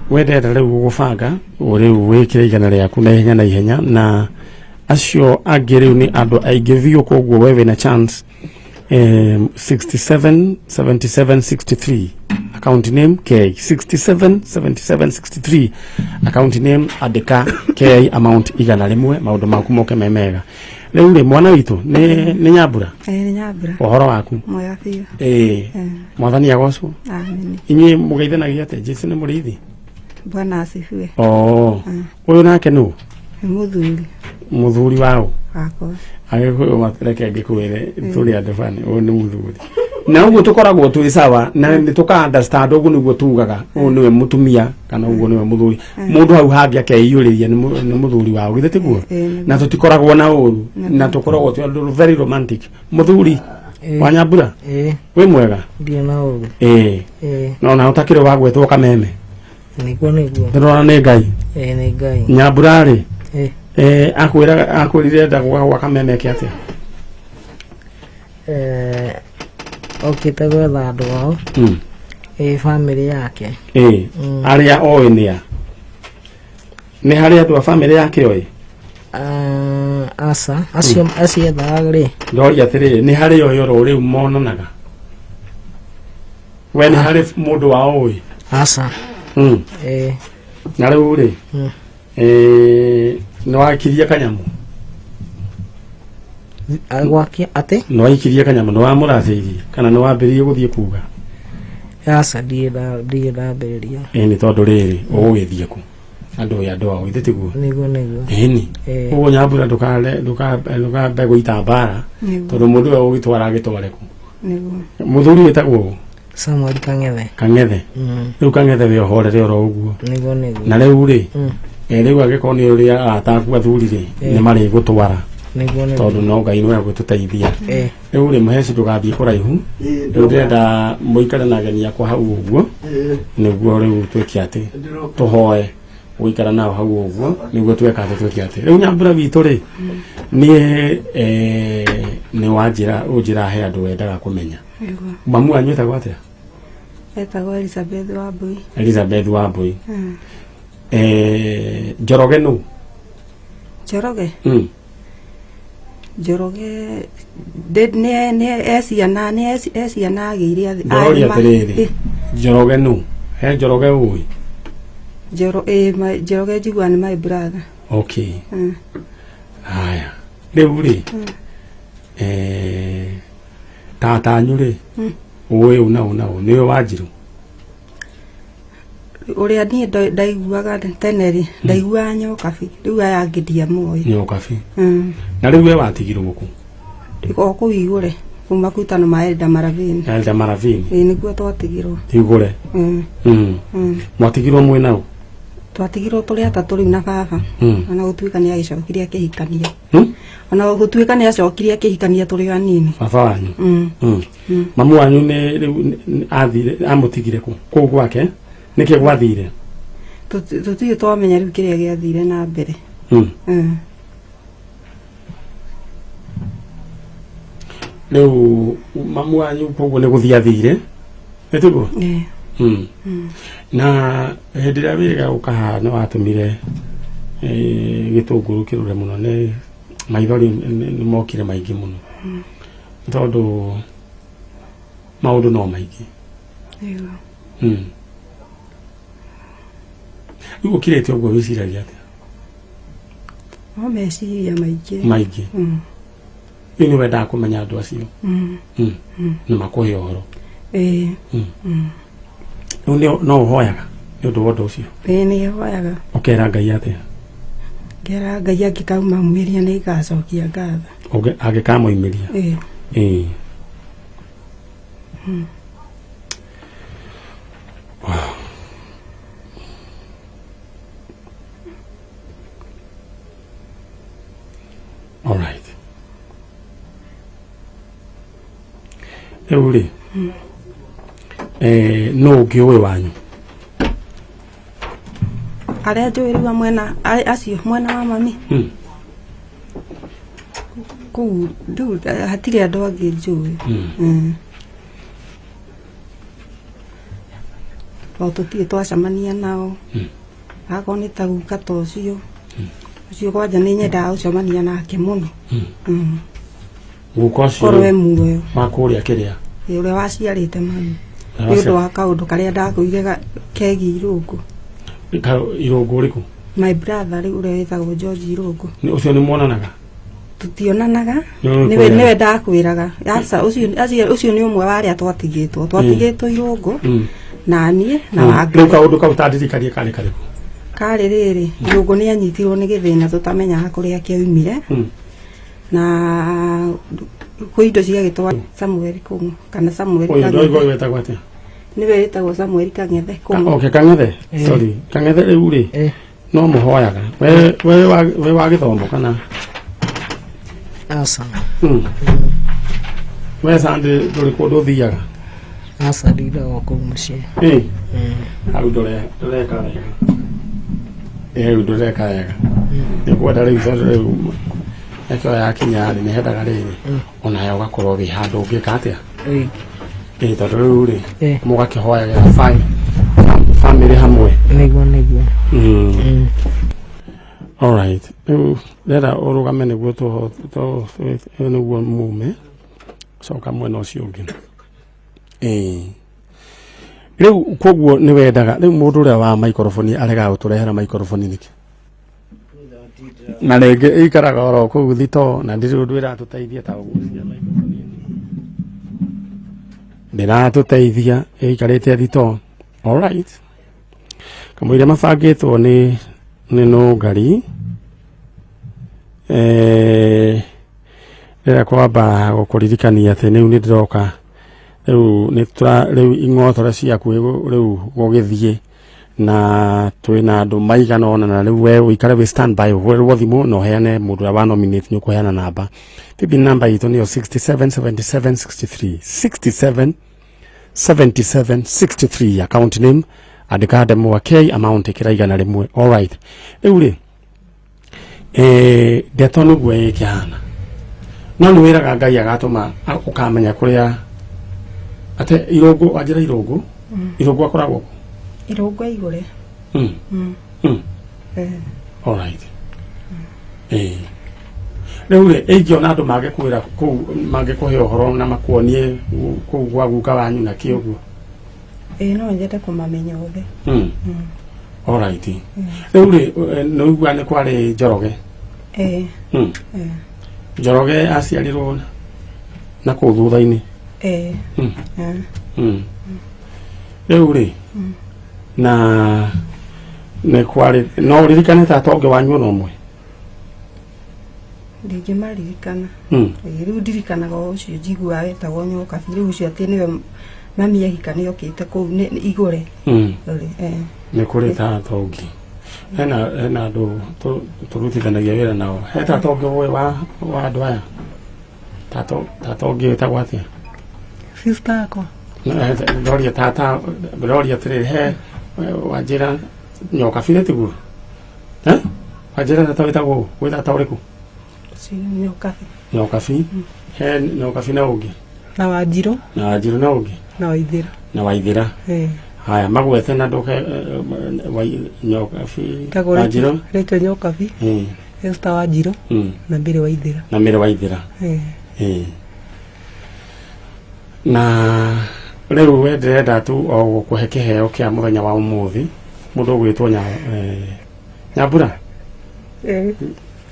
A: wendete rĩu gũbanga rĩu wĩkĩre 100 rĩaku na ihenya na ihenya, na acio angĩ rĩu nĩ andũ aingĩ biũ, koguo we wĩna chance. 67 77 63, account name K, 67 77 63, account name andĩka K, amount 100, maũndũ maku moke me mega. Rĩu rĩ, mwana witũ nĩ Nyambura?
J: Ĩĩ, nĩ Nyambura.
A: Ũhoro waku?
J: Mwega biũ.
A: Ĩĩ. Mwathani agocwo.
J: Amini.
A: Inyuĩ mũgeithanagia atĩa? Jesu nĩ mũrĩithi.
J: Bwana asifiwe.
A: Oh, ũyũ nake nũ?
J: Nĩ mũthuri.
A: Mũthuri waũ?
J: Wakwa.
A: Agĩkũyũ, reke ngĩkwĩre, tũrĩ andũ bani, ũyũ nĩ mũthuri na ũguo tũkoragwo twĩ sawa na nĩ tũka understand. Ũguo nĩguo tugaga ũyũ nĩwe mũtumia kana ũguo nĩwe mũthuri. Mũndũ hau hangĩ akeiyũrĩria nĩ mũthuri wao, githĩ tiguo?
J: Ĩĩ.
A: Na tũtikoragwo na ũru na tũkoragwo twĩ andũ very romantic. Mũthuri wa Nyambura?
K: Ĩĩ.
A: Wĩ mwega?
K: Ndirĩ na ũru.
A: Ĩĩ.
K: Ĩĩ.
A: No na ũtakĩrĩ wa gwĩtwo Kameme?
K: Nĩguo nĩguo.
A: Ndĩrona nĩ Ngai.
K: Ĩĩ, nĩ Ngai.
A: Nyambura rĩ,
K: Ĩĩ.
A: Akwĩra akwĩrire enda gwa Kameme ke atĩa?
K: Okĩte gwetha andũ ao. Ĩĩ, bamĩrĩ yake.
A: Ĩĩ. Arĩa oĩ nĩ a? Nĩ harĩ andũ a bamĩrĩ yake oĩ?
K: Ah, aca, acio aciethaga rĩ.
A: Ndoria atĩrĩrĩ, nĩ harĩ oĩ oro rĩu monanaga? We nĩ harĩ mũndũ wao ũĩ?
K: Aca. Ĩĩ.
A: Na rĩu rĩ, nĩ wakirie kanyamũ?
K: Gwakia atĩ?
A: Nĩ waikirie kanyamũ? Nĩ wamũracĩirie kana nĩ wambĩrĩirie gũthiĩ kuga?
K: Aca, ndirĩ ndambĩrĩria.
A: Ĩĩ, nĩ tondũ rĩrĩ, ũgũgĩthiĩ kũ andũ ĩ andũ ao, githĩ tiguo?
K: Nĩguo nĩguo.
A: Ĩni.
K: Ĩĩ.
A: Ũguo Nyambura, ndũkambe gũita mbara.
J: Nĩguo.
A: Tondũ mũndũ ũyũ ũgĩtwara agĩtware kũ?
J: Nĩguo.
A: Mũthuri wĩtagwo ũ?
K: Samuel Kang'ethe.
A: Kang'ethe. Rĩu Kang'ethe wĩ ũhorere oro ũguo.
K: Nĩguo nĩguo.
A: Na rĩu rĩ, rĩu angĩkorwo nĩ ũrĩa arata aku athuri rĩ, nĩ marĩgũtwara.
K: Nĩguo nĩguo.
A: Tondũ no Ngai nĩwe ũgũtũteithia. Rĩu rĩ, Mũheci ndũgathiĩ kũraihu. Rĩu ndĩrenda mũikare na ageni akwa hau ũguo. Nĩguo rĩu twĩke atĩ tũhoe gũikara nao hau ũguo nĩguo tweka atĩ twĩke atĩ. Rĩu Nyambura witũ rĩ, niĩ nĩ wanjĩra ũnjĩra he andũ wendaga kũmenya.
J: Nĩguo.
A: Mamu wanyu etagwo atĩa?
J: Etagwo Elizabeth Wambui.
A: Elizabeth Wambui. Njoroge nũ?
J: Njoroge? Njoroge nĩ nĩ eciana nĩ eciana agĩire.
A: Ndĩroria atĩrĩrĩ, Njoroge nũ? He Njoroge ũĩ?
J: Njoroge njiguaga nĩ my brother.
A: Okay. Haya. Rĩu rĩ, tata anyu rĩ, ũĩ ũ na ũ na ũ? Nĩwe Wanjirũ?
J: Ũrĩa niĩ ndaiguaga tene rĩ, ndaiguaga Nyokabi. Rĩu aya angĩ ndiamoĩ.
A: Nyokabi. Na rĩu we watigirwo kũ?
J: O kũu Igũre, kũu makutano ma Elda Maravini.
A: Elda Maravini.
J: Ĩĩ nĩkuo twatigirwo.
A: Igũre. Mwatigirwo mwĩ nao?
J: Twatigirwo tũrĩ atatũ rĩu na baba. Ona gũtuĩka nĩ agĩcokire akĩhikania. Ona gũtuĩka nĩ acokire akĩhikania tũrĩ anini.
A: Baba wanyu? Mamu wanyu nĩ rĩu athire amũtigire kũ? Kũu gwake? Nĩkĩ gwathire?
J: Tũtirĩ twamenya rĩu kĩrĩa gĩathire na mbere.
A: Rĩu mamu wanyu koguo nĩ gũthiĩ athire? Nĩ tiguo? Na hĩndĩ ĩrĩa wĩrĩga gũka haha nĩ watũmire gĩtũngũrũ kĩrũre mũno, nĩ maithori nĩ mokire maingĩ mũno. Tondũ maũndũ no maingĩ. Rĩu ũkirĩte ũguo wĩciragia atĩa?
J: No meciria maingĩ.
A: Maingĩ. Rĩu nĩ wendaga kũmenya andũ acio. Na makũhe ũhoro. Rĩu no ũhoyaga nĩ ũndũ wa ũndũ ũcio?
J: Ĩĩ nĩ hoyaga.
A: Ũkera Ngai atĩa?
J: Ngera Ngai angĩkaumamumĩria nĩ ngacokia ngatho.
A: Angĩkamoimĩria? Ĩĩ. All right. Rĩu rĩ, nũ ũngĩ ũĩ wanyu?
J: Arĩa njũĩ rĩu a mwena acio mwena wa mami. Kũu rĩu hatirĩ andũ angĩ njũĩ. O tũtirĩ twacemania nao. Akorwo nĩ ta guka ta ũcio. Ũcio kwanja nĩ nyendaga gũcemania nake mũno.
A: Guka ũcio
J: korwo e muoyo.
A: Wa kũrĩa kĩrĩa?
J: Ũrĩa waciarĩte mami. Nĩ ũndũ wa kaũndũ karĩa ndakwĩire kegiĩ Irũngũ.
A: Irũngũ ũrĩkũ?
J: My brother rĩu ũrĩa wĩtagwo George Irũngũ.
A: Ũcio nĩ muonanaga?
J: Tutionanaga. Nĩwe ndakwĩraga. Aca ũcio nĩ ũmwe wa arĩa twatigĩtwo. Twatigĩtwo Irũngũ na niĩ na Wangari.
A: Rĩu kaũndũ kau tandirikarie karĩ karĩkũ?
J: Karĩ rĩrĩ, Irũngũ nĩ anyitirwo nĩ gĩthĩna tũtamenyaga kũrĩa kĩoimire. Na kwĩ indo ciagĩtwa Samuel Kũng'ũ kana Samuel Kang'ethe.
A: Ũyũ wetagwo atĩa?
J: Nĩwe wĩtagwo Samuel Kang'ethe Kũng'ũ.
A: Okay, Kang'ethe. Sorry. Kang'ethe rĩu rĩ, no mũhoyaga. We wa gĩthomo kana?
K: Aca.
A: We Sunday ndũrĩ kũndũ ũthiaga?
K: Aca ndindaga o kũu mũciĩ.
A: Hau ndũreka wega. Rĩu ndũreka wega. Nĩ kwenda rĩu tondũ rĩu ĩkĩo yakinya rĩ, nĩ hendaga rĩrĩ onawe ũgakorwo wĩ handũ ũngĩka atĩa? Ĩĩ tondũ rĩu rĩ mũgakĩhoyagĩra family hamwe.
K: Nĩguo nĩguo.
A: All right. Rĩu ndĩrenda ũrũgame nĩguo nĩguo mume coka mwena ũcio ũngĩ. Rĩu koguo nĩ wendaga rĩu mũndũ ũrĩa wa microphone aregaga gũtũrehera microphone nĩkĩ? Na rĩngĩ ĩikaraga oro kũu thitoo na ndirĩ ũndũ ĩratũteithia ta ũgucia microphone ĩno. Ndĩratũteithia ĩikarĩte thitoo. All right. Kamũira mabangĩtwo nĩ nũngari. Ndĩrenda kwamba gũkũririkania atĩ rĩu nĩ ndĩroka Rĩu nĩ tũra rĩu ing'otore ciaku rĩu gũgĩthiĩ na twĩna andũ maigana ũna, na rĩu we ũikare wĩ standby ũhũrĩrwo thimũ na ũheane mũndũ ũrĩa wa nominate. Nĩ ũkũheana namba. Paybill namba itũ nĩyo 67 77 63, 67 77 63. Account name andĩka ndemwa K, amount ĩkĩra 100. Alright, rĩu rĩ ndeto nĩguo ĩkĩhana, no nĩ wĩraga Ngai agatũma ũkamenya kũrĩa ate irũngũ wanjĩra irũngũ. Irũngũ akoragwo kũ?
J: Irũngũ igũre.
A: Alright, rĩu rĩ ingĩona andũ mangĩkwĩra kũu, mangĩkũhe ũhoro na makuonie kũu gwa guka wanyu na kĩ ũguo?
J: Ĩĩ, no nyende kũmamenya othe.
A: Alright, rĩu rĩ nĩ ũigua nĩ kwarĩ Njoroge?
J: Ĩĩ.
A: Njoroge aciarirwo na kũu thutha-inĩ?
J: Ĩĩ.
A: Rĩu rĩ na nĩ kwarĩ no ũririkane tata ũngĩ wanyu ona ũmwe?
J: Ndingĩmaririkana. Ĩĩ, rĩu ndirikanaga o ũcio njiguaga wetagwo Nyokabi. Rĩu ũcio atĩ nĩwe mami ahika nĩ okĩte kũu nĩ igũre. Rĩ, eh.
A: Nĩ kũrĩ tata ũngĩ, hena andũ tũrutithanagia wĩra nao, he tata ũngĩ ũĩ wa andũ aya, tata ũngĩ wĩtagwo atĩa?
K: Sister yakwa.
A: Ndoria tata, ndoria atĩrĩrĩ, he wanjĩra Nyokabi tiguo? Eh? Wanjĩra tata wĩtagwo ũ? Gwĩ tata ũrĩkũ?
J: Ũcio nĩ Nyokabi.
A: Nyokabi, he Nyokabi na ũngĩ?
K: Na Wanjirũ.
A: Na Wanjirũ na ũngĩ?
K: Na Waithĩra.
A: Na Waithĩra.
K: Eh.
A: Haya, magwete na ndũke Nyokabi.
K: Tagwo
A: Wanjirũ.
K: Rachel Nyokabi. Esther Wanjirũ. Na Mbĩrĩ Waithĩra.
A: Na Mĩrĩ Waithĩra.
K: Eh.
A: Na rĩu we ndĩrenda tu o gũkũhe kĩheo kĩa mũthenya wa ũmũthĩ, mũndũ ũgwĩtwo Nyambura.
J: Eh.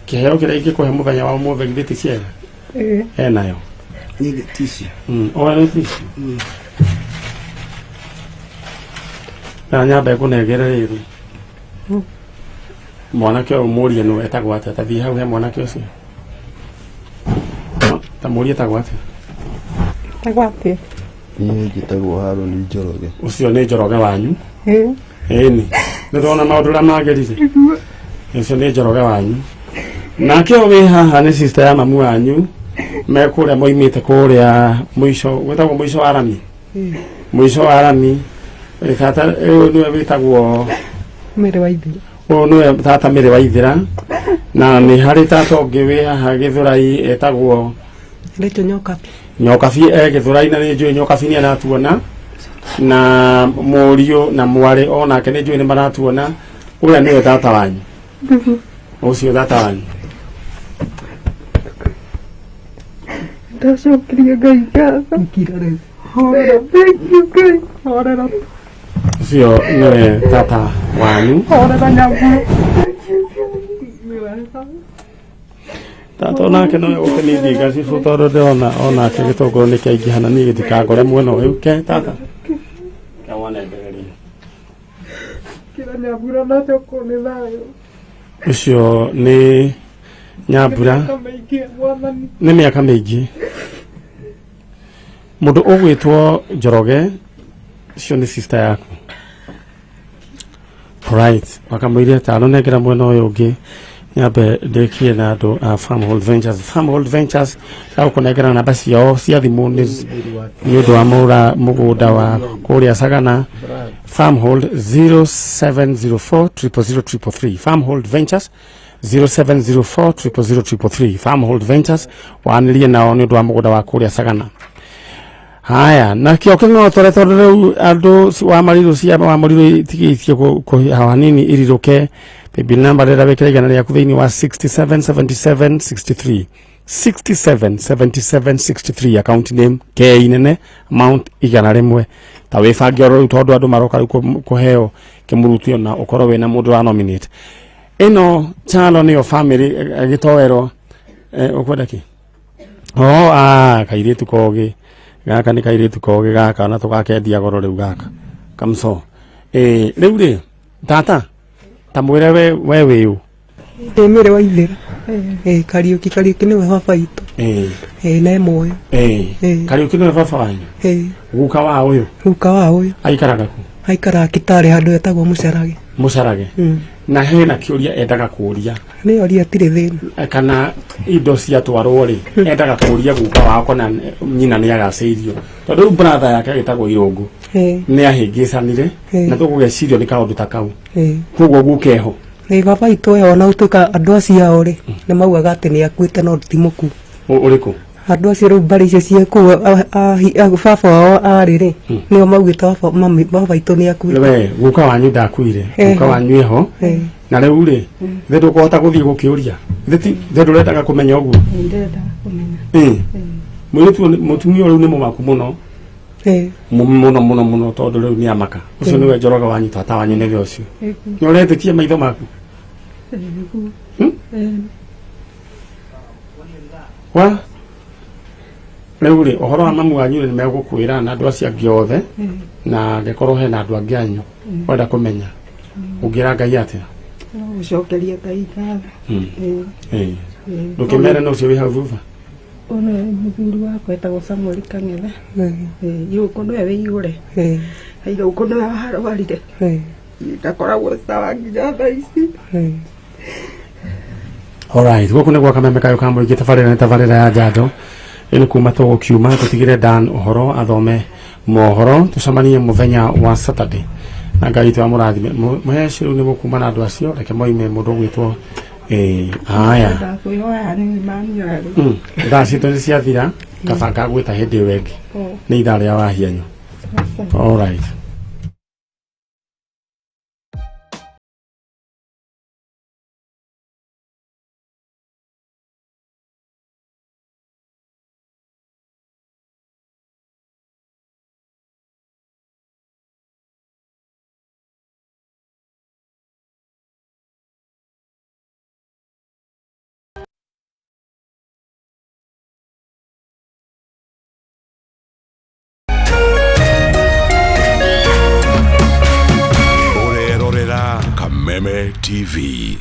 A: Kĩheo kĩrĩa ingĩkũhe mũthenya wa ũmũthĩ githĩ ti kĩega?
J: Eh.
A: Enayo.
G: Nyingĩ tissue.
A: Oya nĩ tissue. Na nyambe ngũnengere rĩrĩ. Mwanake ũyũ mũrie nũ etagwo atĩa, ta thiĩ hau he mwanake ũcio. Ta mũrie etagwo atĩa.
J: Etagwo atĩa?
L: Niĩ njĩtagwo Harũni Njoroge.
A: Ũcio nĩ Njoroge wanyu.
J: Eh.
A: Ĩni nĩ ndona maũndũ ũrĩa magĩrire. Ũcio nĩ Njoroge wanyu, nake ũyũ wĩ haha nĩ sister ya mamu wanyu, me kũrĩa moimĩte kũrĩa mũico gwĩtagwo mũico wa rami, mũico wa rami. Tata ũyũ nĩwe wĩtagwo
K: Mĩrĩ Waithĩra.
A: Ũyũ nĩwe tata Mĩrĩ Waithĩra, na nĩ harĩ tata ũngĩ wĩ haha Gĩthũrai etagwo
K: Rachel Nyokabi.
A: Nyokabi e Gĩthũrai, na nĩ njũĩ Nyokabi nĩ aratuona, na mũriũ na mwarĩ onake nĩ njũĩ nĩ maratuona. Ũrĩa nĩwe tata wanyu, ũcio tata wanyu.
J: Ndacokeria Ngai ngatho. Horera, thank you Ngai. Horera.
A: Ũcio nĩwe tata wanyu.
J: Horera Nyambura. Nĩ wega.
A: Tata onake no gũkĩnithia gacibũ, tondũ ndĩrona onake gĩtũngũrũ nĩ kĩaingĩha na niĩ gĩtikangore mwena ũyũ ke tata kewanengereria.
J: Kĩra Nyambura nacokwo nĩ thayũ.
A: Ũcio nĩ Nyambura.
J: Mĩaka mĩingĩ, Mwathani.
A: Nĩ mĩaka mĩingĩ. Mũndũ ũgwĩtwo Njoroge, ũcio nĩ sister yaku, right? Wakamũire tano nengera mwena ũyũ ũngĩ nyambe ndĩkie na andũ a Farmhold Ventures. Farmhold Ventures gũkũnengera namba ciao cia thimũ nĩ ũndũ wa mũra mũgũnda wa kũrĩa Sagana. Farmhold 0704 000 333. Farmhold Ventures 0704 000 333. Farmhold Ventures, wanĩrie nao nĩ ũndũ wa mũgũnda wa kũrĩa Sagana. Haya, nakĩo kĩng'otore, tondũ rĩu andũ wa marirũ cia wa marirũ itigĩtie hawa hanini irirũke. Paybill number rĩrĩa wĩkĩra 100 rĩaku thĩinĩ wa 67 77 63, 67 77 63, account name K nene, amount 100. Ta wĩbange oro rĩu, tondũ andũ maroka rĩu kũheo kĩmurutio, na ũkorwo wĩna mũndũ wa nominate. Ĩno chano nĩyo family gĩtoero. Ũkwenda kĩ? Oh, ah, kairĩtu kogĩ gaka, nĩ kairĩtu kogĩ gaka, na tũgakendia goro rĩu gaka kamso. Rĩu rĩ tata, ta mwĩre we wĩũ.
K: Ndĩ Mĩrĩ Waithĩra. Ĩ Kariũki, Kariũki nĩwe baba witũ.
A: Ĩĩ.
K: Ĩĩ na e muoyo.
A: Ĩĩ.
K: Ĩĩ.
A: Kariũki nĩwe baba wanyu?
K: Ĩĩ.
A: Guka wa ũyũ?
K: Guka wa ũyũ.
A: Aikaraga kũ?
K: Aikaraga Kitale handũ hetagwo Mũcarage.
A: Mũcarage. Na hena kĩũria endaga kũũria.
K: Nĩ oria atirĩ thĩna.
A: Kana indo ciatwarwo rĩ, endaga kũũria guka wao kana nyina nĩ agacĩirio. Tondũ rĩu brother yake agĩtagwo Irũngũ nĩ ahĩngĩcanire na tũgũgecirio nĩ kaũndũ ta kau. Koguo guka eho.
K: Ĩĩ baba witũ eho na gũtuĩka andũ acio ao rĩ nĩ maugaga atĩ nĩ akuĩte no ti mũkuũ.
A: Ũrĩkũ?
K: Andũ acio rĩu mbarĩ icio ciĩ kũu baba wao arĩ rĩ nĩo maugĩte baba witũ nĩ akuĩte.
A: We guka wanyu ndakuire. Guka wanyu eho. Na rĩu rĩ thĩ ndũkũhota gũthiĩ gũkĩũria. Thĩ ndũrendaga kũmenya ũguo.
J: Ndĩrendaga kũmenya.
A: Mũirĩtu mũtumia ũyũ nĩ mũmaku mũno. Mũno mũno mũno tondũ rĩu nĩ amaka. Ũcio nĩwe Njoroge wanyu tata wanyu nĩwe ũcio. Nĩ ũretĩkia maitho maku? Wa rĩu rĩ ũhoro wa mamu wanyu nĩ megũkwĩra na andũ acio angĩ othe na angĩkorwo hena andũ angĩ anyu wenda kũmenya ũngĩra Ngai atĩa?
J: No gũcokeria Ngai ngatho.
A: Ndũkĩmere na ũcio wĩ hau thutha.
J: Ũyũ nĩwe mũthuri wakwa etagwo Samuel Kang'ethe. Irũngũ nĩwe wĩ igũre. Irũngũ nĩwe warwarire. Ndakoragwo sawa nginya thaa ici.
A: Alright, gũkũ nĩ gwa Kameme Kayũ ka Mũingĩ, tabarĩra nĩ tabarĩra ya njanjo. Ĩno kuma tũgũkiuma tũtigĩre Dan ũhoro athome mohoro tũcemanie mũthenya wa Saturday. Na Ngai witũ amũrathime. Mũheci rĩu nĩ mũkuma na andũ acio reke moime mũndũ ũgwĩtwo haya.
J: Ndakwĩhoya nĩ manioya rĩu.
A: Thaa citũ nĩ ciathira kaba ngagwĩta hĩndĩ ĩyo ĩngĩ. Nĩ ithaa rĩa wahianyu. Alright.
M: Orerorera Kameme TV.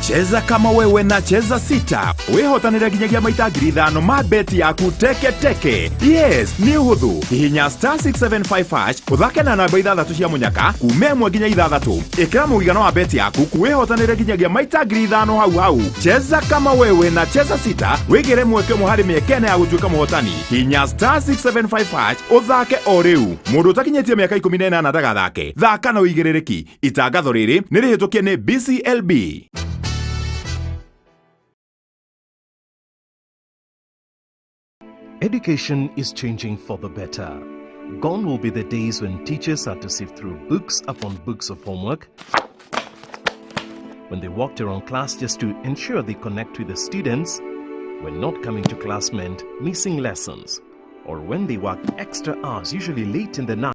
N: Cheza kama wewe na Cheza Sita wihotanire nginyagia maita 5,000 ma beti yaku teke teke. Yes, ni uhuthu. Hihinya star 675 hash uthake na namba 6 cia munyaka kuma 1 nginya 6. Ikira mũigana wa beti yaku wihotanire nginyagia maita 5,000 hau hau. Cheza kama wewe na Cheza Sita wigire mweke ũmwe harĩ mĩeke ĩna ya gũtuĩka mũhotani. Hihinya star 675 hash uthake o rĩu. Mũndũ ũtakinyĩtie mĩaka 18 ndagathake. Thaka na ũigĩrĩrĩki. Itangatho rĩrĩ nĩ rĩhĩtũkie nĩ BCLB.
O: Education is changing for the better. Gone will be the days when teachers had to sift through books upon books of homework, when they walked around class just to ensure they connect with the students, when not coming to class meant missing lessons, or when they worked extra hours, usually late in the night.